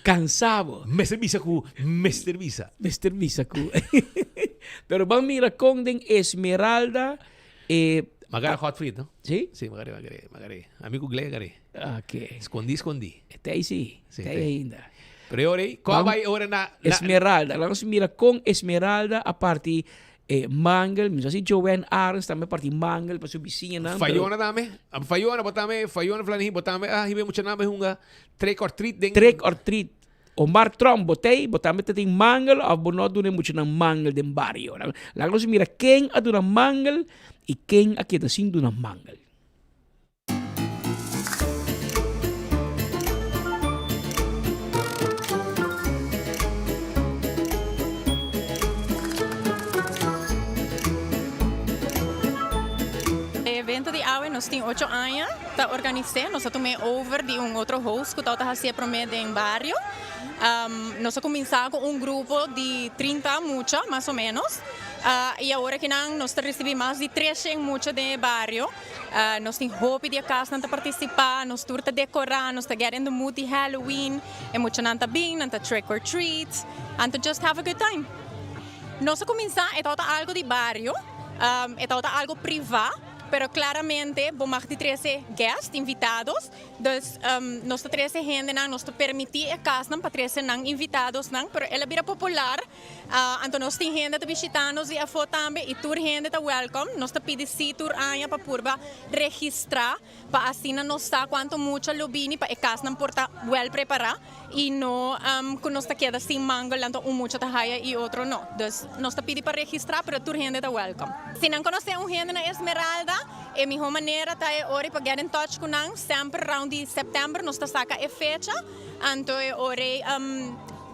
Cansa bo. Mester bisa cu mester bisa. Mester bisa cu. Pero ban mira con den Esmeralda e. Magara Godfried, no? Sí? Sí, magare, magare, magare. Ami cu Glen agare. Ok. Scondi, scondi. Te ahí sí. Sí, Te ahí ainda. Pero e ora ei, con bai ora na, na. Esmeralda. Laga nos mira con Esmeralda a parti E mangel, mi sa si Joanne Arends tambe parti mangel pa su bisiñanan. Fayona tambe. Fayona bo tambe, Fayona Flanagan bo tambe a hiba e muchanan bai hunga trick or treat den. Trick or treat. Omar Tromp bo t'ei, bo tambe ta tin mangel of bo no a duna e muchanan mangel den bario. Laga nos mira ken a duna mangel y ken a keda sin duna mangel. E evento di awe nos tin ocho aña ta organis'é. Nos a tum'é over di un otro host ku tabata hasié promé den bario. Nos a kuminsá ku un grupo di trinta mucha mas o ménos i awor akinan nos ta risibí mas di treshen mucha den e bario. Nos tin hopi di e kasnan ta partisipá, nos tur ta dekorá, nos ta get in the mood di Halloween, e muchanan ta bin, nan ta trick or treat, anto just have a good time. Nos a kuminsá, e tabata algu di bario, e tabata algu privá, pero klaramente bo mag di trese guest, invitados, Dus nos ta trese hendenan, nos ta permití e kasnan pa trese nan invitadosnan, pero el a bira popular. Anto nos tin hende ta bishitá nos di afó tambe i tur hende ta wèlkòm. Nos ta pidi sí tur aña pa purba registrá pa asina nos sa kuantu mucha lo bini pa e kasnan por ta wèl prepará i no ku nos ta keda sin mangel anto un mucha ta haya i otro no. Dus nos ta pidi pa registrá pero tur hende ta wèlkòm. Si nan konosé un hende na Esmeralda e mihó manera ta e ora pa get in touch ku nan. Semper round di sèptèmber nos ta saka e fecha anto e ora ei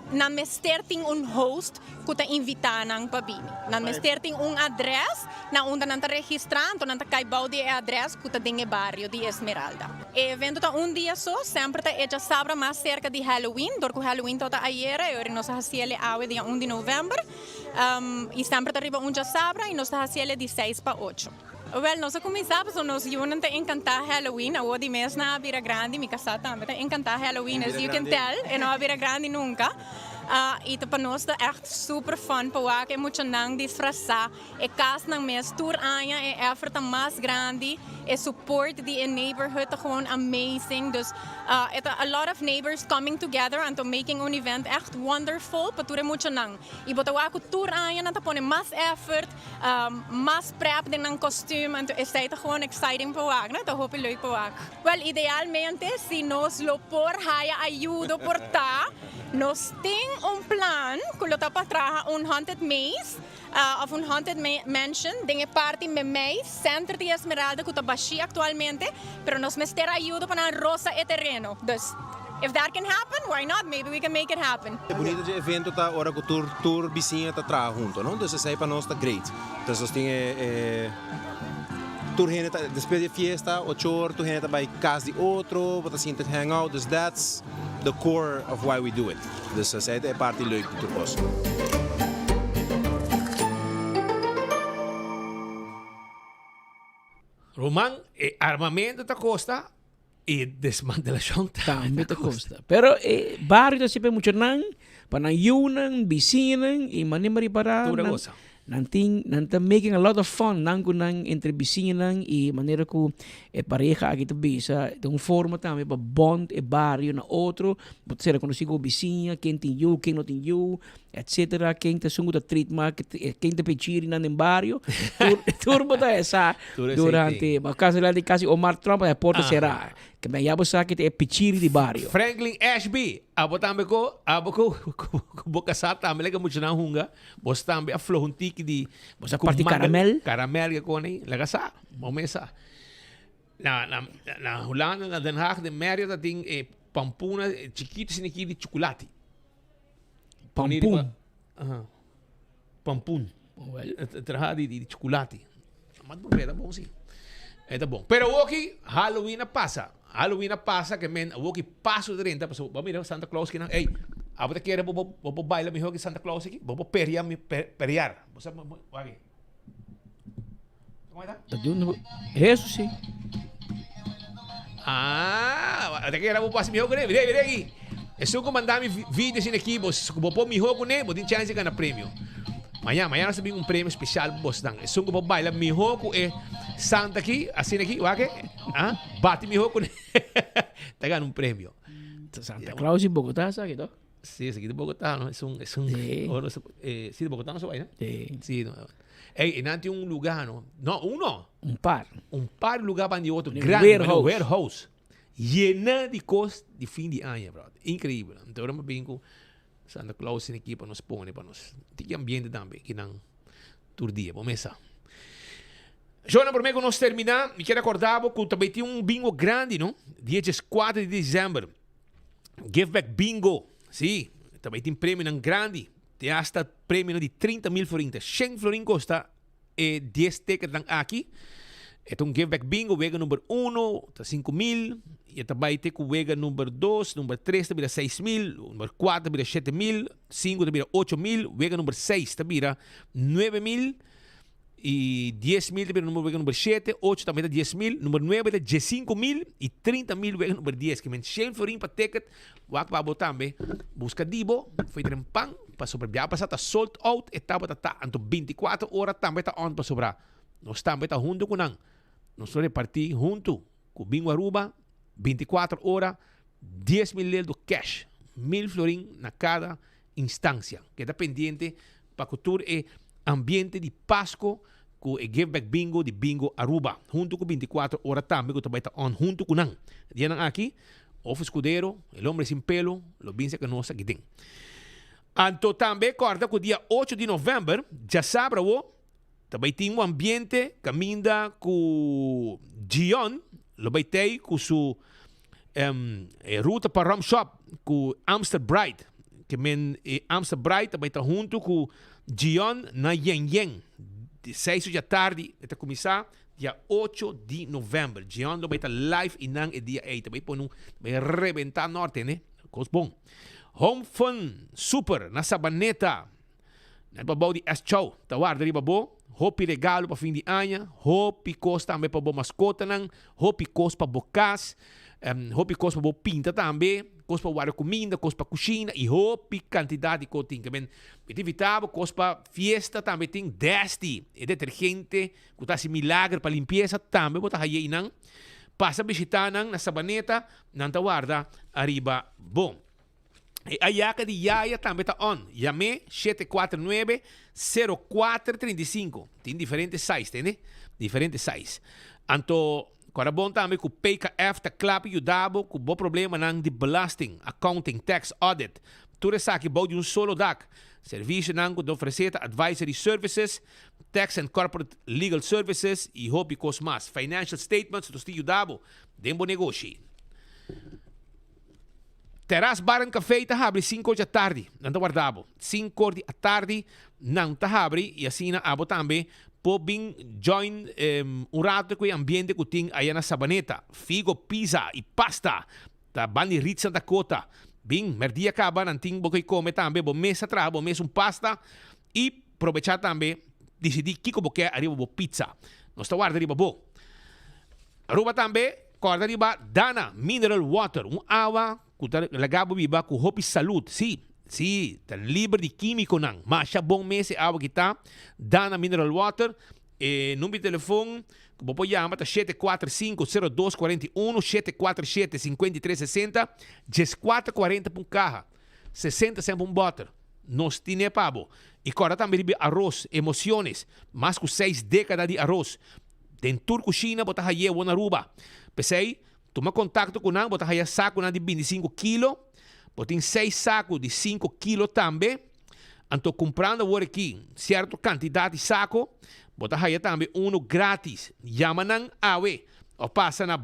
Nan mester tin un host ku ta invitá nan pa bini. Nan mester tin un adrès na unda nan ta registrá, anto nan ta kai bou di e adrès ku ta den e bario di Esmeralda. E evento ta un dia so, semper ta e djasabra mas serka di Halloween, dor ku Halloween tabata ayera, e ora nos a hasiel e awe dia un di novèmber. I semper ta riba un djasabra i nos ta hasiel e di seis pa ocho. Wèl, nos a kuminsá pasobra nos yunan ta enkantá Halloween. Awor di mes nan a bira grandi, mi kasá tambe ta enkantá Halloween, as you can tell, e no a bira grandi nunka. I ta pa nos ta ègt super fun pa wak e muchanan disfrasá, e kasnan mes tur aña e effort ta mas grandi, e support di e neighborhood ta gewoon amazing. Dus e ta a lot of neighbors coming together anto making un event ègt wonderful pa tur e muchanan. I bo ta wak ku tur aña nan ta pone mas effort. Mas prep den nan kostuum, anto esei ta gewoon exciting pa wak, no? Ta hopi leuk pa wak. Wel, idealmente si nos lo por haya ayudo por ta, nos tin un plan ku lo ta pa traha un haunted maze of un haunted mansion den e parti memei center di Esmeralda ku ta bashí aktualmente, pero nos mester ayudo pa nan rosa e tereno. Dus, if that can happen, why not? Maybe we can make it happen. E bunita dje evento ta ora ku tur tur bisiña ta traha hunto, no? Dus esei pa nos ta great. Entonces nos tin e e tur hende ta despues di e fiesta ocho or tur hende ta bai kas di otro, bo ta sinta hang out, dus that's the core of why we do it. Dus esei ta e parti leuk di tur kos. Ruman, e armamento ta kosta i e desmantelashon tambe ta kosta. Pero e bario ta siempre muchanan, pa nan yunan, bisiñanan i manera pa ripará. Tur a gosa. Nan tin, nan ta making a lot of fun, nan ku nan entre bisiñanan i manera ku e pareha aki ta bisa, ta un forma tambe pa bond e bario na otro, bo ta sera konosí ku bo bisiña, ken tin yu, ken no tin yu, etcetera, ken ta esun ku ta treat mas, ken ta pechiri nan den bario, tur, tur bo ta esa durante, ma kasi la di kasi Omar Tromp e porta sera, ke men ya bo sa ke ta e pichiri di bario. Franklin Ashby. Abo tambe ko, abo ko, ku bo kasá tambe laga muchanan hunga, bos tambe a floha un tiki di. Bos a parti karamel? Karamel ke kone ei, laga sa, bo mes sa. Na, na, na Hulanda, na Den Haag, den Marriott a tin e pampuna chikitu asina aki di chukulati. Pampun? Aha. Pampun. Traha di, di chukulati. Mas por ta bon si. E ta bon. Pero awoki Halloween a pasa. Halloween a pasa ke men awoki paso drenta paso bo mira Santa Claus kinan. Ey, abo ta kere bo bo bo baila mihor ke Santa Claus aki? Bo bo peria mi periar. Bo sa wak aki. Como ta? Ta di un Hesus si. Ah, ata kere bo pasa mihor kune. Mira, mira aki. Esun ku manda mi video asina aki, bo ku bo por mihor kune, bo tin chance di gana premio. Mañana, mañana nos ta bin un premio special pa bosnan. Esun ku por baila mihor ku e Santa aki, asina aki, wak e, ah, bati mihor kune, ta gana un premio. Santa Claus di Bogotá esaki to? Sí, esaki di Bogotá, no? Esun, esun, Sí. oro, eh, sí, di Bogotá no se bai, no? Sí. Sí, no. Ey, e nan tin un lugá, no? No, un no. Un par. Un par lugá ban di otro. Un Grandi, warehouse. Un warehouse. Yena di kos di fin di aña, brother. Increíbel. Anto ora mi bin ku Santa Claus sin aki pa nos pone, pa nos tiki ambiente tambe, kinan tur dia. Bo mesa. Shona, prome ku nos termina, mi kier akorda bo ku tambe tin un bingo grandi, no? Dia 14 di december. Give Back Bingo. Sí, tambe tin premionan grandi. Te hasta premionan di 30 mil florin. Ta 100 florin kosta e 10 ticketnan aki. E ta un Give Back Bingo, wega number 1 ta 5 mil. E ta bai te ku wega number 2, number 3 ta bira 6 mil, number 4 ta bira 7 mil, 5 ta bira 8 mil, wega number 6 ta bira 9 mil. Y dies mil ta bira number wega number shete, ocho tambe ta dies mil, number nuebe ta diesinco mil y trinta mil wega number dies. Ke men shen florin pa ticket, wak pa bo tambe buska di bo, fo'i tren pan, pasobra bia pasa ta sold out, e tabata ta, anto binticuatro ora tambe ta on pasobra nos tambe ta hunto cu nan. Nos lo reparti hunto cu Bingo Aruba binticuatro ora dies mil leldo cash, mil florin na cada instancia. Keda pendiente pa cu tur e ambiente di Pasco cu e Give Back Bingo di Bingo Aruba, hunto cu 24 ora tambe cu ta bay ta on hunto cu nan. Dianan aki, Of Escudero, El Hombre Sin Pelo, lo bin seca nos aki den. Anto tambe corda cu dia 8 di november, djasabra awo, ta bay tin un ambiente caminda cu Gion lo bay tey cu su E ruta pa Rum Shop ku Amstel Bright. Ke men e Amstel Bright ta bai ta huntu ku Gion na Yen Yen. Di seis ocho di atardi e ta kuminsá dia ocho di novèmber. Gion lo bai ta live einan e dia ei. Ta bai pone un, ta bai rebentá Norte ne. Kos bon. Home Fun Super na Sabaneta. Nan pa bou di S. Chow ta warda riba bo, hopi regalo pa fin di aña, hopi kos tambe pa bo maskotanan, hopi kos pa bo kas, hopi kos pa bo pinta tambe, kos pa warda kuminda, kos pa kushina i hopi kantidat di kos tin. Ke men mi ta invita bo kos pa fiesta tambe tin, Desti, e detergente ku ta hasi milager pa limpiesa tambe bo ta haye einan. Pasa bishita nan na Sabaneta, nan ta warda ariba bo. E ayaka di Yaya tambe ta on. Yam'é 749 0435. Tin diferente size, tende? Diferente size. Anto, kòrda bon tambe ku PKF ta kla pa yuda bo ku bo problemanan di belasting, accounting, tax, audit. Tur esaki bou di un solo dak. Servisionan ku ta ofresé ta advisory services, tax and corporate legal services i hopi kos mas. Financial statements nos ta yuda bo den bo negoshi. Terras Bar and Café ta habri sinku or di atardi. Nan ta warda bo. Sinku or di atardi nan ta habri y asina abo tambe por bin join un rato cu e ambiente cu tin aya na Sabaneta. Figo, pizza y pasta ta ban di Ritz Santa Cota. Bin, merdia caba nan tin bo ke come tambe. Bo mes ta traha bo mes un pasta y probecha tambe dicidi kico bo ke ariba bo pizza. Nos ta warda riba bo. Aruba tambe Kòrda riba Dana Mineral Water, un awa ku ta laga bo biba ku hopi salud. Sí, sí, ta liber di kímikonan. Masha bon mes e awa ki ta, Dana Mineral Water. E number di telefon ku bo por yama ta 745 0241, 747 5360, 1440 pa un kaha, 60 sènt pa un bòter. Nos tine pa bo. I kòrda tambe riba aros Emociones, mas ku seis dékada di aros. Den tur kushina bo ta haye awor na Aruba. P'esei, tuma kontakto ku nan, bo ta haya sakunan di bintisinku kilo. Bo tin seis saku di sinku kilo tambe. Anto kumprando awor aki sierto kantidat di sako, bo ta haya tambe unu gratis. Yama nan awe òf pasa na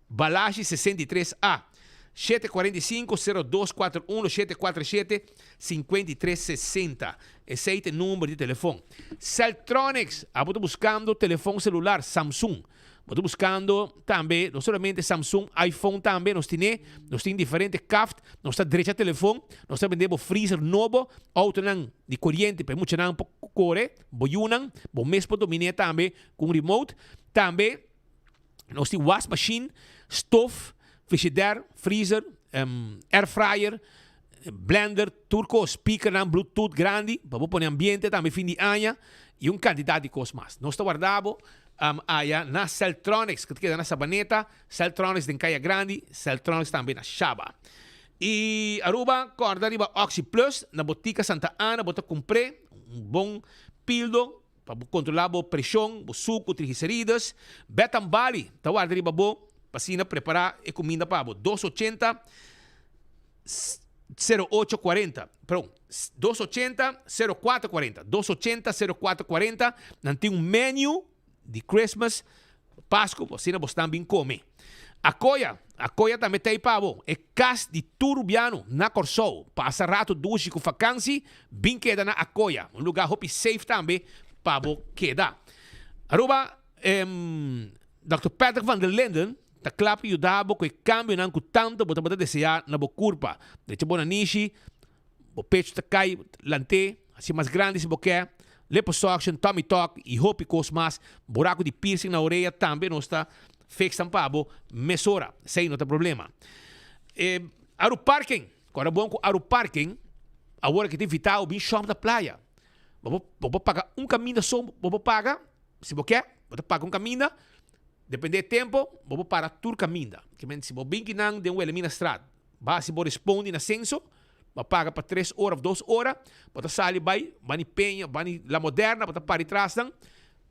Balashi 63 A, 745 0241 747 5360. Esei ta e number di telefon. Celtronics, abo ta buskando telefon selular Samsung. Bo ta buskando tambe no solamente Samsung, iPhone tambe nos tine. Nos tin diferente kaft, nos ta drecha telefon, nos ta bende bo freezer nobo, autonan di koriente pa e muchanan por kore, bo yunan, bo mes por dominé tambe ku un remote. Tambe nos tin wasmachine, stof, frigidaire, freezer, air fryer, blender, tur kos, speakernan bluetooth grandi pa bo pone ambiente tambe fin di aña y un cantidad di kos mas. Nos ta warda bo aya na Celtronics ku ta keda na Sabaneta, Celtronics den Kaya Grandi, Celtronics tambe na Shaba. Y Aruba corda riba Oxi Plus na Botica Santa Ana bo ta cumpr'e un bon pildo Pa bo kontrolá bo preshon, bo suku, triglicerides, Betam Bali ta warda riba bo pa asina prepará e kuminda pa bo. Dos ochenta, sero ocho kuarenta, perdon, dos ochenta, sero kuater kuarenta, dos ochenta, sero kuater kuarenta, nan tin un menu di Christmas, Pasku, pa asina bo stan bin kome. Akoya, Akoya tambe ta ei pa bo, e kas di tur rubiano na Kòrsou. Pasa ratu dushi ku fakansi, bin keda na Akoya, un lugá hopi safe tambe pa bo keda. Aruba, Dòkter Patrick van der Linden ta kla pa yuda bo ku e kambionan ku tantu bo tabata deseá na bo kurpa. Drecha bo nanishi, Bo pecho ta kai, lant'é, hasi mas grandi si bo ke, liposuction, tummy tuck y hopi kos mas. Buraku di piercing na orea tambe nos ta fixan pa bo mesora, esei no ta problema. E Aru Parking, kòrda bon ku Aru Parking awor aki ta invitá bo bin shòp na playa. Bo bo por paga un kaminda so bo por paga, si bo ke, bo ta paga un kaminda, depende e tempo bo por para tur kaminda. Si bo bin kinan den Wilhelminastraat. Ba si bo respondi na censo, bo a paga pa tres ora of dos ora, bo ta sali bai, bani Peña, bani La Moderna, bo ta pari trasnan,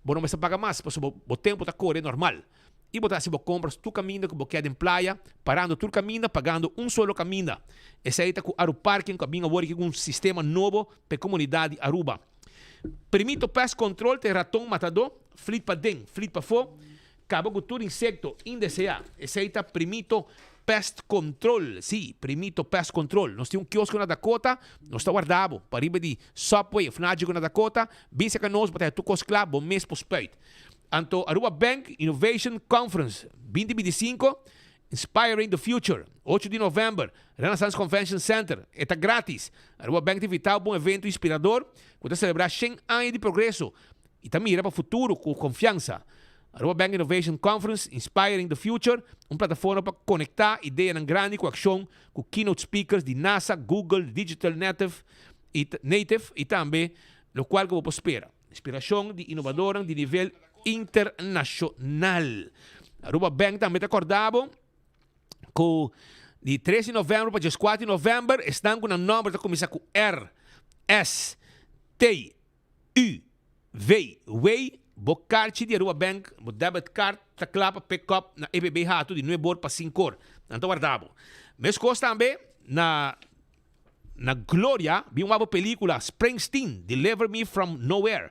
bo no mester paga mas, pasobra bo tempo ta kore normal. I bo ta hasi bo compras tur caminda ku bo ke den playa, parando tur caminda, pagando un solo caminda. Esei ta ku Aruparking ku a bin awor aki ku un sistema nobo pa e comunidad di Aruba. Primito Pest Control ta e raton matadó, flit paden, flit pafó, Kaba ku tur insekto indeseá. Esei ta Primito Pest Control. Sí, Primito Pest Control. Nos tin un kiosko na Dakota. Nos ta warda bo pariba di Subway of Nagico na Dakota. Bin serka nos, bo ta haña tur kos kla, bo mes por spuit. Anto Aruba Bank Innovation Conference binti binti i sinku, Inspiring the Future, ocho di novèmber, Renaissance Convention Center. E ta gratis. Aruba Bank ta invitá bo pa un evento inspirador ku ta selebrá shen aña di progreso i ta mira pa futuro ku konfiansa. Aruba Bank Innovation Conference, Inspiring the Future, un plataforma pa konektá ideanan grandi ku akshon ku keynote speakers di NASA, Google, Digital Native i Native i tambe lokual ku bo por spera. Inspirashon di inovadornan di nivel internashonal. Aruba Bank tambe ta kòrda bo ku di tres di novèmber pa dieskuater di novèmber esnan ku nan nòmber ta kuminsá ku R, S, T, U, V, W, bo karchi di Aruba Bank, bo debit card, ta kla pa pick up na EPB Hato di nuebe or pa sinku or. Nan ta warda bo. Meskos tambe na na Gloria bin wak bo pelikula Springsteen, Deliver Me From Nowhere.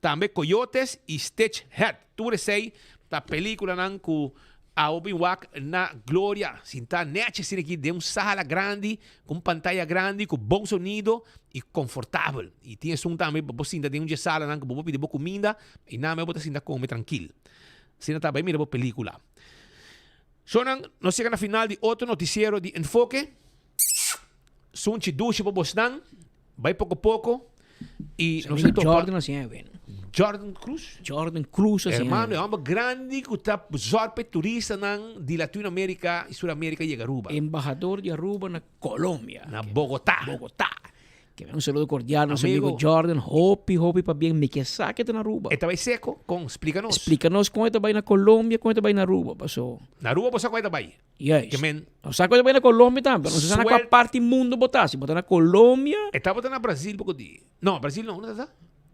Tambe Coyotes i Stitch Head. Tur esei ta pelikulanan ku Awo bin wak na Gloria, sintá nèchi asina aki den un sala grandi, ku un pantaya grandi, ku bon sonido i konfortabel. I tin esun tambe pa bo sinta den un dje salanan ku bo por pidi bo kuminda i nan bo ta sinta kome trankil. Asina ta bai mira bo pelikula. Shownan, nos yega na final di otro notisiero di Enfoke. Sunchi dushi pa bosnan. Bai poko poko y nos a topa. Jordan así eh, wen. Jordan Cruz? Jordan Cruz así. Hermano, e homber grandi cu ta zorg pa e turistanan di Latinoamerica y Suramerica yega Aruba. Embahador di Aruba na Colombia. Na Bogota. Bogota. Ke un saludo cordial nos amigo Jordan. Hopi, hopi pabien. Mi ke sa ke ta na Aruba. E ta bai seco? Con? Splica nos. Splica nos con e ta bai na Colombia, con e ta bai na Aruba. Paso. Na Aruba bo sa con e ta bai? Juist. Ke men. Nos sa ku e ta bai na Colombia tambe, pero nos no sa na kua parti mundo bo ta. Si bo ta na Colombia. E tabata na Brasil poko di. No, Brasil no, unda ta?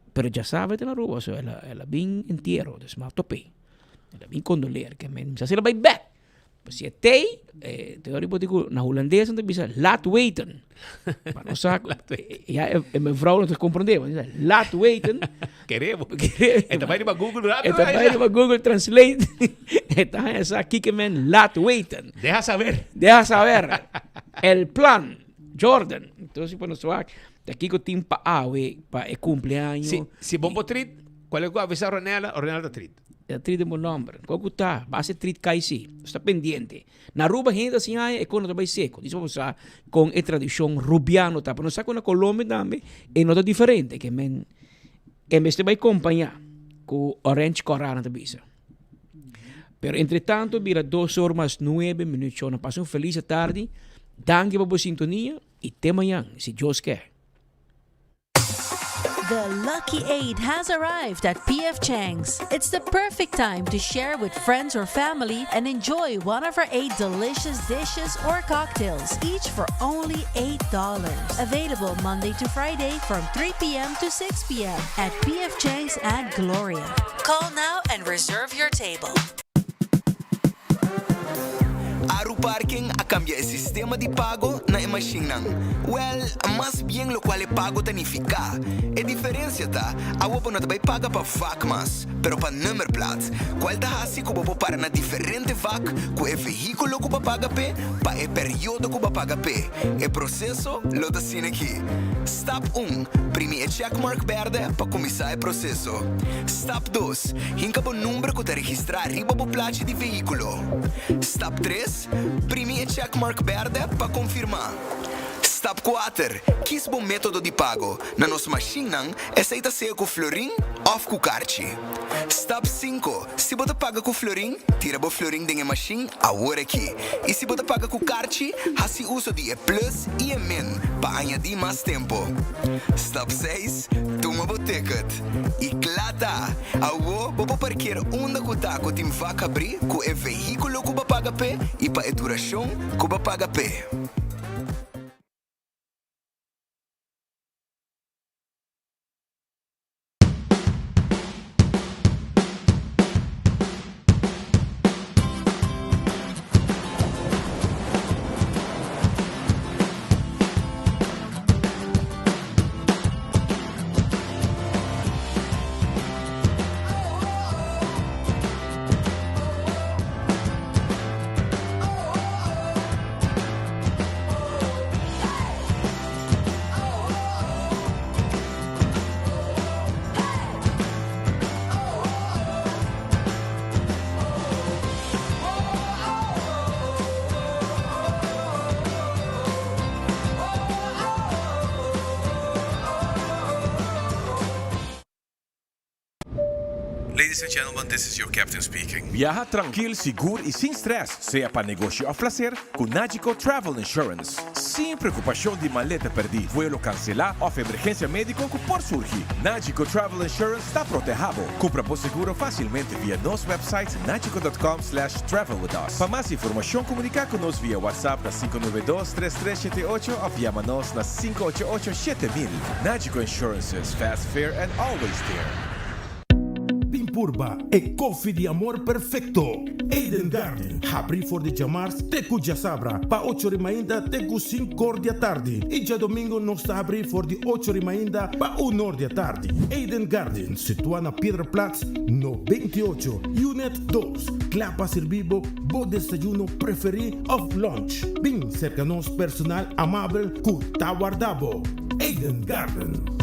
Pero djasabra e ta na Aruba, so el a el a bin entiero, dus mi a top'é. El a bin kondoleer, ke men mi sa si el a bai bèk. Si e tei, eh, te ori ku na hulandes nan ta bisa laat weten. Maar no sa, ja, e mevrouw no ta comprende, want laat weten. Queremos. E ta bai riba Google rato. E ta bai riba Google Translate. E ta haña sa kiko men laat weten. Deja saber. Deja saber. El plan, Jordan. Entonces, bueno, so, ta kiko tin pa awe, pa e cumpleaños. Si, si bon por treat, cual es ku avisa Ronella, Ronella ta treat. E treat den bo nomber. Kua ku ta, base treat kai si. Nos ta pendiente. Na Aruba hende ta sin aña e kon no ta bai seco. Dice bo sa con e tradicion rubiano ta. Pero nos sa ku na Colombia tambe e no ta diferente. Ke men e mester bai compaña ku orange cora nan ta bisa. Pero entre tanto bira dos or mas nuebe minuut show. Nan pasa un feliz atardi. Danki pa bo sintonia y te mañan si Dios ke. The Lucky Eight has arrived at PF Chang's. It's the perfect time to share with friends or family and enjoy one of our eight delicious dishes or cocktails, each for only $8. Available Monday to Friday from 3 p.m. to 6 p.m. at PF Chang's at Gloria. Call now and reserve your table. Aru Parking a kambia e sistema di pago na e mashinnan. Wèl, mas bien lokual e pago ta nifiká. E diferensia ta, awo bo no ta bai paga pa vak mas, pero pa nummerplaat, kual ta hasi ku bo por para na diferente vak ku e vehíkulo ku bo a paga p'e pa e periodo ku bo a paga p'e. E proseso lo ta asina aki. Stap un, Primi e checkmark bèrdè pa kuminsá e proseso. Stap dos, Hinka bo number ku ta registrá riba bo plachi di vehíkulo. Stap tres, Primi e checkmark bèrdè pa konfirmá. Stap kuater, Kis bo método di pago. Na nos mashinnan, esei ta sea ku florin òf ku karchi. Stap sinku, Si bo ta paga ku florin, tira bo florin den e mashin awor aki. I si bo ta paga ku karchi, hasi uso di e plus i e min pa añadí mas tempu. Stap seis, Tuma bo ticket. I kla ta! Awo bo por parkeer unda ku ta ku tin vak habrí ku e vehíkulo ku bo paga p'e i pa e durashon ku bo paga p'e. Ladies and gentlemen, this is your captain speaking. Biaha trankil, sigur i sin stress, sea pa negoshi òf plaser, ku Nagico Travel Insurance. Sin preokupashon di maleta pèrdí, vuelo kanselá òf emergensia médiko ku por surgi, Nagico Travel Insurance ta protehá bo. Kumpra bo seguro fásilmente via nos website nagico dot com slash travel with us. Pa mas informashon komuniká ku nos via WhatsApp na 592 3378 òf yama nos na 588 7000. Nagico Insurances, fast, fair and always there. Bin purba e koffie di amor perfecto! Eden Garden, habri for di djamars te ku djasabra pa ocho ri mainta te ku sinkor di atardi i djadomingo nos ta habri for di ocho ri mainta pa unor di atardi. Eden Garden, situa na Piedraplaats no 28, Unit dos, kla pa sirbi bo bo desayuno preferi of lunch. Bin serka nos personal amabel ku ta warda bo. Eden Garden.